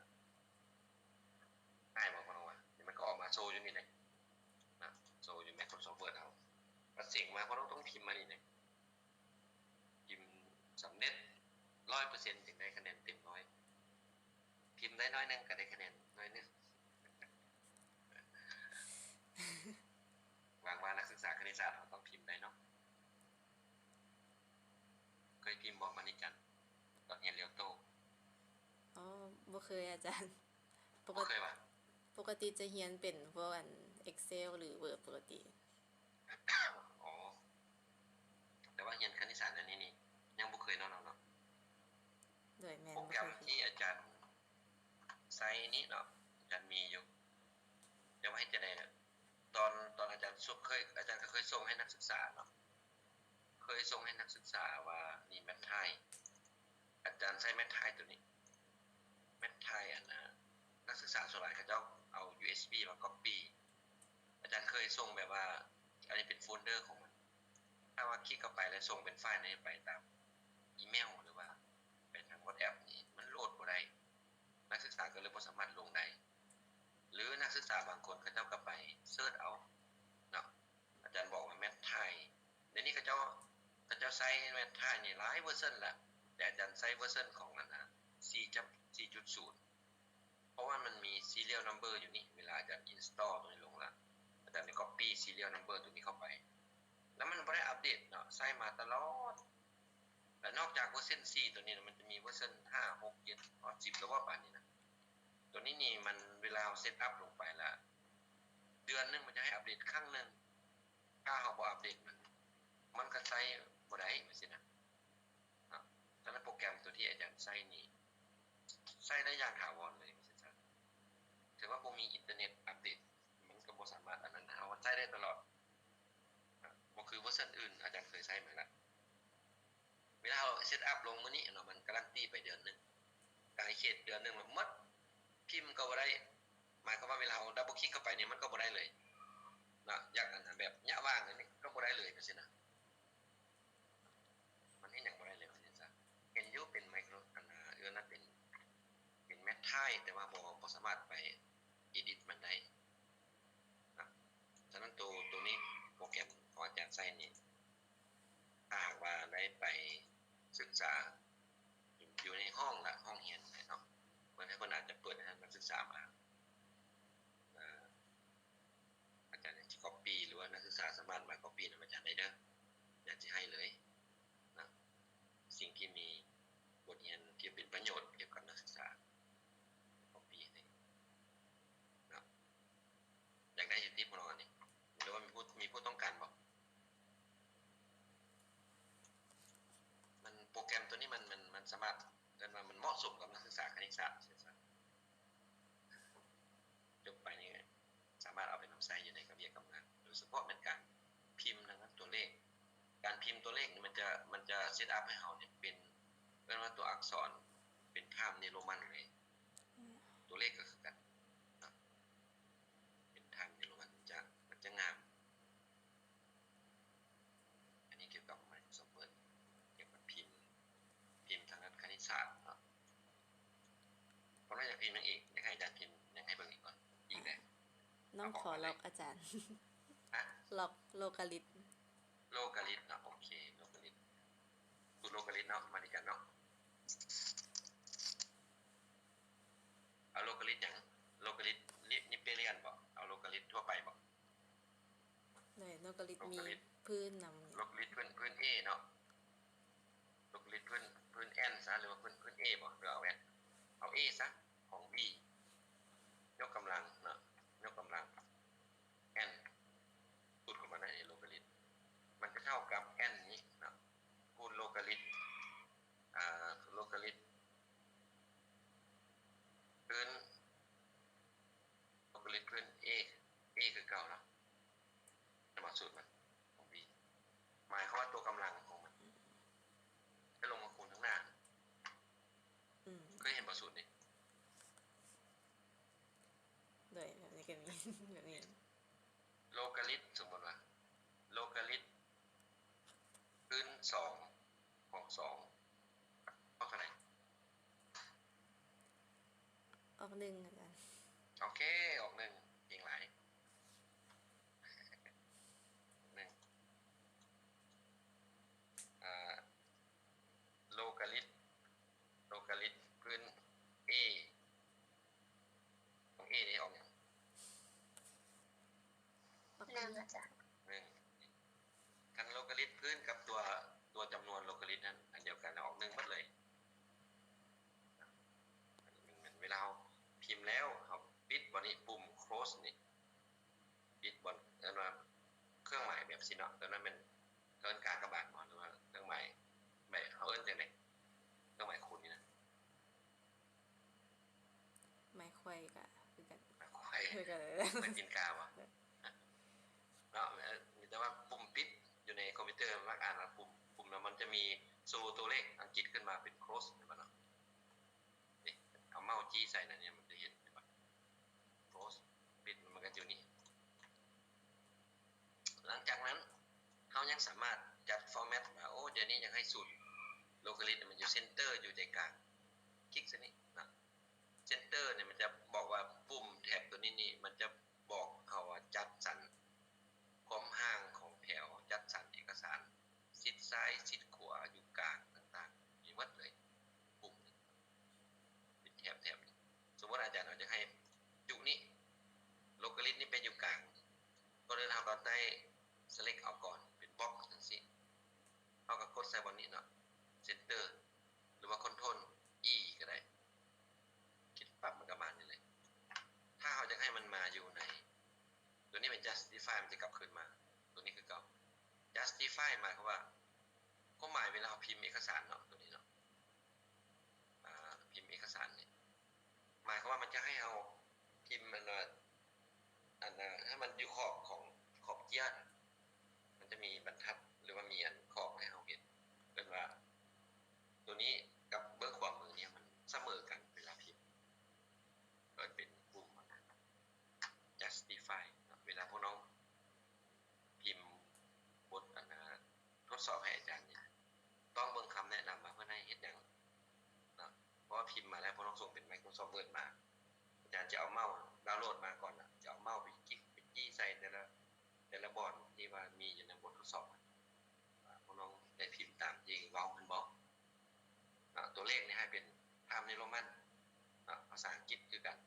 ງ່າຍບໍ່ພໍ່ນ້ອງວ່າ? ນີ້ມັນກໍອອກມາໂຊຢູ່ນີ້ແຫຼະນະ ໂຊຢູ່ Microsoft Word ເຮົາ. ບັດເສັງມາ ພໍ່ນ້ອງຕ້ອງພິມມານີ້ແຫຼະ ພິມສຳເລັດຮ້ອຍເປີເຊັນ ຈຶ່ງໄດ້ຄະແນນເຕັມຮ້ອຍ. ພິມໄດ້ໜ້ອຍໜຶ່ງກໍໄດ້ຄະແນນໜ້ອຍໜຶ່ງ. ຫວັງວ່ານັກສຶກສາຄະນິດສາດເຮົາຕ້ອງພິມໄດ້ເນາະ. ເຄີຍພິມບໍ່ ມະນີຈັນ ຕອນຮຽນລຽວໂຕ້? ອໍ ບໍ່ເຄີຍອາຈານ. ປົກກະຕິ ບໍ່ເຄີຍຫວາ? ປົກກະຕິຈະຮຽນເປັນພວກອັນ Excel ຫຼື Word ປົກກະຕິ. ອໍ ແຕ່ວ່າຮຽນຄະນິດສາດອັນນີ້ນີ້ ຍັງບໍ່ເຄີຍເນາະ ເນາະ. ໂດຍ ແມ່ນ ໂປຣແກຣມທີ່ອາຈານໃຊ້ນີ້ເນາະ ອາຈານມີຢູ່ ແຕ່ວ່າເຮັດຈັ່ງໃດນະ? ຕອນ ຕອນອາຈານ ເຄີຍ ອາຈານກໍເຄີຍສົ່ງໃຫ້ນັກສຶກສາເນາະ ເຄີຍສົ່ງໃຫ້ນັກສຶກສາວ່ານີ້ Mathai ອາຈານໃຊ້ Mathai ຕົວນີ້ Mathai ອັນນະ ນັກສຶກສາສ່ວນຫຼາຍເຂົາເຈົ້າເອົາ ຢູເອສບີ ມາ copy. ອາຈານເຄີຍສົ່ງແບບວ່າ ອັນນີ້ເປັນໂຟນເດີຂອງມັນ ຖ້າວ່າຄລິກເຂົ້າໄປແລ້ວສົ່ງເປັນໄຟລ໌ໃຫ້ໄປຕາມອີເມວ ຫຼືວ່າໄປທາງ WhatsApp ນີ້ ມັນໂຫຼດບໍ່ໄດ້ ນັກສຶກສາກໍເລີຍບໍ່ສາມາດລົງໄດ້ ຫຼືນັກສຶກສາບາງຄົນເຂົາເຈົ້າກໍໄປເສີດເອົາເນາະ. ອາຈານບອກວ່າ Mathai ດຽວນີ້ເຂົາເຈົ້າ ເຂົາເຈົ້າໃຊ້ Mathai ນີ້ຫຼາຍເວີຊັນລະ ແຕ່ອາຈານໃຊ້ເວີຊັນຂອງອັນນະ ສີ່ຈຸດ ສີ່ຈຸດສູນ ເພາະວ່າມັນມີ serial number ຢູ່ນີ້ ເວລາອາຈານ install ຕົວນີ້ລົງລະ ອາຈານໄດ້ copy serial number ຕົວນີ້ເຂົ້າໄປ ແລ້ວມັນບໍ່ໄດ້ອັບເດດເນາະ ໃຊ້ມາຕະຫຼອດ. ແລ້ວນອກຈາກເວີຊັນສີ່ຕົວນີ້ນະ ມັນຈະມີເວີຊັນຫ້າ ຫົກ ເຈັດ ຮອດ ສິບ ແລ້ວບໍ່ ປານນີ້ນະ. ຕົວນີ້ນີ້ມັນ ເວລາເຮົາ set up ລົງໄປລະ ເດືອນໜຶ່ງມັນຈະໃຫ້ອັບເດດຄັ້ງໜຶ່ງ ຖ້າເຮົາບໍ່ອັບເດດມັນ ມັນກໍໃຊ້ບໍ່ໄດ້ ຈັ່ງຊີ້ນະ. ເນາະ ສຳລັບໂປຣແກຣມຕົວທີ່ອາຈານໃຊ້ນີ້ ໃຊ້ໄດ້ຢ່າງຖາວອນເລີຍ ວ່າຊັ້ນຊະ. ຖືວ່າບໍ່ມີອິນເຕີເນັດອັບເດດ ມັນກໍບໍ່ສາມາດອັນນັ້ນ ເຮົາໃຊ້ໄດ້ຕະຫຼອດ. ເນາະ ບໍ່ຄືເວີຊັນອື່ນ ອາຈານເຄີຍໃຊ້ມາລະ. ເວລາເຮົາ set up ລົງມື້ນີ້ເນາະ ມັນກາຣັນຕີໄປເດືອນໜຶ່ງ. ກາຍເຂດເດືອນໜຶ່ງລະໝົດ ພິມກໍບໍ່ໄດ້. ໝາຍຄວາມວ່າເວລາເຮົາ double click ເຂົ້າໄປນີ້ ມັນກໍບໍ່ໄດ້ເລີຍເນາະ. ຢ່າງອັນນັ້ນ ແບບຍະຫວ່າງອັນນີ້ກໍບໍ່ໄດ້ເລີຍ ຈັ່ງຊີ້ນະ. ມັນເຮັດຫຍັງບໍ່ໄດ້ເລີຍ ວ່າຊັ້ນຊະ. ເຫັນຢູ່ເປັນໄມໂຄຣ ອັນ ເອີ້ນວ່າເປັນ ເປັນ Mathai ແຕ່ວ່າບໍ່ ບໍ່ສາມາດໄປ edit ມັນໄດ້ນະ. ສະນັ້ນໂຕ ໂຕນີ້ໂປຣແກຣມຂອງອາຈານໃຊ້ນີ້ ຖ້າຫາກວ່າໄດ້ໄປສຶກສາຢູ່ໃນຫ້ອງລະ ຫ້ອງຮຽນເນາະ ເພິ່ນ ເພິ່ນອາດຈະເປີດໃຫ້ນັກສຶກສາມາ ອາ ອາຈານຍັງຊິ copy ຫຼືວ່ານັກສຶກສາສາມາດມາ copy ນຳອາຈານໄດ້ເດີ ອາຈານຊິໃຫ້ເລີຍນະ. ສິ່ງທີ່ມີບົດຮຽນທີ່ເປັນປະໂຫຍດກ່ຽວກັບນັກສຶກສາ copy ໃຫ້ເນາະ. ຢາກໄດ້ຢູ່ຕິ ພວກນ້ອງອັນນີ້ ຫຼືວ່າມີຜູ້ ມີຜູ້ຕ້ອງການບໍ່? ມັນ ໂປຣແກຣມຕົວນີ້ມັນ ມັນ ມັນສາມາດ ເອີ້ນວ່າມັນເໝາະສົມກັບນັກສຶກສາຄະນິດສາດ ວ່າຊັ້ນຊະ. ຈົບໄປນີ້ສາມາດເອົາໄປນຳໃຊ້ຢູ່ໃນການວຽກການງານ ໂດຍສະເພາະແມ່ນການພິມນຳຕົວເລກ. ການພິມຕົວເລກນີ້ມັນຈະ ມັນຈະ set up ໃຫ້ເຮົານີ້ເປັນ ເອີ້ນວ່າຕົວອັກສອນ ເປັນ Times New Roman ເລີຍ. ຕົວເລກກໍຄືກັນເນາະ ເປັນ Times New Roman ມັນຈະ ມັນຈະງາມ. ອັນນີ້ກ່ຽວກັບ Microsoft Word ກ່ຽວກັບພິມ ພິມທາງດ້ານຄະນິດສາດເນາະ. ພວກນ້ອງຢາກພິມຫຍັງອີກ? ຢາກໃຫ້ອາຈານພິມຫຍັງໃຫ້ເບິ່ງອີກບໍ່? ອີກແຫຼະ ນ້ອງຂໍລັອກອາຈານ. ຮະ? ລັອກໂລກາລິດ. ໂລກາລິດເນາະ ໂອເຄ ໂລກາລິດ ສູດໂລກາລິດເນາະ ມານຳກັນເນາະ. ເອົາໂລກາລິດຫຍັງ? ໂລກາລິດ Newtonian ບໍ? ເອົາໂລກາລິດທົ່ວໄປບໍ? ໂລກາລິດມີພື້ນນຳ ໂລກາລິດພື້ນ ພື້ນ A ເນາະ ໂລກາລິດພື້ນ ພື້ນ n ຊະ ຫຼືວ່າພື້ນ ພື້ນ A ບໍ? ຫຼືເອົາ n ເອົາ A ຊະ ຂອງ B ຍົກກຳລັງເນາະ ຍົກກຳລັງ n ຂຸດເຂົ້າມາໃນໂລກາລິດ ມັນຈະເທົ່າກັບ n ນີ້ເນາະ ຄູນໂລກາລິດ ອ່າ ໂລກາລິດພື້ນ ໂລກາລິດພື້ນ A A ຄືເກົ່າເນາະ ຈະມາສູດມັນຂອງ B ໝາຍຄວາມວ່າຕົວກຳລັງຂອງມັນຈະລົງມາຄູນທາງໜ້າ. ອືມ ເຄີຍເຫັນບໍ່ສູດນີ້? ໂດຍ ແບບນີ້ກໍມີ ແບບນີ້ ໂລກາລິດ ສົມມຸດວ່າ ໂລກາລິດພື້ນສອງຂອງສອງອອກເທົ່າໃດ? ອອກໜຶ່ງ ອາຈານ. ໂອເຄ ອອກໜຶ່ງ ເກັ່ງຫຼາຍ ໜຶ່ງ ອ່າ ໂລກາລິດ ໂລກາລິດພື້ນ A ຂອງ A ນີ້ອອກຫຍັງ? ອອກໜຶ່ງ ໜຶ່ງ ອາຈານ ໜຶ່ງ. ຄັນໂລກາລິດພື້ນກັບຕົວ ຕົວຈຳນວນໂລກາລິດນັ້ນອັນດຽວກັນ ອອກໜຶ່ງໝົດເລີຍ. ເວລາເຮົາພິມແລ້ວ ເຮົາປິດບ່ອນນີ້ ປຸ່ມ close ນີ້ ປິດບ່ອນ ເອີ້ນວ່າເຄື່ອງໝາຍແບບຊີ້ເນາະ ຕົວນັ້ນແມ່ນເອີ້ນກາກະບາດບໍ ຫຼືວ່າເຄື່ອງໝາຍ ແບບ ເຮົາເອີ້ນຈັ່ງໃດ? ເຄື່ອງໝາຍຄູນນີ້ນະ ໄມ້ໄຂວ້ກໍຄືກັນ ໄມ້ໄຂວ້ ຄືກັນ ໄມ້ຕີນກາບໍ? ເນາະ ມີແຕ່ວ່າປຸ່ມປິດຢູ່ໃນຄອມພິວເຕີ ມັກອ່ານວ່າປຸ່ມ ປຸ່ມ ແລ້ວມັນຈະມີໂຊຕົວເລກອັງກິດຂຶ້ນມາເປັນ close ແມ່ນບໍ່ເນາະ? ນີ້ ເອົາເມົ້າຈີ້ໃສ່ນັ້ນນີ້ ມັນຈະເຫັນ ເຫັນບໍ່? close ປິດ ມັນກໍຢູ່ນີ້. ຫຼັງຈາກນັ້ນ ເຮົາຍັງສາມາດຈ ຈັດ format ມາ ໂອ້ ດຽວນີ້ຢາກໃຫ້ສູດ logarit ມັນຢູ່ center ຢູ່ໃຈກາງ ຄລິກໃສ່ນີ້ນະ center ນີ້ມັນຈະບອກວ່າປຸ່ມແຖບຕົວນີ້ນີ້ ມັນຈະບອກເຮົາວ່າຈັດສັນຄວາມຫ່າງຂອງແຖວ ຈັດສັນເອກະສານ ຊິດຊ້າຍ ຊິດຂວາ ຢູ່ກາງຕ່າງໆ ມີໝົດເລີຍ ປຸ່ມນີ້ ເປັນແຖບໆ ສົມມຸດອາຈານເຮົາຈະໃຫ້ຈຸນີ້ logarit ນີ້ໄປຢູ່ກາງ ກ່ອນອື່ນເຮົາກໍໄດ້ select ເອົາກ່ອນ ເປັນ box ຈັ່ງຊີ້ ເຮົາກໍກົດໃສ່ບ່ອນນີ້ເນາະ center ຫຼືວ່າ control E ກໍໄດ້ ຄລິກປັບມັນກໍມານີ້ເລີຍ ຖ້າເຮົາຢາກໃຫ້ມັນມາຢູ່ໃນ ຕົວນີ້ເປັນ justify ມັນຈະກັບຄືນມາ ຕົວນີ້ຄືເກົ່າ justify ໝາຍຄວາມວ່າ ຄວາມໝາຍເວລາເຮົາພິມເອກະສານເນາະ ຕົວນີ້ເນາະ ອ່າ ພິມເອກະສານນີ້ ໝາຍຄວາມວ່າມັນຈະໃຫ້ເຮົາພິມອັນວ່າ ອັນນະ ໃຫ້ມັນຢູ່ຂອບຂອງ ຂອບເຈ້ຍນະ ມັນຈະມີບັນທັດ ຫຼືວ່າມີອັນຂອບໃຫ້ເຮົາເຫັນ ເອີ້ນວ່າ ຕົວນີ້ກັບເບື້ອງຂວາມືນີ້ມັນສະເໝີກັນເວລາພິມ ເອີ້ນເປັນປຸ່ມ justify ເນາະ ເວລາພວກນ້ອງພິມບົດອັນນະ ທົດສອບໃຫ້ອາຈານນີ້ ຕ້ອງເບິ່ງຄຳແນະນຳວ່າເພິ່ນໃຫ້ເຮັດຫຍັງເນາະ ເພາະວ່າພິມມາແລ້ວ ພວກນ້ອງສົ່ງເປັນ Microsoft Word ມາ ອາຈານຈະເອົາເມົາດາວໂຫຼດມາກ່ອນນະ ຈະເອົາເມົາໄປຈິກ ໄປຈີ້ໃສ່ແຕ່ລະ ແຕ່ລະບ່ອນທີ່ວ່າມີຢູ່ໃນບົດທົດສອບ ວ່າພວກນ້ອງໄດ້ພິມຕາມທີ່ເວົ້າແມ່ນບໍ່? ເນາະ ຕົວເລກນີ້ໃຫ້ເປັນ Times New Roman ເນາະ ພາສາອັງກິດຄືກັນ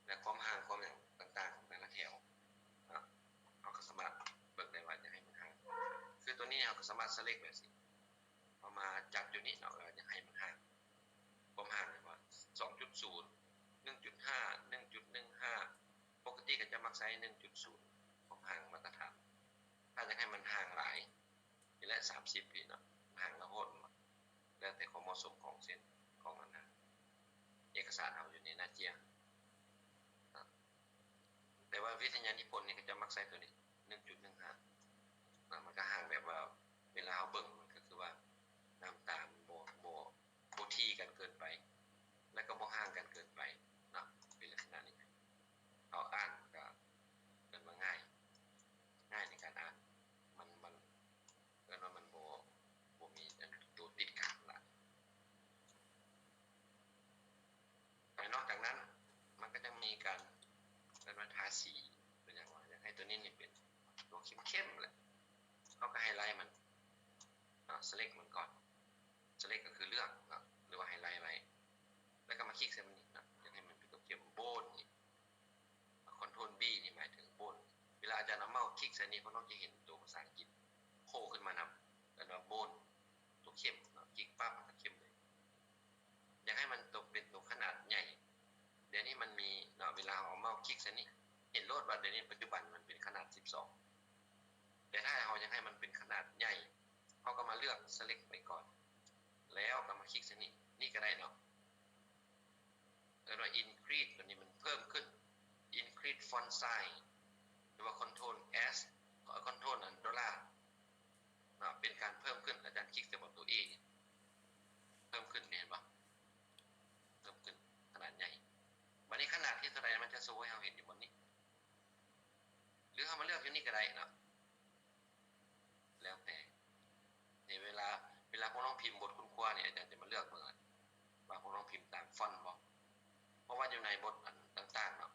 ແລະ ຄວາມຫ່າງຄວາມຫຍັງຕ່າງໆຂອງແຕ່ລະແຖວເນາະ ເຮົາກໍສາມາດເບິ່ງໄດ້ວ່າຈະໃຫ້ມັນຫ່າງ ຄືຕົວນີ້ເຮົາກໍສາມາດ select ແບບຊີ້ ເຮົາມາຈັດຢູ່ນີ້ເນາະ ແລ້ວຢາກໃຫ້ມັນຫ່າງ ຄວາມຫ່າງແມ່ນບໍ່ ສອງຈຸດສູນ ໜຶ່ງຈຸດຫ້າ ໜຶ່ງຈຸດໜຶ່ງຫ້າ ປົກກະຕິກໍຈະມັກໃຊ້ໜຶ່ງຈຸດສູນ ຄວາມຫ່າງມາດຕະຖານ ຖ້າຢາກໃຫ້ມັນຫ່າງຫຼາຍ ນີ້ແຫຼະ ສາມສິບ ນີ້ເນາະ ຫ່າງລະໂຫດ ແລ້ວແຕ່ຄວາມເໝາະສົມຂອງເສັ້ນ ຂອງອັນນະ ເອກະສານເຮົາຢູ່ໃນໜ້າເຈ້ຍນະ ແຕ່ວ່າວິທະຍານິພົນນີ້ເຂົາເຈົ້າມັກໃຊ້ຕົວນີ້ ໜຶ່ງຈຸດໜຶ່ງຫ້າ ນະ ມັນກໍຫ່າງແບບວ່າ ເວລາເຮົາເບິ່ງມັນກໍຄືວ່າ ນ້ຳຕາມັນບໍ່ ບໍ່ ບໍ່ຖີ່ກັນເກີນໄປ ແລ້ວກໍບໍ່ຫ່າງກັນເກີນໄປເນາະ ເປັນລັກສະນະນີ້ ເຮົາອ່ານກໍເອີ້ນວ່າງ່າຍ ງ່າຍໃນການອ່ານ ມັນ ມັນ ເອີ້ນວ່າມັນບໍ່ ບໍ່ມີອັນໂຕຕິດກັນຫຼາຍ ແລະ ນອກຈາກນັ້ນ ມັນກໍຍັງມີການ ເອີ້ນວ່າທາສີ ເປັນຫຍັງວ່າ ຢາກໃຫ້ຕົວນີ້ນີ້ເປັນຕົວເຂັ້ມໆ ແຫຼະ ເຮົາກໍໄຮໄລມັນເນາະ select ມັນກ່ອນ select ກໍຄືເລືອກເນາະ ຫຼືວ່າໄຮໄລໄວ້ ແລ້ວກໍມາຄລິກໃສ່ມັນນີ້ເນາະ ຢາກໃຫ້ມັນເປັນຕົວເຂັ້ມ bold ນີ້ control B ນີ້ໝາຍເຖິງ bold ເວລາອາຈານເອົາເມົາຄລິກໃສ່ນີ້ ພວກນ້ອງຈະເຫັນຕົວພາສາອັງກິດໂຜລ່ຂຶ້ນມານຳ ເອີ້ນວ່າ bold ຕົວເຂັ້ມເນາະ ຄລິກປັບມັນກໍເຂັ້ມເລີຍ ຢາກໃຫ້ມັນຕົກເປັນຕົວຂະໜາດໃຫຍ່ ດຽວນີ້ມັນມີເນາະ ເວລາເຮົາເອົາເມົາຄລິກໃສ່ນີ້ ເຫັນໂລດວ່າດຽວນີ້ປັດຈຸບັນມັນເປັນຂະໜາດສິບສອງ ແຕ່ຖ້າເຮົາຢາກໃຫ້ມັນເປັນຂະໜາດໃຫຍ່ ເຮົາກໍມາເລືອກ select ໄປກ່ອນ ແລ້ວກໍມາຄລິກໃສ່ນີ້ ນີ້ກໍໄດ້ເນາະ ເອີ້ນວ່າ increase ຕົວນີ້ມັນເພີ່ມຂຶ້ນ increase font size ຫຼືວ່າ control S control ອັນໂດລາເນາະ ເປັນການເພີ່ມຂຶ້ນ ອາຈານຄລິກໃສ່ບ່ອນຕົວ A ນີ້ ເພີ່ມຂຶ້ນນີ້ ເຫັນບໍ່? ເພີ່ມຂຶ້ນຂະໜາດໃຫຍ່ ບາດນີ້ຂະໜາດທີ່ເທົ່າໃດມັນຈະໂຊໃຫ້ເຮົາເຫັນຢູ່ບ່ອນນີ້ ຫຼືເຮົາມາເລືອກຢູ່ນີ້ກໍໄດ້ເນາະ ແລ້ວແຕ່ ໃນເວລາ ເວລາພວກນ້ອງພິມບົດຄົ້ນຄວ້ານີ້ ອາຈານຈະມາເລືອກເບິ່ງວ່າພວກນ້ອງພິມຕາມຟອນບໍ່ ເພາະວ່າຢູ່ໃນບົດອັນຕ່າງໆເນາະ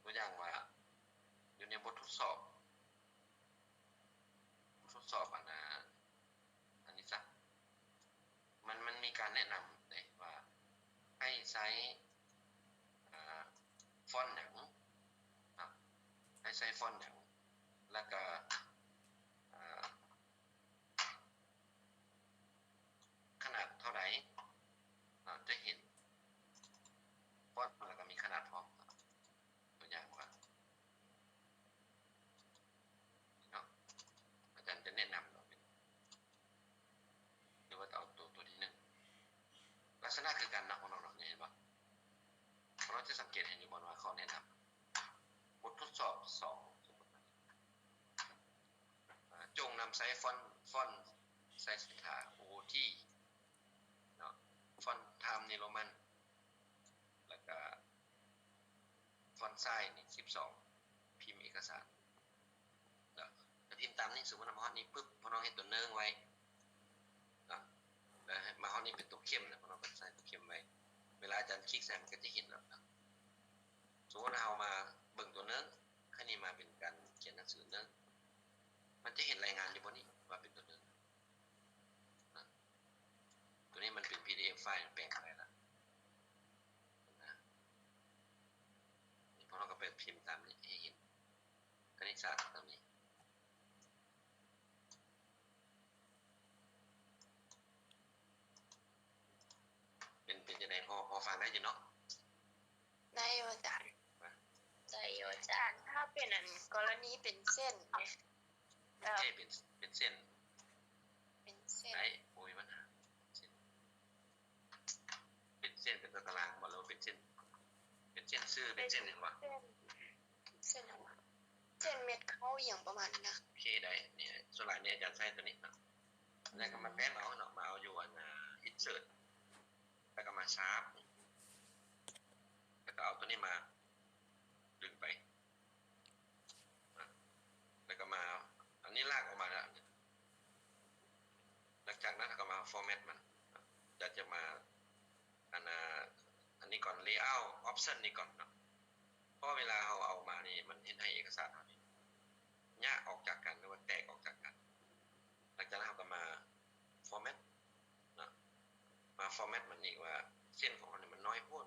ຕົວຢ່າງວ່າ ຢູ່ໃນບົດທົດສອບ ທົດສອບອັນ ອັນນີ້ຊະ ມັນ ມັນມີການແນະນຳເດ້ວ່າໃຫ້ໃຊ້ ອ່າ ຟອນຫຍັງເນາະ ໃຫ້ໃຊ້ຟອນຫຍັງ ແລ້ວກະ ອ່າ ຂະໜາດເທົ່າໃດເນາະ ຈະເຫັນຟອນ ແລ້ວກະມີຂະໜາດພ້ອມເນາະ ຕົວຢ່າງວ່າ ເນາະ ອາຈານຈະແນະນຳເນາະ ຫຼືວ່າເອົາຕົວ ຕົວທີໜຶ່ງ ລັກສະນະຄືກັນເນາະ ພວກນ້ອງເນາະ ນີ້ເຫັນບໍ່? ພວກນ້ອງຈະສັງເກດເຫັນຢູ່ບໍ່ວ່າຂໍ້ແນະນຳ ບົດທົດສອບສອງ ສົມມຸດວ່າ ອ່າ ຈົ່ງນຳໃຊ້ຟອນ ຟອນໃສ່ເສັ້ນທາງ O O T ເນາະ ຟອນ Times New Roman ແລ້ວກະ font size ນີ້ ສິບສອງ ພິມເອກະສານ ແລ້ວ ພິມຕາມນີ້ ສົມມຸດວ່າມາຮອດນີ້ປຶບ ພວກນ້ອງເຮັດຕົວເນີງໄວ້ເນາະ ແລ້ວມາຮອດນີ້ເປັນຕົວເຂັມ ແລ້ວພວກນ້ອງກໍໃສ່ຕົວເຂັມໄວ້ ເວລາອາຈານຄລິກໃສ່ ມັນກໍຈະເຫັນແລ້ວເນາະ. ສົມມຸດວ່າເຮົາມາເບິ່ງຕົວເນີງ ຄັນນີ້ມາເປັນການຂຽນໜັງສືເນີງ ມັນຈະເຫັນລາຍງານຢູ່ບໍ່ນີ້ວ່າເປັນຕົວເນີງ? ນະ ຕົວນີ້ມັນເປັນ ພີດີເອັຟ ໄຟລ໌ ມັນແປງບໍ່ໄດ້ລະນະ. ນີ້ພວກເຮົາກໍໄປພິມຕາມນີ້ໃຫ້ເຫັນ ຄະນິດສາດຕາມນີ້ ເປັນ ເປັນຈັ່ງໃດ? ພໍ ພໍຟັງໄດ້ຢູ່ເນາະ? ໄດ້ຢູ່ອາຈານ. ໄດ້ຢູ່ອາຈານ. ຖ້າເປັນອັນກໍລະນີເປັນເສັ້ນເດ? ເປັນເສັ້ນ ເປັນເສັ້ນ ເປັນເສັ້ນ ໄດ້ ບໍ່ມີບັນຫາ. ເປັນເສັ້ນ ເປັນຕົວຕາລາງບໍ່ ຫຼືວ່າເປັນເສັ້ນ ເປັນເສັ້ນຊື່ ເປັນເສັ້ນຫຍັງວະ? ເສັ້ນ ເສັ້ນຫຍັງວະ? ເສັ້ນເມັດເຂົ້າອີ່ຫຍັງປະມານນີ້ນະ. ໂອເຄ ໄດ້. ນີ້ ສ່ວນຫຼາຍນີ້ອາຈານໃຊ້ຕົວນີ້ເນາະ ແລ້ວກໍມາແຕ້ມເອົາເນາະ ມາເອົາຢູ່ອັນ ອ່າ ອິນເສີດ ແລ້ວກໍມາຊາບ ແລ້ວກໍເອົາຕົວນີ້ມາດຶງໄປ ນະ ແລ້ວກໍມາ ອັນນີ້ລາກອອກມາແລ້ວ. ຫຼັງຈາກນັ້ນເຮົາກໍມາຟໍແມັດມັນ ນະ ຢາກຈະມາ ອັນ ອ່າ ອັນນີ້ກ່ອນ ເລເອົາ ອອບຊັນນີ້ກ່ອນເນາະ ເພາະເວລາເຮົາເອົາມານີ້ ມັນເຮັດໃຫ້ເອກະສານເຮົານີ້ຍະອອກຈາກກັນ ຫຼືວ່າແຕກອອກຈາກກັນ. ຫຼັງຈາກນັ້ນເຮົາກໍມາຟໍແມັດເນາະ ມາຟໍແມັດມັນອີກວ່າເສັ້ນຂອງເຮົານີ້ມັນນ້ອຍໂພດ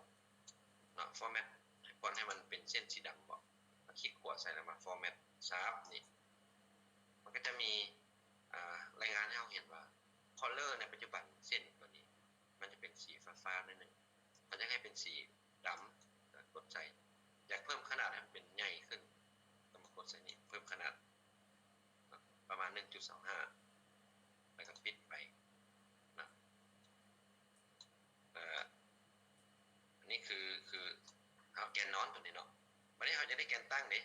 ເນາະ ຟໍແມັດໃຫ້ ປ່ອນໃຫ້ມັນເປັນເສັ້ນສີດຳບໍ ມາຄລິກຂວາໃສ່ ແລ້ວມາຟໍແມັດຊາບນີ້ ມັນກໍຈະມີ ອ່າ ລາຍງານໃຫ້ເຮົາເຫັນວ່າ ຄອລເລີໃນປັດຈຸບັນ ເສັ້ນຕົວນີ້ມັນຈະເປັນສີຟ້າໆໜ້ອຍໜຶ່ງ ຄັນຢາກໃຫ້ເປັນສີດຳ ກໍກົດໃສ່ ຢາກເພີ່ມຂະໜາດໃຫ້ມັນເປັນໃຫຍ່ຂຶ້ນ ກໍມາກົດໃສ່ນີ້ ເພີ່ມຂະໜາດ ປະມານໜຶ່ງຈຸດສອງຫ້າ ແລ້ວກໍປິດໄປນະ. ເອີ ອັນນີ້ຄື ຄືເຮົາແກນນອນຕົວນີ້ເນາະ ບັດນີ້ເຮົາຢາກໄດ້ແກນຕັ້ງເດ້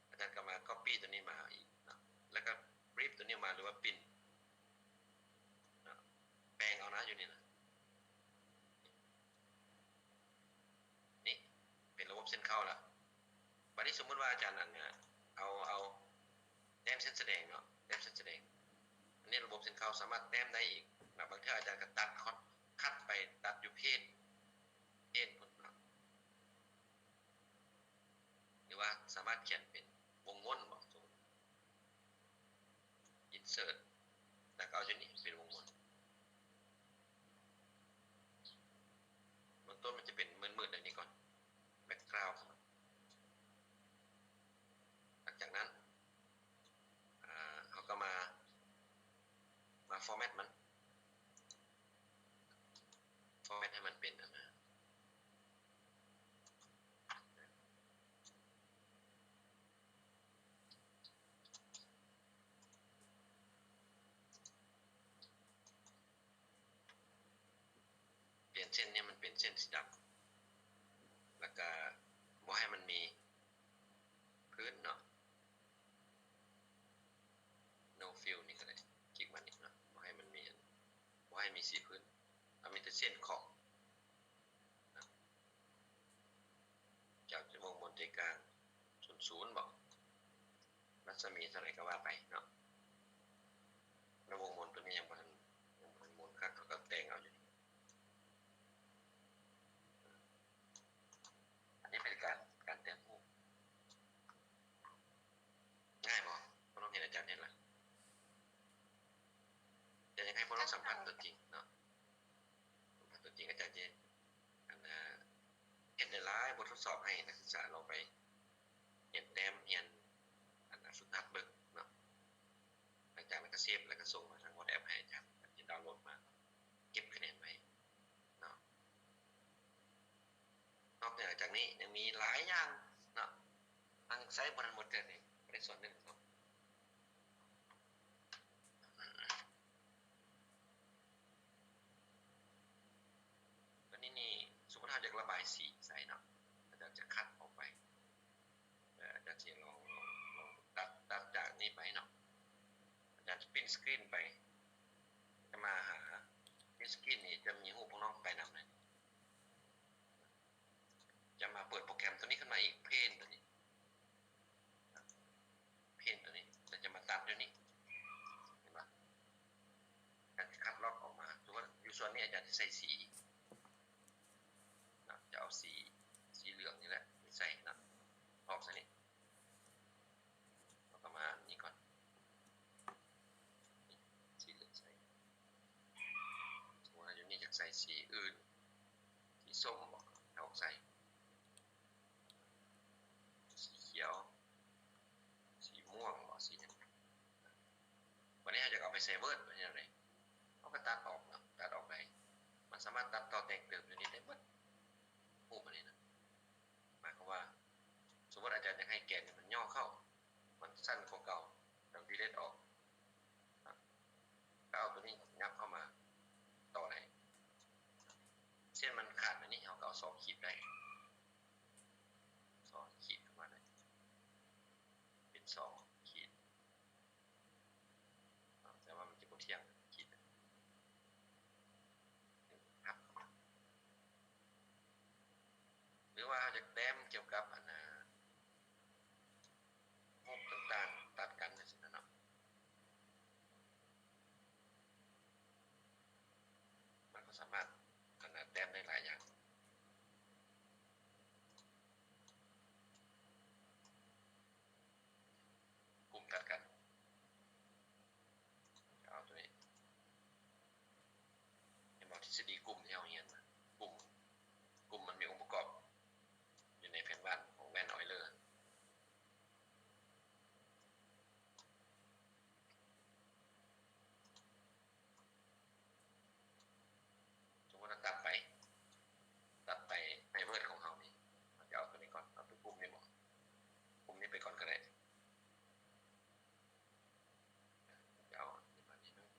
ອາຈານກໍມາກັອບປີ້ຕົວນີ້ມາອີກເນາະ ແລ້ວກໍບຣີບຕົວນີ້ມາ ຫຼືວ່າປິ່ນເນາະ ແປງເອົານະ ຢູ່ນີ້ນະ. ນີ້ເປັນລະບົບເສັ້ນເຄົ້າລະ. ບັດນີ້ສົມມຸດວ່າອາຈານ ອັນ ເອົາ ເອົາແຕ້ມເສັ້ນສະແດງເນາະ ແຕ້ມເສັ້ນສະແດງ ອັນນີ້ລະບົບເສັ້ນເຄົ້າສາມາດແຕ້ມໄດ້ອີກນະ. ບາງເທື່ອອາຈານກໍຕັດ ຄັດໄປຕັດຢູ່ເພດ ເພດພຸ້ນເນາະ ຫຼືວ່າສາມາດຂຽນເປັນວົງມ້ວນບໍ ສົມມຸດ ອິນເສີດ ແລ້ວກໍເອົາຢູ່ນີ້ເປັນວົງມ້ວນ. ເບື້ອງຕົ້ນມັນຈະເປັນມືດໆແບບນີ້ກ່ອນ ແບັກກຣາວ ຫຼັງຈາກນັ້ນ ເຮົາກໍມາ ມາຟໍແມັດມັນ ຟໍແມັດໃຫ້ມັນເປັນອັນນະ ປ່ຽນເສັ້ນໃຫ້ມັນເປັນເສັ້ນສີດຳ ແລ້ວກະບໍ່ໃຫ້ມັນມີພື້ນເນາະ ໂນຟິວນີ້ກໍໄດ້ ຄລິກມານີ້ເນາະ ບໍ່ໃຫ້ມັນມີ ບໍ່ໃຫ້ມີສີພື້ນ ເອົາມີແຕ່ເສັ້ນຂອບ ຈາກວົງມົນໃຈກາງສູນສູນບໍ ລັດສະໝີເທົ່າໃດກໍວ່າໄປເນາະ. ແລ້ວວົງມົນຕົວນີ້ຍັງບໍ່ທັນ ຍັງບໍ່ທັນມົນຄັກ ເຮົາກໍແຕ່ງເອົາຢູ່ນີ້. ອັນນີ້ເປັນການ ການແຕ້ມຮູບ ງ່າຍບໍ່? ພວກນ້ອງເຫັນອາຈານເຮັດລະ? ແຕ່ຢາກໃຫ້ພວກນ້ອງສຳຜັດຕົວຈິງເນາະ ສຳຜັດຕົວຈິງ ອາຈານຈະ ອັນ ເຮັດຫຼາຍໆບົດທົດສອບໃຫ້ນັກສຶກສາລອງໄປຮຽນແຕ້ມ ຮຽນ ອັນ ຝຶກຫັດເບິ່ງເນາະ. ຫຼັງຈາກນັ້ນກໍເຊບ ແລ້ວກໍສົ່ງມາທາງ WhatsApp ໃຫ້ອາຈານ ອາຈານຈະດາວໂຫຼດມາເກັບຄະແນນໄວ້ເນາະ. ນອກເໜືອຈາກນີ້ຍັງມີຫຼາຍຢ່າງເນາະ ຍັງໃຊ້ບໍ່ທັນໝົດເທື່ອນີ້ ໄດ້ສ່ວນໜຶ່ງເນາະ. ອັນນີ້ນີ້ ສົມມຸດເຮົາຢາກລະບາຍສີໃສ່ເນາະ ອາຈານຈະຄັດອອກໄປ ອາຈານຊິລອງ ລອງ ລອງຕັດ ຕັດຈາກນີ້ໄປເນາະ ອາຈານຈະປິ່ນສະກຣີນໄປ ຈະມາຫາ ປິ່ນສະກຣີນນີ້ຈະມີຮູບພວກນ້ອງໄປນຳເລີຍ. ຈະມາເປີດໂປຣແກຣມຕົວນີ້ຂຶ້ນມາອີກ ເພນຕົວນີ້ ເພນຕົວນີ້ ແລ້ວຈະມາຕັດຢູ່ນີ້ ອາຈານຈະໃສ່ສີເນາະ ຈະເອົາສີ ສີເຫຼືອງນີ້ແຫຼະໄປໃສ່ເນາະ ອອກໃສ່ນີ້ ເຮົາກໍມາອັນນີ້ກ່ອນ ສີເຫຼືອງໃສ່ ສົມມຸດວ່າຢູ່ນີ້ຢາກໃສ່ສີອື່ນ ສີສົ້ມບໍ ເອົາອອກໃສ່ ສີຂຽວ ສີມ່ວງບໍ ສີຫຍັງ ບັດນີ້ເຮົາຢາກເອົາໄປໃສ່ Word ເຮັດແນວໃດ? ເຮົາກໍຕັດອອກເນາະ ຕັດອອກໄດ້ ມັນສາມາດຕັດຕໍ່ແຕ່ງເຕີມຢູ່ນີ້ໄດ້ໝົດ ຮູບອັນນີ້ນະ ໝາຍຄວາມວ່າ ສົມມຸດອາຈານຢາກໃຫ້ແກນນີ້ມັນຫຍໍ້ເຂົ້າ ມັນສັ້ນກວ່າເກົ່າ ແລ້ວ delete ອອກ ກໍເອົາໂຕນີ້ຫຍັບເຂົ້າມາຕໍ່ໄດ້ ເຊັ່ນມັນຂາດແບບນີ້ ເຮົາກໍເອົາສອງຂີດໄດ້ ສອງຂີດເຂົ້າມາໄດ້ ເປັນສອງຂີດ ແຕ່ວ່າມັນຈະບໍ່ທ່ຽງ ຂີດ ຫຍັບເຂົ້າມາ ຫຼືວ່າເຮົາຢາກແຕ້ມກ່ຽວກັບອັນນ່າ ຮູບຕ່າງໆ ຕັດກັນຈັ່ງຊີ້ນະເນາະ ມັນກໍສາມາດອັນນ່າແຕ້ມໄດ້ຫຼາຍຢ່າງ ກຸ່ມຕັດກັນ ເອົາໂຕນີ້ ເຫັນບໍ່ ທິດສະດີກຸ່ມທີ່ເຮົາຮຽນນະ ກຸ່ມ ກຸ່ມມັນມີອົງປະກອບຢູ່ໃນແຜນວາດຂອງແວ່ນອອຍເລີ ສົມມຸດວ່າຕັດໄປ ຕັດໄປໃນ Word ຂອງເຮົານີ້ ເຮົາຈະເອົາໂຕນີ້ກ່ອນ ເອົາໂຕກຸ່ມນີ້ບໍ ກຸ່ມນີ້ໄປກ່ອນກໍໄດ້ ຈະເອົາອັນນີ້ມານີ້ໜຶ່ງ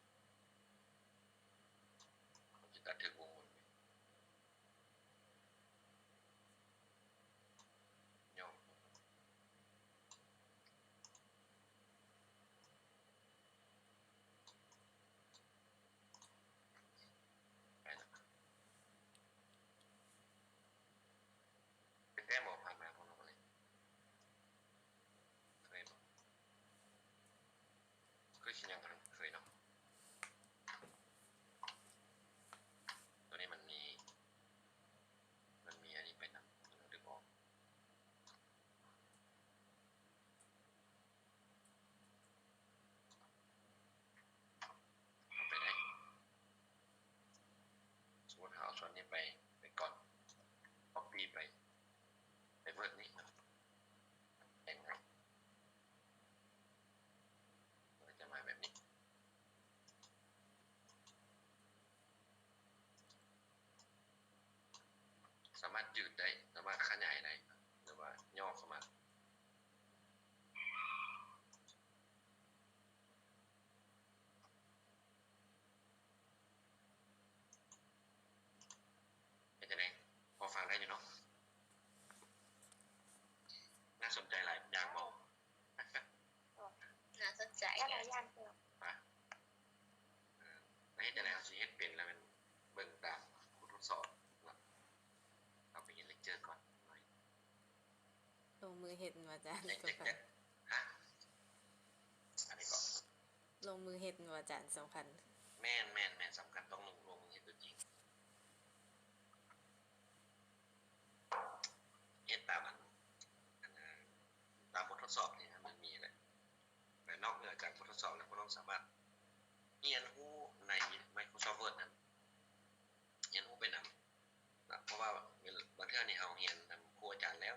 ເຮົາຈະຕັດຖືກວົງມັນ ຫຍໍ້ ໄປລະ ເປັນແທ້ບໍ່ ຜ່ານມາຂອງນ້ອງເລີຍ ເຄີຍບໍ່? ຄືຊິຍັງບໍ່ທັນເຄີຍເນາະ ໂຕນີ້ມັນມີ ມັນມີອັນນີ້ໄປນຳ ມັນດຶງອອກ ເອົາໄປໄດ້ ສົມມຸດເຮົາເອົາສ່ວນນີ້ໄປ ໄປກ່ອນ copy ໄປ ໄປ Word ນີ້ ແຕ່ງໃຫ້ ມັນກໍຈະມາແບບນີ້ ສາມາດຢືດໄດ້ ສາມາດຂະຫຍາຍໄດ້ ຫຼືວ່າຫຍໍ້ເຂົ້າມາ ເປັນຈັ່ງໃດ? ພໍຟັງໄດ້ຢູ່ເນາະ? ໜ້າສົນໃຈຫຼາຍຢ່າງບໍ່? ໜ້າສົນໃຈ ຫຼາຍຢ່າງເຕີບ ຮະ? ເອີ ແລ້ວເຮັດຈັ່ງໃດເຮົາຊິເຮັດເປັນ ແລ້ວແມ່ນເບິ່ງຕາມບົດທົດສອບເນາະ? ເຮົາໄປເຮັດເລັກເຈີກ່ອນໜ້ອຍ. ລົງມືເຮັດແມ່ນບໍ່ອາຈານ? ເຮັດ ເຮັດ ເຮັດ ຮະ? ອັນນີ້ກໍ ລົງມືເຮັດແມ່ນບໍ່ອາຈານ? ສຳຄັນ. ແມ່ນ ແມ່ນ ແມ່ນ ສຳຄັນ ຕ້ອງລົງ ລົງມືເຮັດຕົວຈິງ. ເຮັດຕາມອັນ ອັນ ຕາມບົດທົດສອບທີ່ມັນມີແຫຼະ. ແລະ ນອກເໜືອຈາກບົດທົດສອບແລ້ວ ພວກເຮົາສາມາດຮຽນຮູ້ໃນ Microsoft Word ນັ້ນ ຮຽນຮູ້ໄປນຳນະ ເພາະວ່າບາງເທື່ອນີ້ເຮົາຮຽນນຳຄູອາຈານແລ້ວ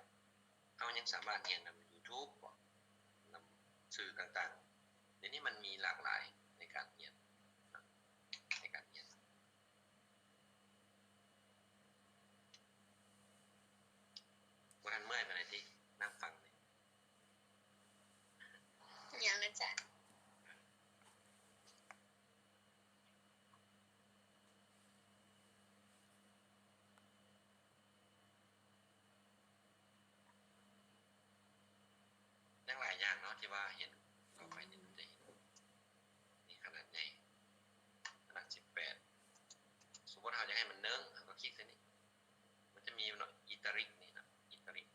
ເຮົາຍັງສາມາດຮຽນນຳ YouTube ບໍ ນຳສື່ຕ່າງໆ. ດຽວນີ້ມັນມີຫຼາກຫຼາຍໃນການຮຽນນະ ໃນການຮຽນ. ບໍ່ທັນເມື່ອຍປານໃດຕິ ນັ່ງຟັງນີ້. ຍັງອາຈານ. ຍັງຫຼາຍຢ່າງເນາະທີ່ວ່າເຫັນ ຕໍ່ໄປນີ້ຈະເຫັນ ນີ້ຂະໜາດໃຫຍ່ ຂະໜາດສິບແປດ. ສົມມຸດເຮົາຢາກໃຫ້ມັນເໜິງ ເຮົາກໍຄລິກໃສ່ນີ້. ມັນຈະມີຢູ່ເນາະ ອີຕາລິກນີ້ນະ ອີຕາລິກ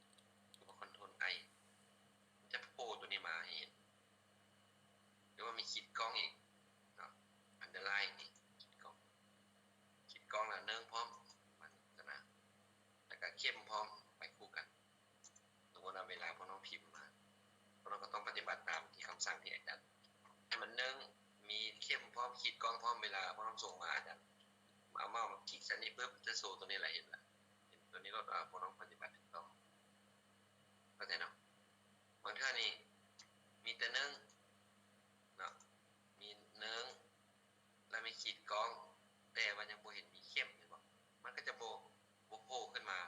ຫຼືວ່າ Control I ມັນຈະໂຜ່ຕົວນີ້ມາໃຫ້ເຫັນ ຫຼືວ່າມີຂີດກ້ອງອີກເນາະ Underline ນີ້ ຂີດກ້ອງ ຂີດ ສັ່ງທີ່ອາຈານ ໃຫ້ມັນເນີງ ມີເຂັມພ້ອມ ຂີດກ້ອງພ້ອມ ເວລາພວກນ້ອງສົ່ງມາ ອາຈານເອົາເມົ້າມາຄລິກໃສ່ນີ້ປຶບ ຈະໂຊຕົວນີ້ລະ ເຫັນລະ ເຫັນຕົວນີ້ໂລດວ່າພວກນ້ອງປະຕິບັດຖືກຕ້ອງ ເຂົ້າໃຈເນາະ. ບາງເທື່ອນີ້ມີແຕ່ເນີງເນາະ ມີເນີງ ແລ້ວມີຂີດກ້ອງ ແຕ່ວ່າຍັງບໍ່ເຫັນມີເຂັມ ເຫັນບໍ່? ມັນກໍຈະບໍ່ ບໍ່ໂຜ່ຂຶ້ນມາ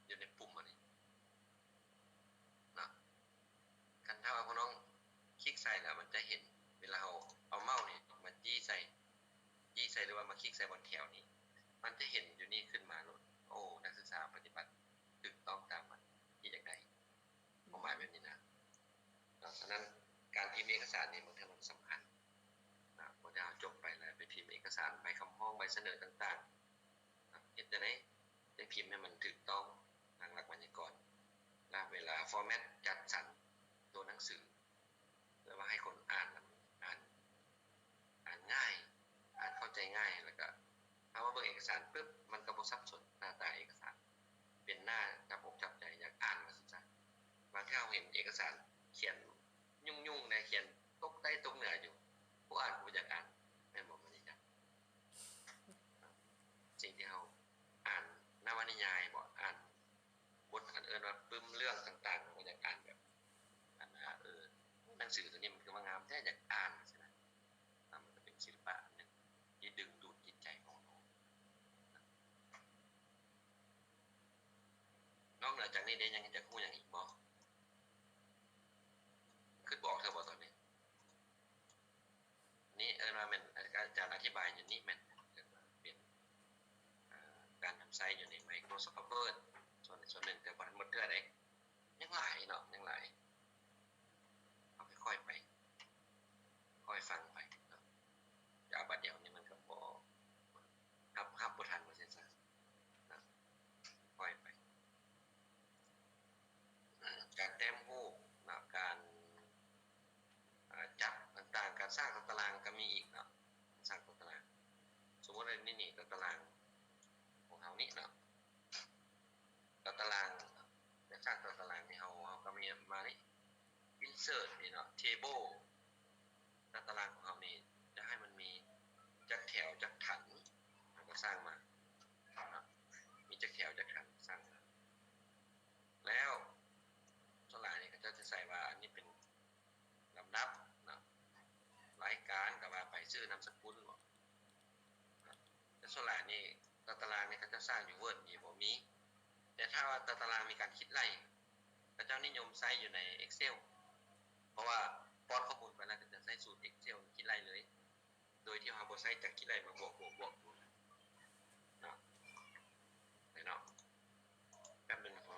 ຢູ່ໃນປຸ່ມອັນນີ້ເນາະ. ຄັນຖ້າວ່າພວກນ້ອງຄລິກໃສ່ແລ້ວ ມັນຈະເຫັນ ເວລາເຮົາເອົາເມົ້ານີ້ມາຈີ້ໃສ່ ຈີ້ໃສ່ ຫຼືວ່າມາຄລິກໃສ່ບ່ອນແຖວນີ້ ມັນຈະເຫັນຢູ່ນີ້ຂຶ້ນມາໂລດ. ໂອ້ ນັກສຶກສາປະຕິບັດຖືກຕ້ອງຕາມມັນທີ່ຢາກໄດ້ ຄວາມໝາຍແບບນີ້ນະ. ເນາະ ສະນັ້ນການພິມເອກະສານນີ້ ບາງເທື່ອມັນສຳຄັນນະ ບໍ່ໄດ້ເຮົາຈົບໄປແລ້ວໄປພິມເອກະສານ ໃບຄຳຮ້ອງ ໃບສະເໜີຕ່າງໆນະ ເຮັດຈັ່ງໃດຈັ່ງພິມໃຫ້ມັນຖືກຕ້ອງຕາມຫຼັກໄວຍາກອນ ແລະ ເວລາຟໍແມັດຈັດສັນຕົວໜັງສື ແບບວ່າໃຫ້ຄົນອ່ານ ອ່ານ ອ່ານງ່າຍ ອ່ານເຂົ້າໃຈງ່າຍ ແລ້ວກະເຮົາມາເບິ່ງເອກະສານປຶບ ມັນກໍບໍ່ສັບສົນ ໜ້າຕາເອກະສານເປັນໜ້າຈັບອົກຈັບໃຈ ຢາກອ່ານວ່າຊັ້ນຊະ. ບາງເທື່ອເຮົາເຫັນເອກະສານຂຽນຫຍຸ້ງໆແດ່ ຂຽນຕົກໃຕ້ຕົກເໜືອຢູ່ ຜູ້ອ່ານກໍບໍ່ຢາກອ່ານ ແມ່ນບໍ່? ມັນນີ້ຈ້ະ ສິ່ງທີ່ເຮົາອ່ານນະວະນິຍາຍບໍ ອ່ານ ບົດອັນເອີ້ນວ່າປຶ້ມເລື່ອງຕ່າງໆ ເຮົາກໍຢາກອ່ານແບບ ອັນວ່າ ເອີ ໜັງສືຕົວນີ້ມັນຄືວ່າງາມແທ້ ຢາກອ່ານຊີ້ນະ. ນະ ມັນກໍເປັນສິລະປະອັນໜຶ່ງທີ່ດຶງດູດຈິດໃຈຂອງເຮົາ. ນອກເໜືອຈາກນີ້ເດ ຍັງຢາກຮູ້ຫຍັງອີກບໍ່? ຄິດບໍ່ອອກເທື່ອບໍ່ຕອນນີ້? ນີ້ເອີ້ນວ່າແມ່ນ ອາຈານອະທິບາຍຢູ່ນີ້ແມ່ນ ເອີ້ນວ່າເປັນ ເອີ ການນຳໃຊ້ຢູ່ໃນ Microsoft Word ສ່ວນ ສ່ວນໜຶ່ງ ແຕ່ບໍ່ທັນໝົດເທື່ອເດ້ ຍັງຫຼາຍເນາະ ຍັງຫຼາຍ. ເຮົາຄ່ອຍໆໄປ ຄ່ອຍຟັງໄປເນາະ ຈະເອົາບາດດຽວນີ້ມັນກໍບໍ່ ຮັບ ຮັບບໍ່ທັນວ່າຊັ້ນຊະເນາະ ຄ່ອຍໄປ. ການແຕ້ມຮູບເນາະ ການ ເອີ ຈັບຕ່າງໆ ການສ້າງຕົວຕະລາງກໍມີອີກເນາະ ສ້າງຕົວຕະລາງ. ສົມມຸດວ່າໃນນີ້ ຕົວຕະລາງຂອງເຮົານີ້ເນາະ ຕົວຕະລາງ ຈາກສ້າງຕົວຕະລາງນີ້ ເຮົາ ເຮົາກໍມີມານີ້ insert ນີ້ເນາະ table ຕົວຕະລາງຂອງເຮົານີ້ ຈະໃຫ້ມັນມີຈັກແຖວຈັກຖັນ ເຮົາກໍສ້າງມາເນາະ ມີຈັກແຖວຈັກຖັນ ສ້າງມາ. ແລ້ວສ່ວນຫຼາຍນີ້ ເຂົາເຈົ້າຈະໃສ່ວ່າ ອັນນີ້ເປັນລຳດັບເນາະ ລາຍການກໍວ່າໄປ ຊື່ນາມສະກຸນບໍ ແຕ່ສ່ວນຫຼາຍນີ້ ຕົວຕະລາງນີ້ ເຂົາເຈົ້າສ້າງຢູ່ Word ມີບໍ່? ມີ. ແຕ່ຖ້າວ່າຕົວຕະລາງມີການຄິດໄລ່ ເຂົາເຈົ້ານິຍົມໃຊ້ຢູ່ໃນ Excel ເພາະວ່າປ້ອນຂໍ້ມູນໄປແລ້ວ ເຂົາເຈົ້າໃຊ້ສູດ Excel ຄິດໄລ່ເລີຍ ໂດຍທີ່ເຮົາບໍ່ໃຊ້ຈັກຄິດໄລ່ມາບວກ ບວກ ບວກ ບວກເນາະ. ໄປເນາະ ແປັບໜຶ່ງພໍ.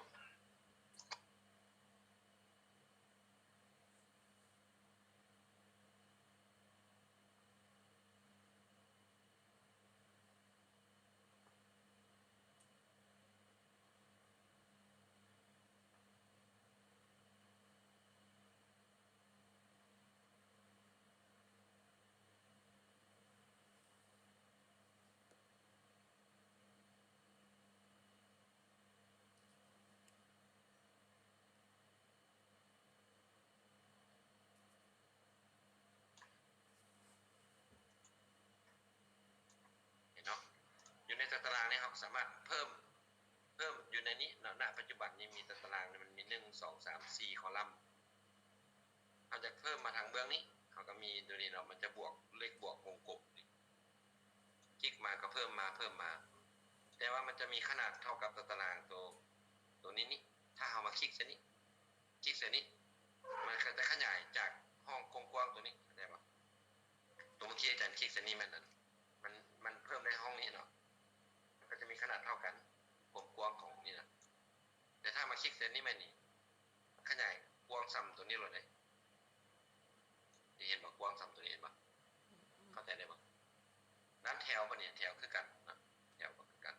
ເຫັນເນາະ ຢູ່ໃນຕົວຕະລາງນີ້ ເຮົາກໍສາມາດເພີ່ມ ເພີ່ມຢູ່ໃນນີ້ເນາະ. ນະ ປັດຈຸບັນນີ້ມີຕົວຕະລາງນີ້ ມັນມີ ໜຶ່ງ ສອງ ສາມ ສີ່ ຄໍລັມ. ເຮົາຢາກເພີ່ມມາທາງເບື້ອງນີ້ ເຮົາກໍມີຕົວນີ້ເນາະ ມັນຈະບວກ ເລກບວກວົງກົມນີ້ ຄລິກມາກໍເພີ່ມມາ ເພີ່ມມາ ແຕ່ວ່າມັນຈະມີຂະໜາດເທົ່າກັບຕົວຕະລາງໂຕ ໂຕນີ້ນີ້. ຖ້າເຮົາມາຄລິກໃສ່ນີ້ ຄລິກໃສ່ນີ້ ມັນກໍຈະຂະຫຍາຍຈາກຫ້ອງກວ້າງໆໂຕນີ້ ເຫັນໄດ້ບໍ່? ໂຕເມື່ອກີ້ອາຈານຄລິກໃສ່ນີ້ແມ່ນອັນ ມັນ ມັນເພີ່ມໄດ້ຫ້ອງນີ້ເນາະ ມັນກໍຈະມີຂະໜາດເທົ່າກັນ ຄວາມກວ້າງຂອງນີ້ນະ. ແຕ່ຖ້າມາຄລິກໃສ່ນີ້ແມ່ນນີ້ ມັນຂະຫຍາຍກວ້າງສ່ຳໂຕນີ້ໂລດເດ້. ທີ່ເຫັນບໍ່? ກວ້າງສ່ຳໂຕນີ້ ເຫັນບໍ່? ເຂົ້າໃຈໄດ້ບໍ່? ນັ້ນແຖວບັດນີ້ ແຖວຄືກັນເນາະ ແຖວກໍຄືກັນ.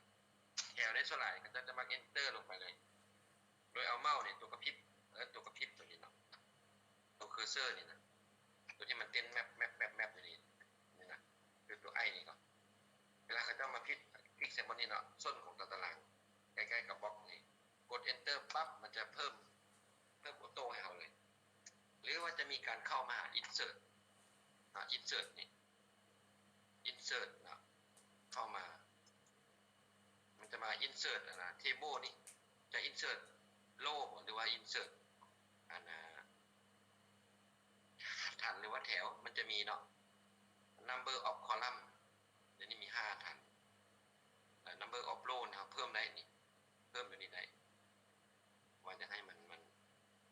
ແຖວໃນສ່ວນຫຼາຍເຂົາເຈົ້າຈະມັກ Enter ລົງໄປເລີຍ ໂດຍເອົາເມົ້ານີ້ ຕົວກະພິບ ເອີ ຕົວກະພິບຕົວນີ້ເນາະ ຕົວ cursor ນີ້ນະ ຕົວທີ່ມັນເຕັ້ນແມັບ ແມັບ ແມັບ ແມັບຢູ່ນີ້ ນີ້ນະ ຄືຕົວ I ນີ້ເນາະ. ເວລາເຂົາເຈົ້າມາຄລິກ ຄລິກໃສ່ບ່ອນນີ້ເນາະ ສົ້ນຂອງຕົວຕະລາງ ໃກ້ໆກັບບັອກນີ້ ກົດ Enter ປັບ ມັນຈະເພີ່ມ ເພີ່ມໂອໂຕ້ໃຫ້ເຮົາເລີຍ. ຫຼືວ່າ ຈະມີການເຂົ້າມາຫາ insert ເນາະ insert ນີ້ insert ເນາະ ເຂົ້າມາ ມັນຈະມາ insert ອັນນະ table ນີ້ ຈະ insert row ບໍ່ ຫຼືວ່າ insert ອັນນະ ຖັນ ຫຼືວ່າແຖວ ມັນຈະມີເນາະ number of column ດຽວນີ້ມີຫ້າຖັນ ແລ້ວ number of row ເຮົາເພີ່ມໄດ້ນີ້ ເພີ່ມຕົວນີ້ໄດ້ ວ່າຈະໃຫ້ມັນ ມັນ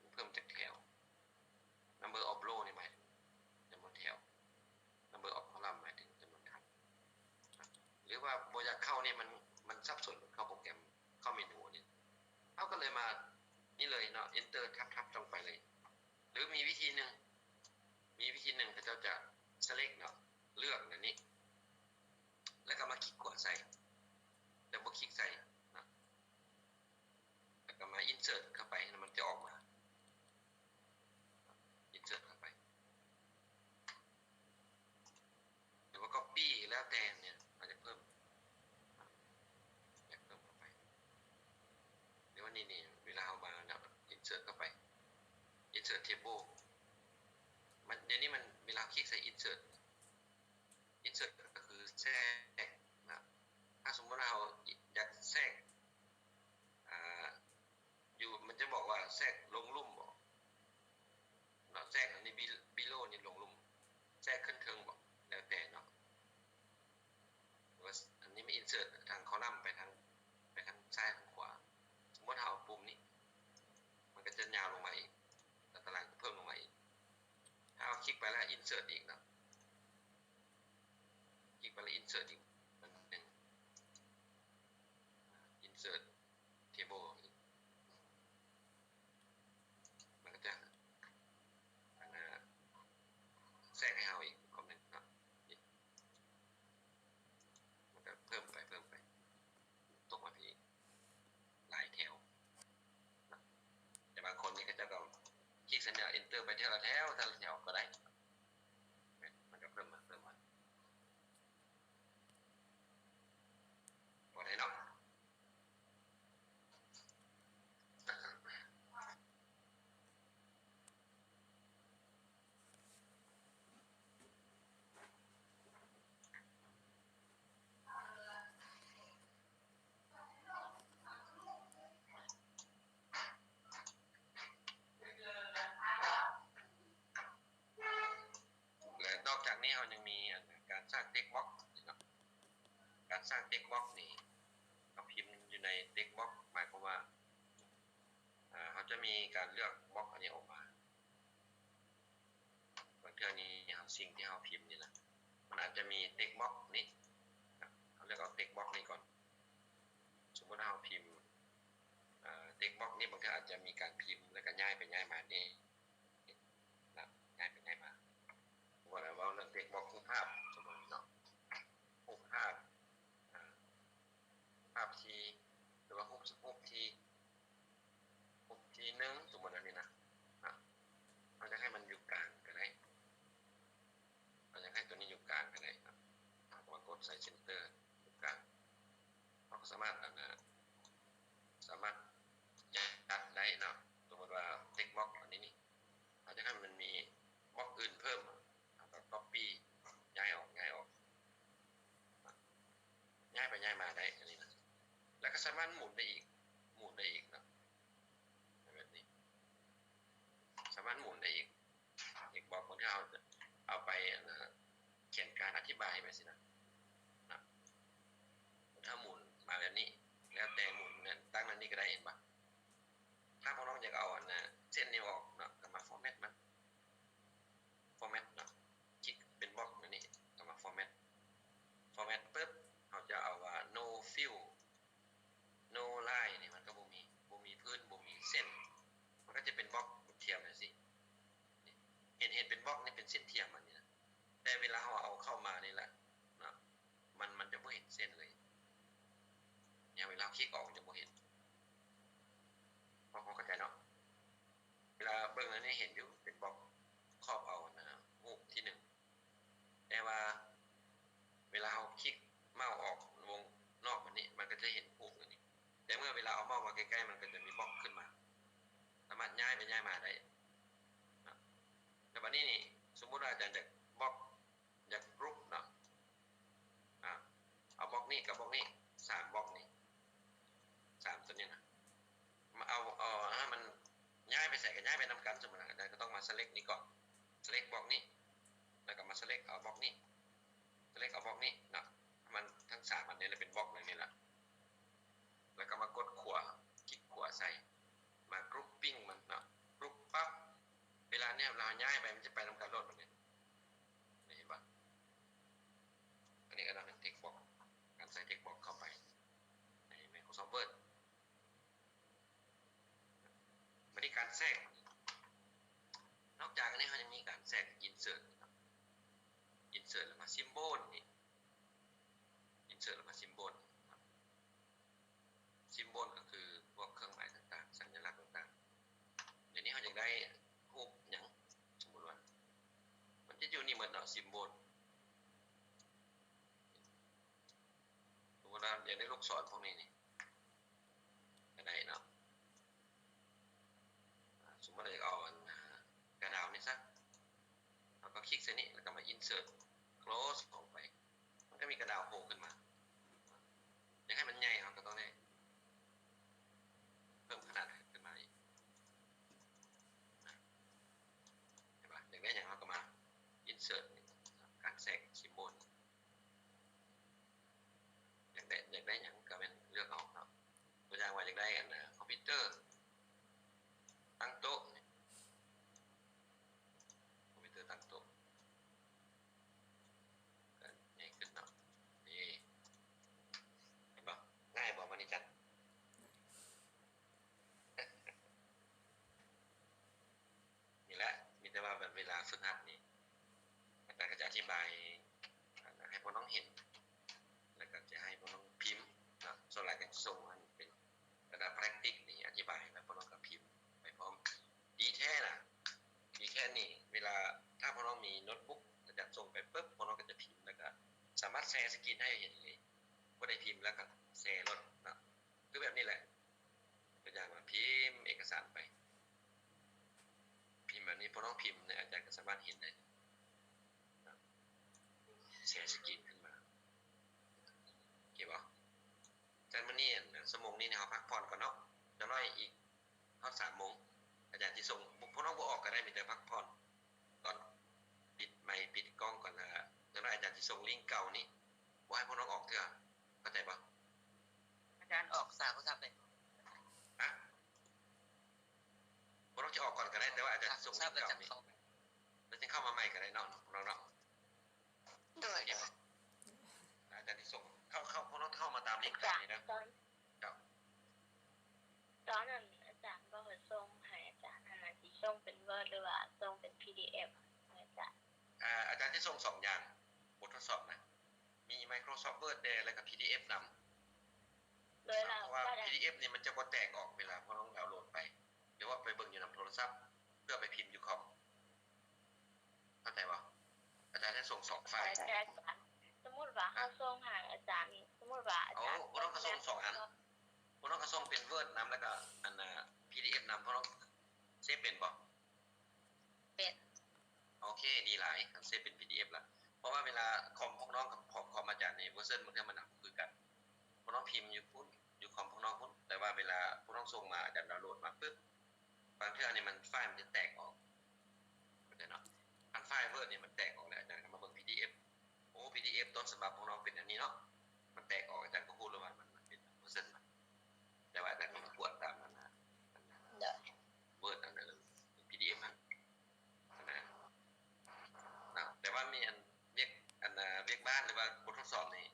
ມັນເພີ່ມຈັກແຖວ number of row ນີ້ໝາຍເຖິງຈຳນວນແຖວ number of column ໝາຍເຖິງຈຳນວນຖັນ ຫຼືວ່າບໍ່ຢາກເຂົ້ານີ້ ມັນ ມັນສັບສົນ ເຂົ້າໂປຣແກຣມ ເຂົ້າເມນູນີ້ ເຮົາກໍເລີຍມານີ້ເລີຍເນາະ enter ທັບໆ ລົງໄປເລີຍ ຫຼືມີວິທີໜຶ່ງ ມີວິທີໜຶ່ງ ເຂົາເຈົ້າຈະ select ເນາະ ເລືອກອັນນີ້ ແລ້ວກໍມາຄລິກຂວາໃສ່ double click ໃສ່ເນາະ ແລ້ວກໍມາ insert ເຂົ້າໄປ ແລ້ວມັນຈະອອກມາ insert ເຂົ້າໄປ ຫຼືວ່າ copy ແລ້ວແຕ່ເນຍ ອາດຈະເພີ່ມ ຢາກເພີ່ມເຂົ້າໄປ ຫຼືວ່ານີ້ ນີ້ ເວລາເຮົາມາແລ້ວ insert ເຂົ້າໄປ insert table ມັນ ດຽວນີ້ມັນ ເວລາເຮົາຄລິກໃສ່ insert insert ກໍຄືແຊກນະ ຖ້າສົມມຸດວ່າເຮົາຢາກແຊກ ອ່າ ຢູ່ ມັນຈະບອກວ່າແຊກລົງລຸ່ມບໍ ເນາະ ແຊກອັນນີ້ below ນີ້ລົງລຸ່ມ ແຊກຂຶ້ນເທິງບໍ ແລ້ວແຕ່ເນາະ ຫຼືວ່າອັນນີ້ມາ insert ທາງ column ໄປທາງ ໄປທາງຊ້າຍທາງຂວາ ສົມມຸດເຮົາເອົາປຸ່ມນີ້ ມັນກໍຈະຍາວລົງມາອີກ ແລ້ວຕາລາງກໍເພີ່ມລົງມາອີກ ຖ້າເຮົາຄລິກໄປແລ້ວ insert ອີກເນາະ ຄລິກໄປແລ້ວ insert ອີກອັນໜຶ່ງ insert table ອີກ ມັນກໍຈະ ອັນນະ ແຊກໃຫ້ເຮົາອີກຄອບໜຶ່ງເນາະ ນີ້ ມັນກໍເພີ່ມໄປ ເພີ່ມໄປ ຕົກມາພີ້ ຫຼາຍແຖວເນາະ ແຕ່ບາງຄົນນີ້ເຂົາເຈົ້າກໍຄລິກໃສ່ແນວ enter ໄປເທື່ອລະແຖວ ແຕ່ລະແຖວກໍໄດ້ ມັນກໍເພີ່ມມາ ເພີ່ມມາ ພໍໄດ້ເນາະ. ແລະ ນອກຈາກນີ້ເຮົາຍັງມີອັນການສ້າງ text box ເນາະ ການສ້າງ text box ນີ້ ເຮົາພິມຢູ່ໃນ text box ໝາຍຄວາມວ່າ ເຮົາຈະມີການເລືອກ box ອັນນີ້ອອກມາ ບາງເທື່ອນີ້ເຮົາ ສິ່ງທີ່ເຮົາພິມນີ້ນະ ມັນອາດຈະມີ text box ນີ້ ເຮົາເລືອກເອົາ text box ນີ້ກ່ອນ ສົມມຸດເຮົາພິມ text box ນີ້ ບາງເທື່ອອາດຈະມີການພິມ ແລ້ວກໍຍ້າຍໄປຍ້າຍມາເດ້ ນະ ຍ້າຍໄປຍ້າຍມາ ສົມມຸດເວົ້າເລື່ອງ text box ຮູບພາບ ສົມມຸດເນາະ ຮູບພາບ ອ່າ ພາບທີ່ ຫຼືວ່າຮູບ ຮູບທີ່ ຮູບທີ່ໜຶ່ງ ສົມມຸດອັນນີ້ນະ ອ່າ ເຮົາຢາກໃຫ້ມັນຢູ່ກາງກໍໄດ້ ເຮົາຢາກໃຫ້ຕົວນີ້ຢູ່ກາງກໍໄດ້ເນາະ ເຮົາກໍມາກົດໃສ່ center ຢູ່ກາງ ເຮົາກໍສາມາດ ອັນນະ ສາມາດຈັດໄດ້ເນາະ ສົມມຸດວ່າ text box ອັນນີ້ນີ້ ເຮົາຢາກໃຫ້ມັນມີ box ອື່ນເພີ່ມ ເຮົາກໍ copy ຍ້າຍອອກ ຍ້າຍອອກ ຍ້າຍໄປຍ້າຍມາໄດ້ ອັນນີ້ນະ ແລ້ວກໍສາມາດໝູນໄດ້ອີກ ໝູນໄດ້ອີກເນາະ ແບບນີ້ ສາມາດໝູນໄດ້ອີກ text box ບາງເທື່ອເຮົາເອົາໄປ ອັນນະ ຂຽນການອະທິບາຍແບບຊີ້ນະ ນະ ຖ້າໝູນມາແບບນີ້ ແລ້ວແຕ່ໝູນນັ້ນ ຕັ້ງນັ້ນນີ້ກໍໄດ້ ເຫັນບໍ່? ຖ້າພວກນ້ອງຢາກເອົາອັນນະ ເສັ້ນນີ້ອອກເນາະ ກໍມາ format ມັນ format ເນາະ ຄລິກເປັນ box ອັນນີ້ ກໍມາ format format ປຶບ ເຮົາຈະເອົາວ່າ no fill no line ນີ້ ມັນກໍບໍ່ມີ ບໍ່ມີພື້ນ ບໍ່ມີເສັ້ນ ມັນກໍຈະເປັນ box ທຽມຈັ່ງຊີ້ ເຫັນ ເຫັນເປັນ box ນີ້ ເປັນເສັ້ນທຽມອັນນີ້ນະ ແຕ່ເວລາເຮົາເອົາເຂົ້າມານີ້ລະເນາະ ມັນ ມັນຈະບໍ່ເຫັນເສັ້ນເລີຍ ຢ່າງເວລາເຮົາຄລິກອອກຈະບໍ່ເຫັນ ພວກເຮົາເຂົ້າໃຈເນາະ ເວລາເບິ່ງອັນນີ້ເຫັນຢູ່ ເປັນ box ຄອບເອົານະ ຮູບທີໜຶ່ງ ແຕ່ວ່າເວລາເຮົາຄລິກເມົາສ໌ອອກວົງນອກມັນນີ້ ມັນກໍຈະເຫັນຮູບອັນນີ້ ແຕ່ເມື່ອເວລາເອົາເມົາສ໌ມາໃກ້ໆ ມັນກໍຈະມີ box ຂຶ້ນມາ ສາມາດຍ້າຍໄປຍ້າຍມາໄດ້ນະ ຍ້າຍໄປ ມັນຈະໄປນຳກັນໂລດບັດນີ້ ນີ້ເຫັນບໍ່? ອັນນີ້ກໍເປັນ text box ການໃສ່ text box ເຂົ້າໄປໃນ Microsoft Word. ບັດນີ້ການແຊກ ນອກຈາກອັນນີ້ ເຮົາຍັງມີການແຊກ insert ເນາະ insert ແລ້ວມາ symbol ນີ້ insert ແລ້ວມາ symbol ເນາະ symbol ກໍຄືພວກເຄື່ອງໝາຍຕ່າງໆ ສັນຍະລັກຕ່າງໆ. ດຽວນີ້ເຮົາຢາກໄດ້ຮູບຫຍັງ? ສົມມຸດວ່າ ມັນຈະຢູ່ນີ້ໝົດເນາະ symbol. ສົມມຸດວ່າຢາກໄດ້ລູກສອນພວກນີ້ນີ້ ກໍໄດ້ເນາະ. ອາ ສົມມຸດວ່າຢາກເອົາອັນ ອາ ກະດາວນີ້ຊະ ເຮົາກໍຄລິກໃສ່ນີ້ ແລ້ວກໍມາ insert close ອອກໄປ ມັນກໍມີກະດາວໂຜຂຶ້ນມາ. ຢາກໃຫ້ມັນໃຫຍ່ ເຮົາກໍຕ້ອງໄດ້ເພີ່ມຂະໜາດຂຶ້ນມາອີກ ເຫັນປະ? ຢາກໄດ້ຫຍັງ ເຮົາກໍມາ insert ນີ້ ການແຊກ symbol ຢາກໄດ້ ຢາກໄດ້ຫຍັງກໍແມ່ນເລືອກເອົາເນາະ. ຕົວຢ່າງວ່າຢາກໄດ້ອັນ ຄອມພິວເຕີຕັ້ງໂຕະ ຄອມພິວເຕີຕັ້ງໂຕະ ກໍໃຫຍ່ຂຶ້ນເນາະ. ນີ້ ເຫັນບໍ່? ງ່າຍບໍ່ ມະນີຈັນ? ນີ້ແຫຼະ ມີແຕ່ວ່າແບບເວລາຝຶກຫັດນີ້ ອາຈານກໍຈະອະທິບາຍໃຫ້ພວກນ້ອງເຫັນ ແລ້ວກໍຈະໃຫ້ພວກນ້ອງພິມເນາະ. ສ່ວນຫຼາຍກໍຈະສົ່ງອັນເປັນກະດາດ practice ນີ້ ອະທິບາຍ ແລ້ວພວກນ້ອງກໍພິມໄປພ້ອມ. ດີແທ້ນະ ດີແທ້ນີ້ ເວລາຖ້າພວກນ້ອງມີໂນ້ດບຸກ ອາຈານສົ່ງໄປປຶບ ພວກນ້ອງກໍຈະພິມ ແລ້ວກໍສາມາດແຊສະກຣີນໃຫ້ເຫັນເລີຍ. ຜູ້ໃດພິມແລ້ວກໍແຊໂລດເນາະ ຄືແບບນີ້ແຫຼະ. ຕົວຢ່າງວ່າພິມເອກະສານໄປ ພິມແບບນີ້ ພວກນ້ອງພິມນີ້ ອາຈານກໍສາມາດເຫັນໄດ້ ແຊສະກຣີນຂຶ້ນມາ ໂອເຄບໍ່? ແຕ່ມື້ນີ້ ຊົ່ວໂມງນີ້ ເຮົາພັກຜ່ອນກ່ອນເນາະ ຈັກໜ້ອຍອີກຮອດສາມໂມງ ອາຈານຊິສົ່ງ ພວກນ້ອງບໍ່ອອກກໍໄດ້ ມີແຕ່ພັກຜ່ອນ ຕອນປິດໄມປິດກ້ອງກ່ອນ ແລ້ວຈັກໜ້ອຍອາຈານຊິສົ່ງລິ້ງເກົ່ານີ້ ບໍ່ໃຫ້ພວກນ້ອງອອກເທື່ອ ເຂົ້າໃຈບໍ່? ອາຈານອອກສາກໂທລະສັບໄດ້ ຮະ? ພວກນ້ອງຈະອອກກ່ອນກໍໄດ້ ແຕ່ວ່າອາຈານຊິສົ່ງລິ້ງເກົ່ານີ້ ແລ້ວຈຶ່ງເຂົ້າມາໃໝ່ກໍໄດ້ເນາະ ພວກນ້ອງເນາະ. ໂດຍ ໂດຍ ອາຈານຊິສົ່ງ ເຂົ້າ ເຂົ້າ ພວກນ້ອງເຂົ້າມາຕາມລິ້ງເກົ່ານີ້ເດີ. ເຈົ້າ ຕອນນັ້ນອາຈານບອກໃຫ້ສົ່ງໃຫ້ອາຈານຫັ້ນນະ ຊິສົ່ງເປັນ Word ຫຼືວ່າສົ່ງເປັນ PDF ໃຫ້ອາຈານ? ອາ ອາຈານຊິສົ່ງສອງຢ່າງ ບົດທົດສອບນະ ມີ Microsoft Word ແດ່ ແລ້ວກໍ PDF ນຳ. ໂດຍ ເພາະວ່າ PDF ນີ້ມັນຈະບໍ່ແຕກອອກເວລາພວກນ້ອງດາວໂຫຼດໄປ ຫຼືວ່າໄປເບິ່ງຢູ່ນຳໂທລະສັບ ເພື່ອໄປພິມຢູ່ຄອມ. ເຂົ້າໃຈບໍ່? ອາຈານຈະສົ່ງສອງໄຟລ໌. ແຕ່ອາຈານ ສົມມຸດວ່າເຮົາສົ່ງໃຫ້ອາຈານ ສົມມຸດວ່າອາຈານ ເອົາ ພວກນ້ອງກໍສົ່ງສອງອັນ ພວກນ້ອງກໍສົ່ງເປັນ Word ນຳ ແລ້ວກໍອັນນ່າ PDF ນຳ ພວກນ້ອງເຊຟເປັນບໍ່? ເປັນ. ໂອເຄ ດີຫຼາຍ ຄັນເຊຟເປັນ PDF ລະ ເພາະວ່າເວລາຄອມພວກນ້ອງກັບຄອມອາຈານນີ້ ເວີຊັນບາງເທື່ອມັນບໍ່ຄືກັນ ພວກນ້ອງພິມຢູ່ພຸ້ນ ຢູ່ຄອມພວກນ້ອງພຸ້ນ ແຕ່ວ່າເວລາພວກນ້ອງສົ່ງມາ ອາຈານດາວໂຫຼດມາປຶບ ບາງເທື່ອນີ້ມັນ ໄຟລ໌ມັນຈະແຕກອອກ ເຂົ້າໃຈເນາະ. ອັນໄຟລ໌ Word ນີ້ມັນແຕກອອກແລ້ວ ອາຈານກໍມາເບິ່ງ PDF ໂອ້ PDF ຕົ້ນສະບັບຂອງນ້ອງເປັນແນວນີ້ເນາະ ມັນແຕກອອກ ອາຈານກໍຮູ້ແລ້ວວ່າມັນ ມັນເປັນເປີເຊັນມັນ ແຕ່ວ່າອາຈານກໍມາກວດຕາມອັນນ່າ ອັນນ່າ ໂດຍ Word ອັນນັ້ນ PDF ຫັ້ນ ຫັ້ນນະ ເນາະ ແຕ່ວ່າມີອັນວຽກ ອັນນ່າ ວຽກບ້ານ ຫຼືວ່າບົດທົດສອບນີ້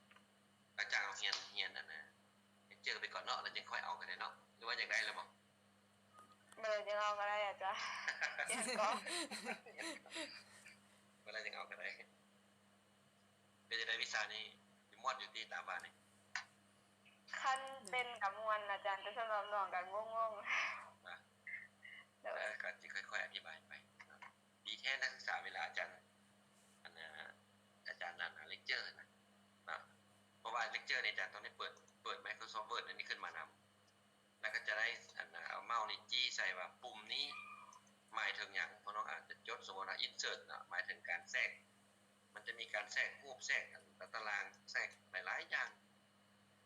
ຫຼັງຈາກເຮົາຮຽນ ຮຽນອັນນ່າ ເລກເຈີໄປກ່ອນເນາະ ແລ້ວຈຶ່ງຄ່ອຍເອົາກໍໄດ້ເນາະ ຫຼືວ່າຢາກໄດ້ແລ້ວບໍ່? ມື້ອື່ນຈຶ່ງເອົາກໍໄດ້ອາຈານ ຮຽນກ່ອນ ມື້ອື່ນຈຶ່ງເອົາກໍໄດ້. ເປັນຈັ່ງໃດ ວິຊານີ້ຊິມ່ວນຢູ່ຕິ ຕາມວ່ານີ້? ຄັນເປັນກໍມ່ວນອາຈານ ແຕ່ສຳລັບນ້ອງກໍງົງໆ ນະ ໂດຍ ເອີ ກໍຊິຄ່ອຍໆອະທິບາຍໄປເນາະ. ດີແທ້ນັກສຶກສາ ເວລາອາຈານ ອັນນ່າ ອາຈານ ອັນນ່າ ເລກເຈີນະເນາະ ເພາະວ່າເລກເຈີນີ້ອາຈານຕ້ອງໄດ້ເປີດ ເປີດ Microsoft Word ອັນນີ້ຂຶ້ນມານຳ ແລ້ວກໍຈະໄດ້ ອັນນ່າ ເອົາເມົ້ານີ້ຈີ້ໃສ່ວ່າປຸ່ມນີ້ໝາຍເຖິງຫຍັງ. ພວກນ້ອງອາດຈະຈົດ ສົມມຸດວ່າ insert ເນາະ ໝາຍເຖິງການແຊກ ມັນຈະມີການແຊກຮູບ ແຊກອັນຕາຕະລາງ ແຊກຫຼາຍໆຢ່າງ.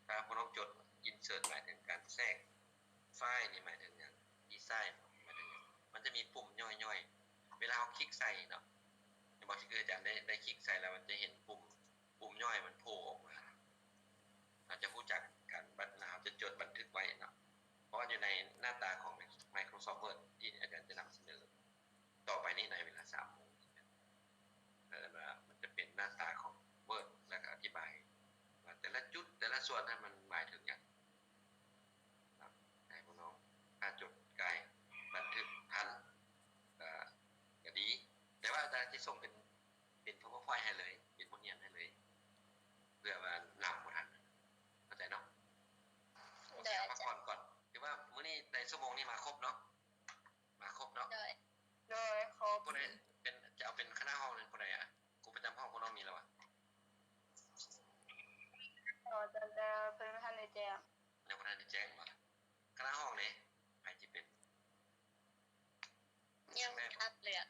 ຖ້າພວກນ້ອງຈົດ insert ໝາຍເຖິງການແຊກ file ນີ້ໝາຍເຖິງຫຍັງ design ໝາຍເຖິງຫຍັງ. ມັນຈະມີປຸ່ມຍ່ອຍໆ ເວລາເຮົາຄລິກໃສ່ເນາະ ເຫັນບໍ່ ທີ່ຄືອາຈານໄດ້ ໄດ້ຄລິກໃສ່ແລ້ວ ມັນຈະເຫັນປຸ່ມ ປຸ່ມຍ່ອຍມັນໂຜ່ອອກມາ ເຮົາຈະຮູ້ຈັກການບັນ ເຮົາຈະຈົດບັນທຶກໄວ້ເນາະ ເພາະວ່າຢູ່ໃນໜ້າຕາຂອງ Microsoft Word ທີ່ອາຈານຈະນຳສະເໜີຕໍ່ໄປນີ້ໃນເວລາສ ສົ່ງເປັນ ເປັນ PowerPoint ໃຫ້ເລີຍ ເປັນບົດຮຽນໃຫ້ເລີຍ ເພື່ອວ່ານຳບໍ່ທັນ ເຂົ້າໃຈເນາະ? ໂອເຄ ພັກຜ່ອນກ່ອນ. ຖືວ່າມື້ນີ້ໄດ້ຊົ່ວໂມງນີ້ມາຄົບເນາະ? ມາຄົບເນາະ? ໂດຍ ໂດຍ ຄົບ. ຜູ້ໃດເປັນ ຈະເອົາເປັນຄະນະຫ້ອງນັ້ນຜູ້ໃດອະ? ຄູປະຈຳຫ້ອງພວກນ້ອງມີແລ້ວຫວາ? ອໍ ແຕ່ ແຕ່ເພິ່ນບໍ່ທັນໄດ້ແຈ້ງ. ຍັງບໍ່ທັນໄດ້ແຈ້ງຫວາ? ຄະນະຫ້ອງເດ ໃຜຊິເປັນ? ຍັງບໍ່ທັນເລືອກ.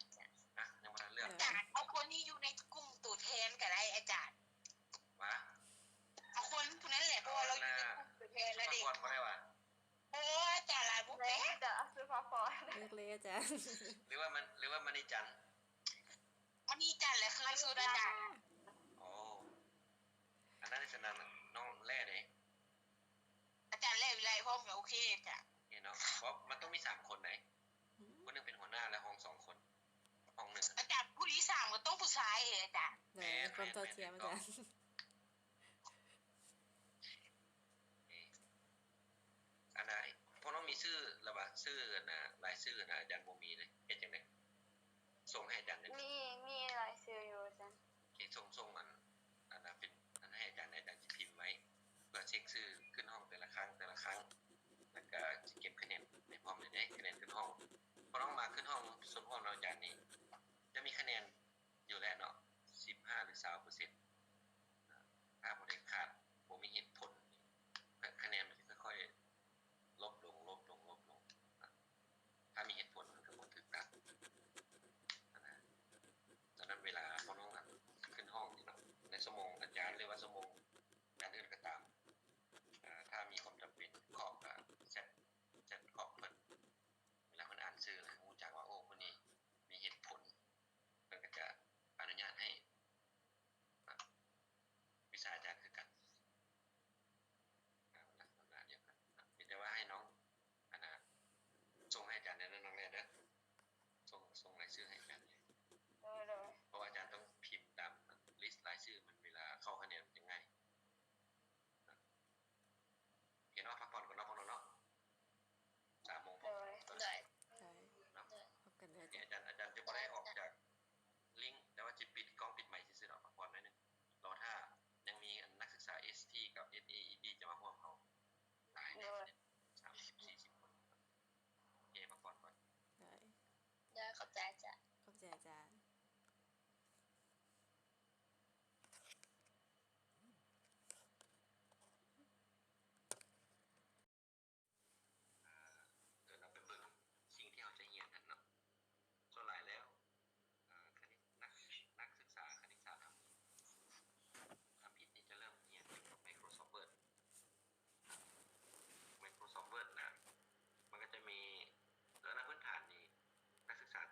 ຮະ? ຍັງບໍ່ທັນເລືອກ? ອາຈານ ເອົາຄົນທີ່ຢູ່ໃນກຸ່ມຕົວແທນກໍໄດ້ອາຈານ. ຫວາ? ເອົາຄົນຜູ້ນັ້ນແຫຼະ ເພາະວ່າເຮົາຢູ່ໃນກຸ່ມຕົວແທນແລ້ວເດ. ສຸພາພອນບໍ່ໄດ້ຫວາ? ໂອ້ຍ ອາຈານຫຼາຍບໍ່ແປ. ເລືອກເລີຍອາຈານ. ຫຼືວ່າມັນ ຫຼືວ່າມະນີຈັນ? ມະນີຈັນແຫຼະຄືສຸດອາຈານ. ໂອ້ ອັນນັ້ນສະນັ້ນນ້ອງແຫຼະເດ. ອາຈານແຫຼະວິໄລພ້ອມກໍໂອເຄອາຈານ. ເຫັນເນາະ ເພາະມັນຕ້ອງມີສາມຄົນໃດ໋. ອືມ ຄົນໜຶ່ງເປັນຫົວໜ້າ ແລະ ຫ້ອງສອງຄົນ ຫ້ອງໜຶ່ງ. ອາຈານ ຜູ້ທີສາມກໍຕ້ອງຜູ້ຊາຍເດອາຈານ. ແມ່ນ ຄວາມເທົ່າທຽມອາຈານ. ອັນນ່າ ພວກນ້ອງມີຊື່ລະຫວາ? ຊື່ອັນນ່າ ລາຍຊື່ອັນນ່າ ອາຈານບໍ່ມີເລີຍ ເຮັດຈັ່ງໃດ? ສົ່ງໃຫ້ອາຈານເດີ. ມີ ມີລາຍຊື່ຢູ່ອາຈານ. ໂອເຄ ສົ່ງ ສົ່ງອັນ ອັນນ່າ ເປັນອັນໃຫ້ອາຈານ ອາຈານຊິພິມໄວ້ ເພື່ອເຊັກຊື່ຂຶ້ນຫ້ອງແຕ່ລະຄັ້ງ ແຕ່ລະຄັ້ງ ແລ້ວກະຊິເກັບຄະແນນໃຫ້ພ້ອມເລີຍເດ້ ຄະແນນຂຶ້ນຫ້ອງ. ພວກນ້ອງມາຂຶ້ນຫ້ອງສ່ວນຮ່ວມນຳອາຈານນີ້